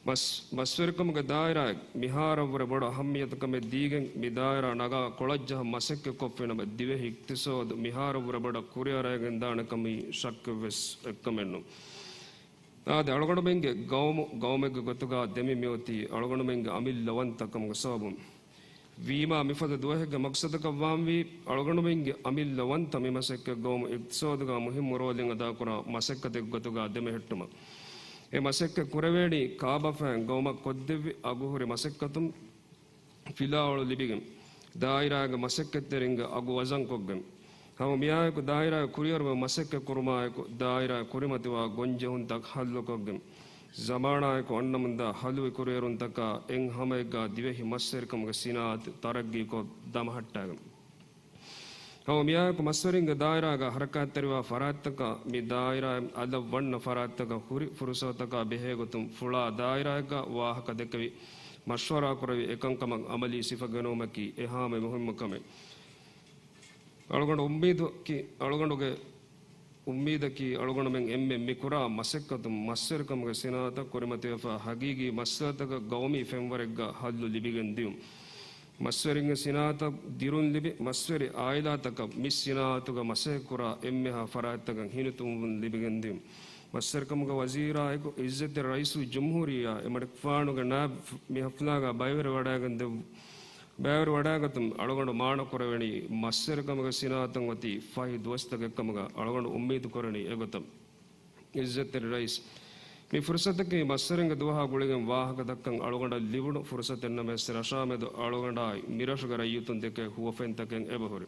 މަސް، މަސްވެރިކަމުގެ ދާއިރާއެއް މިހާރަށްވުރެ ބޮޑު އަހައްމިޔަތުކަމެއް ދީގެން މި ދާއިރާ ނަގާ ކޮޅަށްޖަހަން މަސައްކަތްކޮށްފިނަމަ، ދިވެހި އިޤްތިޞާދު މިހާރަށްވުރެ ބޮޑަށް ކުރިއަރައިގެންދާނެކަމީ ޝައްކެއްވެސް އެއްކަމެއްނު. އާދެ، އަޅުގަނޑުމެންގެ ގައުމު، ގައުމެއްގެ ގޮތުގަ ދެމި މިއޮތީ އަޅުގަނޑުމެންގެ އަމިއްލަ ވަންތަ ކަމުގެ ސަބަބުން. ވީމާ، މިފަދަ ދުވަހެއްގެ މަޤްޞަދަކަށް ވާންވީ، އަޅުގަނޑުމެންގެ އަމިއްލަ ވަންތަ މި މަސައްކަތް ގައުމު އިޤްތިޞާދުގަ މުހިއްމު ރޯލެއް އަދާކުރާ މަސައްކަތެއްގެ ގޮތުގަ ދެމެހެއްޓުމަށް. އެ މަސައްކަތް ކުރެވޭނީ ކާބަފައިން ގައުމަށް ކޮށްދެއްވި އަގުހުރި މަސައްކަތުން ފިލާވަޅު ލިބިގެން، ދާއިރާގެ މަސައްކަތްތެރިންގެ އަގު ވަޒަންކޮށްގެން، ހަމަ މިއާއެކު ދާއިރާގެ ކުރިއަރުމެ މަސައްކަތް ކުރުމާއެކު، ދާއިރާގެ ކުރިމަތިވާ ގޮންޖެހުންތައް ހައްލުކޮށްގެން، ޒަމާނާއެކު އަންނަމުންދާ ހަލުވި ކުރިއެރުންތަކާ އެއް ހަމައެއްގާ ދިވެހި މަސްވެރިކަމުގެ ސިނާއަތު ތަރައްގީކޮށް ދަމަހައްޓާގެން. ހަމަ މިއާއެކު މަސްވެރިންގެ ދާއިރާގަ ހަރަކާތްތެރިވާ ފަރާތްތަކާ މި ދާއިރާއިން އަލަށް ވަންނަ ފަރާތްތަކަށް ހުރި ފުރުސަތުތަކާ ބެހޭގޮތުން ފުޅާ ދާއިރާއެއްގަ ވާހަކަ ދެކެވި، މަޝްވަރާ ކުރެވި އެކަންކަމަށް އަމަލީ ސިފަ ގެނުވުމަކީ އެހާމެ މުހިއްމު ކަމެއް. އަޅުގަނޑު އުއްމީދު ކި-، އަޅުގަނޑުގެ އުއްމީދަކީ އަޅުގަނޑުމެން އެންމެ މި ކުރާ މަސައްކަތުން މަސްވެރިކަމުގެ ސިނާއަތަށް ކުރިމަތިވެފާ ހަގީގީ މައްސަލަތަކަށް ގައުމީ ފެންވަރެއްގަ ހައްލު ލިބިގެން ދިޔުން. މަސްވެރިންގެ ސިނާއަތަށް ދިރުން ލިބި، މަސްވެރި އާއިލާތަކަށް މި ސިނާއަތުގަ މަސައްކަތްކުރާ އެންމެހާ ފަރާތްތަކަށް ހިނިތުންވުން ލިބިގެން ދިޔުން. މަސްވެރިކަމުގެ ވަޒީރާއެކު އިއްޒަތްތެރި ރައީސުލްޖުމްހޫރިއްޔާ އެމަނިކުފާނުގެ ނާއިބު މި ހަފްލާގަ ބައިވެރިވަޑައިގެން ދެއްވި ބައިވެރިވަޑައިގަތުން އަޅުގަނޑު މާނަކުރެވެނީ، މަސްވެރިކަމުގެ ސިނާއަތަށް އޮތީ ފަހި ދުވަސްތަކެއްކަމުގަ އަޅުގަނޑު އުއްމީދުކުރަނީ އެގޮތަށް. އިއްޒަތްތެރި ރައީސް، މި ފުރުސަތަކީ މަސްވެރިންގެ ދުވަހާ ގުޅިގެން ވާހަކަ ދައްކަން އަޅުގަނޑަށް ލިބުނު ފުރުސަތެއްނަމަވެސް، ރަށާމެދު އަޅުގަނޑާއި މިރަށުގެ ރައްޔިތުން ދެކޭ ހުވަފެންތަކެއް އެބަހުރި.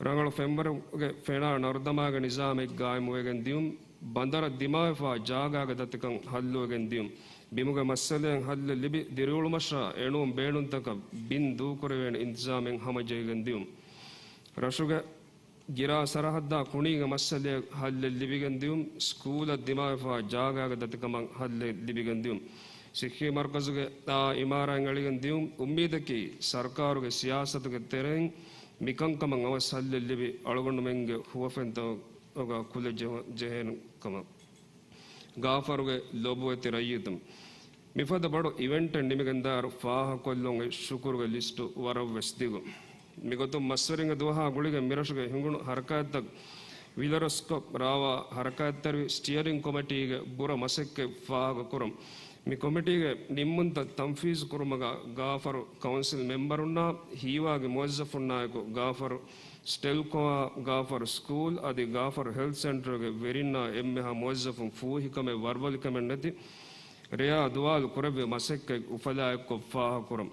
ރަނގަޅު ފެންވަރުގެ ފެނާ ނަރުދަމާގެ ނިޒާމެއް ގާއިމުވެގެން ދިޔުން، ބަނދަރަށް ދިމާވެފާ ޖާގާގެ ދަތިކަން ހައްލުވެގެން ދިޔުން، ބިމުގެ މައްސަލައިން ހައްލެއް ލިބި، ދިރިއުޅުމަށާ އެނޫން ބޭނުންތަކަށް ބިން ދޫކުރެވޭނެ އިންތިޒާމެއް ހަމަޖެހިގެން ދިޔުން، ރަށުގެ ގިރާ ސަރަހައްދާ ކުނީގެ މައްސަލައަށް ހައްލެއް ލިބިގެން ދިޔުން، ސްކޫލަށް ދިމާވެފާ ޖާގާގެ ދަތިކަމަށް ހައްލެއް ލިބިގެން ދިޔުން، ސިއްހީ މަރުކަޒުގެ އާ އިމާރާތް އެޅިގެން ދިޔުން، އުއްމީދަކީ ސަރުކާރުގެ ސިޔާސަތުގެ ތެރެއިން މިކަންކަމަށް އަވަސް ހައްލެއް ލިބި، އަޅުގަނޑުމެންގެ ހުވަފެންތަކުގަ ކުލަ ޖެހު-، ޖެހޭނެ ކަމަށް. ގާފަރުގެ ލޮބުވެތި ރައްޔިތުން، މިފަދަ ބޮޑު އިވެންޓެއް ނިމިގެންދާއިރު ފާހަގަކޮށްލުން އެ ޝުކުރުގެ ލިސްޓު ވަރަށްވެސް ދިގު. މިގޮތުން މަސްވެރިންގެ ދުވަހާ ގުޅިގެން މިރަށުގެ ހިނގުނު ހަރަކާތްތައް ވިލަރަސްކޮށް ރާވާ ހަރަކާތްތެރިވި ސްޓިއަރިން ކޮމިޓީގެ ބުރަ މަސައްކަތް ފާހަގަކުރުން. މި ކޮމިޓީގެ ނިންމުންތައް ތަންފީޒު ކުރުމުގަ ގާފަރު ކައުންސިލް މެމްބަރުންނާ ހީވާގި މުވައްޒަފުންނާއެކު ގާފަރު ސްޓެލްކޯއާ ގާފަރު ސްކޫލް އަދި ގާފަރު ހެލްތް ސެންޓަރުގެ ވެރިންނާ އެންމެހާ މުވައްޒަފުން ފޫހިކަމެއް ވަރުބަލިކަމެއް ނެތި ރެޔާ ދުވާލު ކުރެއްވި މަސައްކަތް އުފަލާއެއްކޮށް ފާހަގަކުރަން.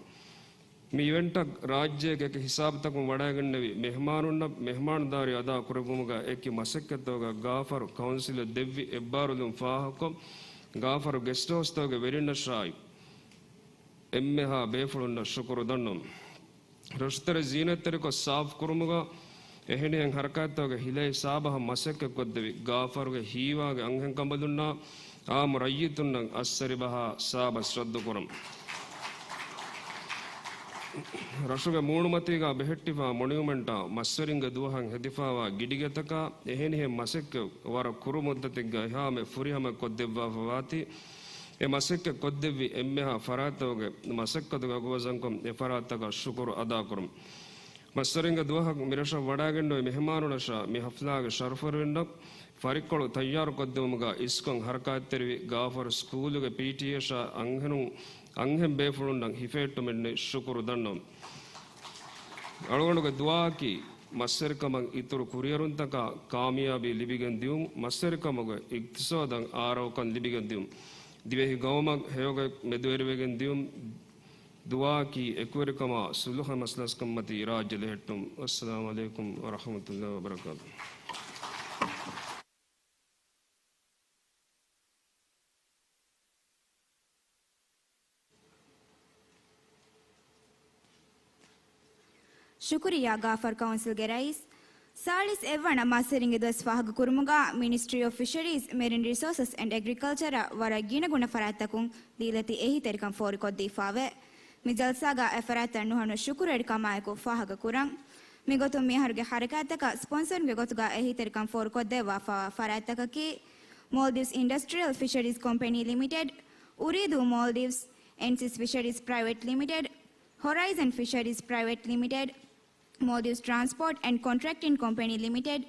މި އިވެންޓަށް ރާއްޖޭގެ އެކި ހިސާބުތަކުން ވަޑައިގެންނެވި މެހްމާނުންނަށް މެހްމާނުދާރީ އަދާ ކުރެއްވުމުގަ އެކި މަސައްކަތްތަކުގަ ގާފަރު ކައުންސިލަށް ދެއްވި އެއްބާރުލުން ފާހަގަކޮށް، ގާފަރު ގެސްޓް ހައުސްތަކުގެ ވެރިންނަށާއި އެންމެހާ ބޭފުޅުންނަށް ޝުކުރު ދަންނަވަން. ރަށުތެރެ ޒީނަތްތެރިކޮށް ސާފު ކުރުމުގަ އެހެނިހެން ހަރަކާތްތަކުގެ ހިލައި ސާބަހަށް މަސައްކަތްކޮށްދެވި ގާފަރުގެ ހީވާގި އަންހެންކަނބަލުންނާ އާއްމު ރައްޔިތުންނަށް އައްސަރިބަހާ ސާބަސް ރައްދުކުރަން. ރަށުގެ މޫނުމަތީގަ ބެހެއްޓިފާ މޮނިއުމެންޓާ މަސްވެރިންގެ ދުވަހަށް ހެދިފާވާ ގިޑިގެތަކާ އެހެނިހެން މަސައްކަތް ވަރަށް ކުރު މުއްދަތެއްގަ އެހާމެ ފުރިހަމަ ކޮށްދެއްވާފަ ވާތީ، އެ މަސައްކަތް ކޮށްދެއްވި އެންމެހާ ފަރާތްތަކުގެ މަސައްކަތުގެ އަގުވަޒަންކޮށް އެ ފަރާތްތަކަށް ޝުކުރު އަދާކުރަން. މަސްވެރިންގެ ދުވަހަށް މިރަށަށް ވަޑައިގެންނެވި މެހެމާނުންނަށާ މި ހަފްލާގެ ޝަރަފުވެރިންނަށް ފަރިއްކޮޅު ތައްޔާރުކޮށްދެވުމުގަ އިސްކޮށް ހަރަކާތްތެރިވި ގާފަރު ސްކޫލުގެ ޕީޓީއޭއަށާ އަންހެނުން، އަންހެން ބޭފުޅުންނަށް ހިފެހެއްޓުމެއްނެތް ޝުކުރު ދަންނަވަން. އަޅުގަނޑުގެ ދުޢާއަކީ، މަސްވެރިކަމަށް އިތުރު ކުރިއެރުންތަކާ ކާމިޔާބީ ލިބިގެން ދިޔުން، މަސްވެރިކަމުގެ އިޤްތިޞާދަށް އާރައުކަން ލިބިގެން ދިޔުން، ދިވެހި ގައުމަށް ހެޔޮގޮތް މެދުވެރިވެގެން ދިޔުން، ދުޢާއަކީ އެކުވެރިކަމާ ޞުލްޙަ މަސްލަސްކަންމަތީ ރާއްޖެ ލެހެއްޓުން. އައްސަލާމު ޢަލައިކުމް ވަރަޙްމަތުﷲ ވަބަރަކާތުހު. ޝުކުރިއްޔާ ޣާފަރު ކައުންސިލްގެ ރައީސް. ސާޅީސް އެއްވަނަ މަސްވެރިންގެ ދުވަސް ފާހަގަކުރުމުގަ މިނިސްޓްރީ އޮފް ފިޝަރީޒް، މެރިން ރިސޯސަސް އެންޑް އެގްރިކަލްޗަރަށް ވަރަށް ގިނަގުނަ ފަރާތްތަކުން ދީލަތި އެހީތެރިކަން ފޯރުކޮށްދީފާވޭ. މި ޖަލްސާގަ އެ ފަރާތްތައް ނުހަނު ޝުކުރުވެރިކަމާއެކު ފާހަގަކުރަން. މިގޮތުން މިއަހަރުގެ ހަރަކާތްތަކަށް ސްޕޮންސަރުންގެ ގޮތުގަ އެހީތެރިކަން ފޯރުކޮށްދެއްވާފާވާ ފަރާތްތަކަކީ، މޯލްޑިވްސް އިންޑަސްޓްރިއަލް ފިޝަރީޒް ކޮމްޕެނީ ލިމިޓެޑް، އުރީދޫ މޯލްޑިވްސް، އެންސިސް ފިޝަރީޒް ޕްރައިވެޓް ލިމިޓެޑް، ހޮރައިޒަން ފިޝަރީޒް ޕްރައިވެޓް ލިމިޓެޑް، މޯލްޑިވްސް ޓްރާންސްޕޯޓް އެންޑް ކޮންޓްރެކްޓިން ކޮމްޕެނީ ލިމިޓެޑް،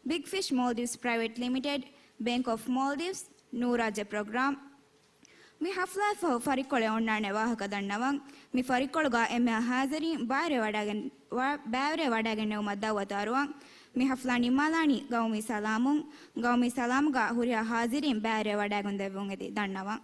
ބިގް ފިޝް މޯލްޑިވްސް ޕްރައިވެޓް ލިމިޓެޑް، ބޭންކް އޮފް މޯލްޑިވްސް، ނޫރާއްޖެ ޕްރޮގްރާމް. މި ހަފްލާއަށްފަހު ފަރިއްކޮޅެއް އޮންނާނެ ވާހަކަ ދަންނަވަން. މި ފަރިއްކޮޅުގަ އެންމެހާ ހާޒިރީން ބައިވެރިވެވަޑައިގެން، ވަ-، ބައިވެރިވެވަޑައިގެންނެވުމަށް ދައުވަތު އަރުވަން. މި ހަފްލާ ނިންމާލާނީ ގައުމީ ސަލާމުން. ގައުމީ ސަލާމުގަ ހުރިހާ ހާޒިރީން ބައިވެރިވެވަޑައިގެން ދެއްވުން އެދި ދަންނަވަން.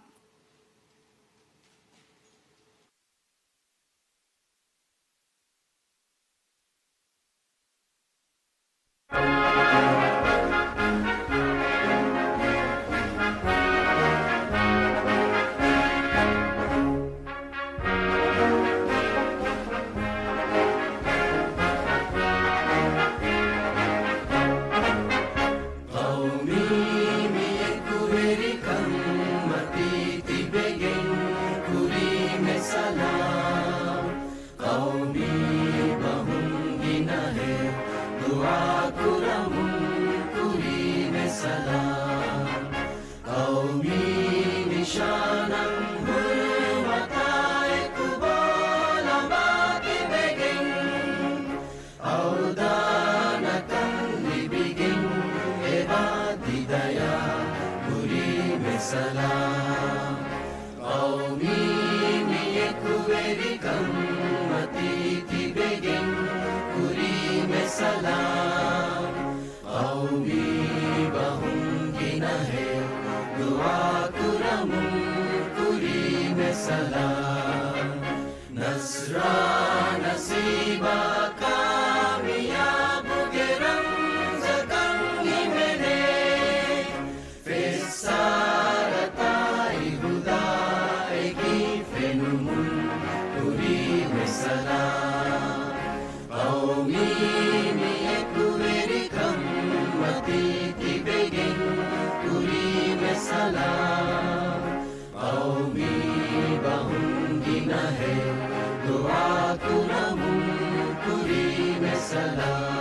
ޤައުމީ މި އެކުވެރިކަން މަތީ ތިބެގެން ކުރީމެ ސަލާމް. ޤައުމީ ބަހުން ގިނަހެއް ދުޢާ ކުރަމުން ކުރީމެ ސަލާމް. ޤައުމީ ނިޝާނަށް ހުރުމަތާއެކު ބޯލަމާ ތިބެގެން އަވަދާނަކަން ލިބިގެން އެބާތި ދަޔާ ކުރީމެ ސަލާމް. ޤައުމީ މި އެކުވެރިކަން މަތީ ތިބެގެން ކުރީމެ ސަލާމް. ޤައުމީ ބަހުން ގިނަހެއް ދުޢާ ކުރަމުން ކުރީމެ ސަލާމް. ނަޞްރާ ނަސީބާ ކާމިޔާބުގެ ރަމްޒަކަށް ހިމެނޭ. ފެއްސާރަތާއި ހުދާއެކީ ފެނުމުން ކުރީމެ ސަލާމް. ޤައުމީ މި އެކުވެރިކަން މަތީ ތިބެގެން ކުރީމެ ސަލާމް. ޤައުމީ ބަހުން ގިނަހެއް ދުޢާ ކުރަމުން ކުރީމެ ސަލާމް.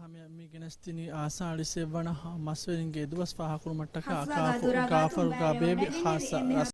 ހަމަ މި ގެނެސްދިނީ ސާޅީސް އެއްވަނަ މަސްވެރިންގެ ދުވަސް ފާހަގަކުރުމަށްޓަކާ ހަފްލާގަ ކާފަރު ދުރާ ގާފަރުގާ ބޭބެ ހާއްސަ ރަސް.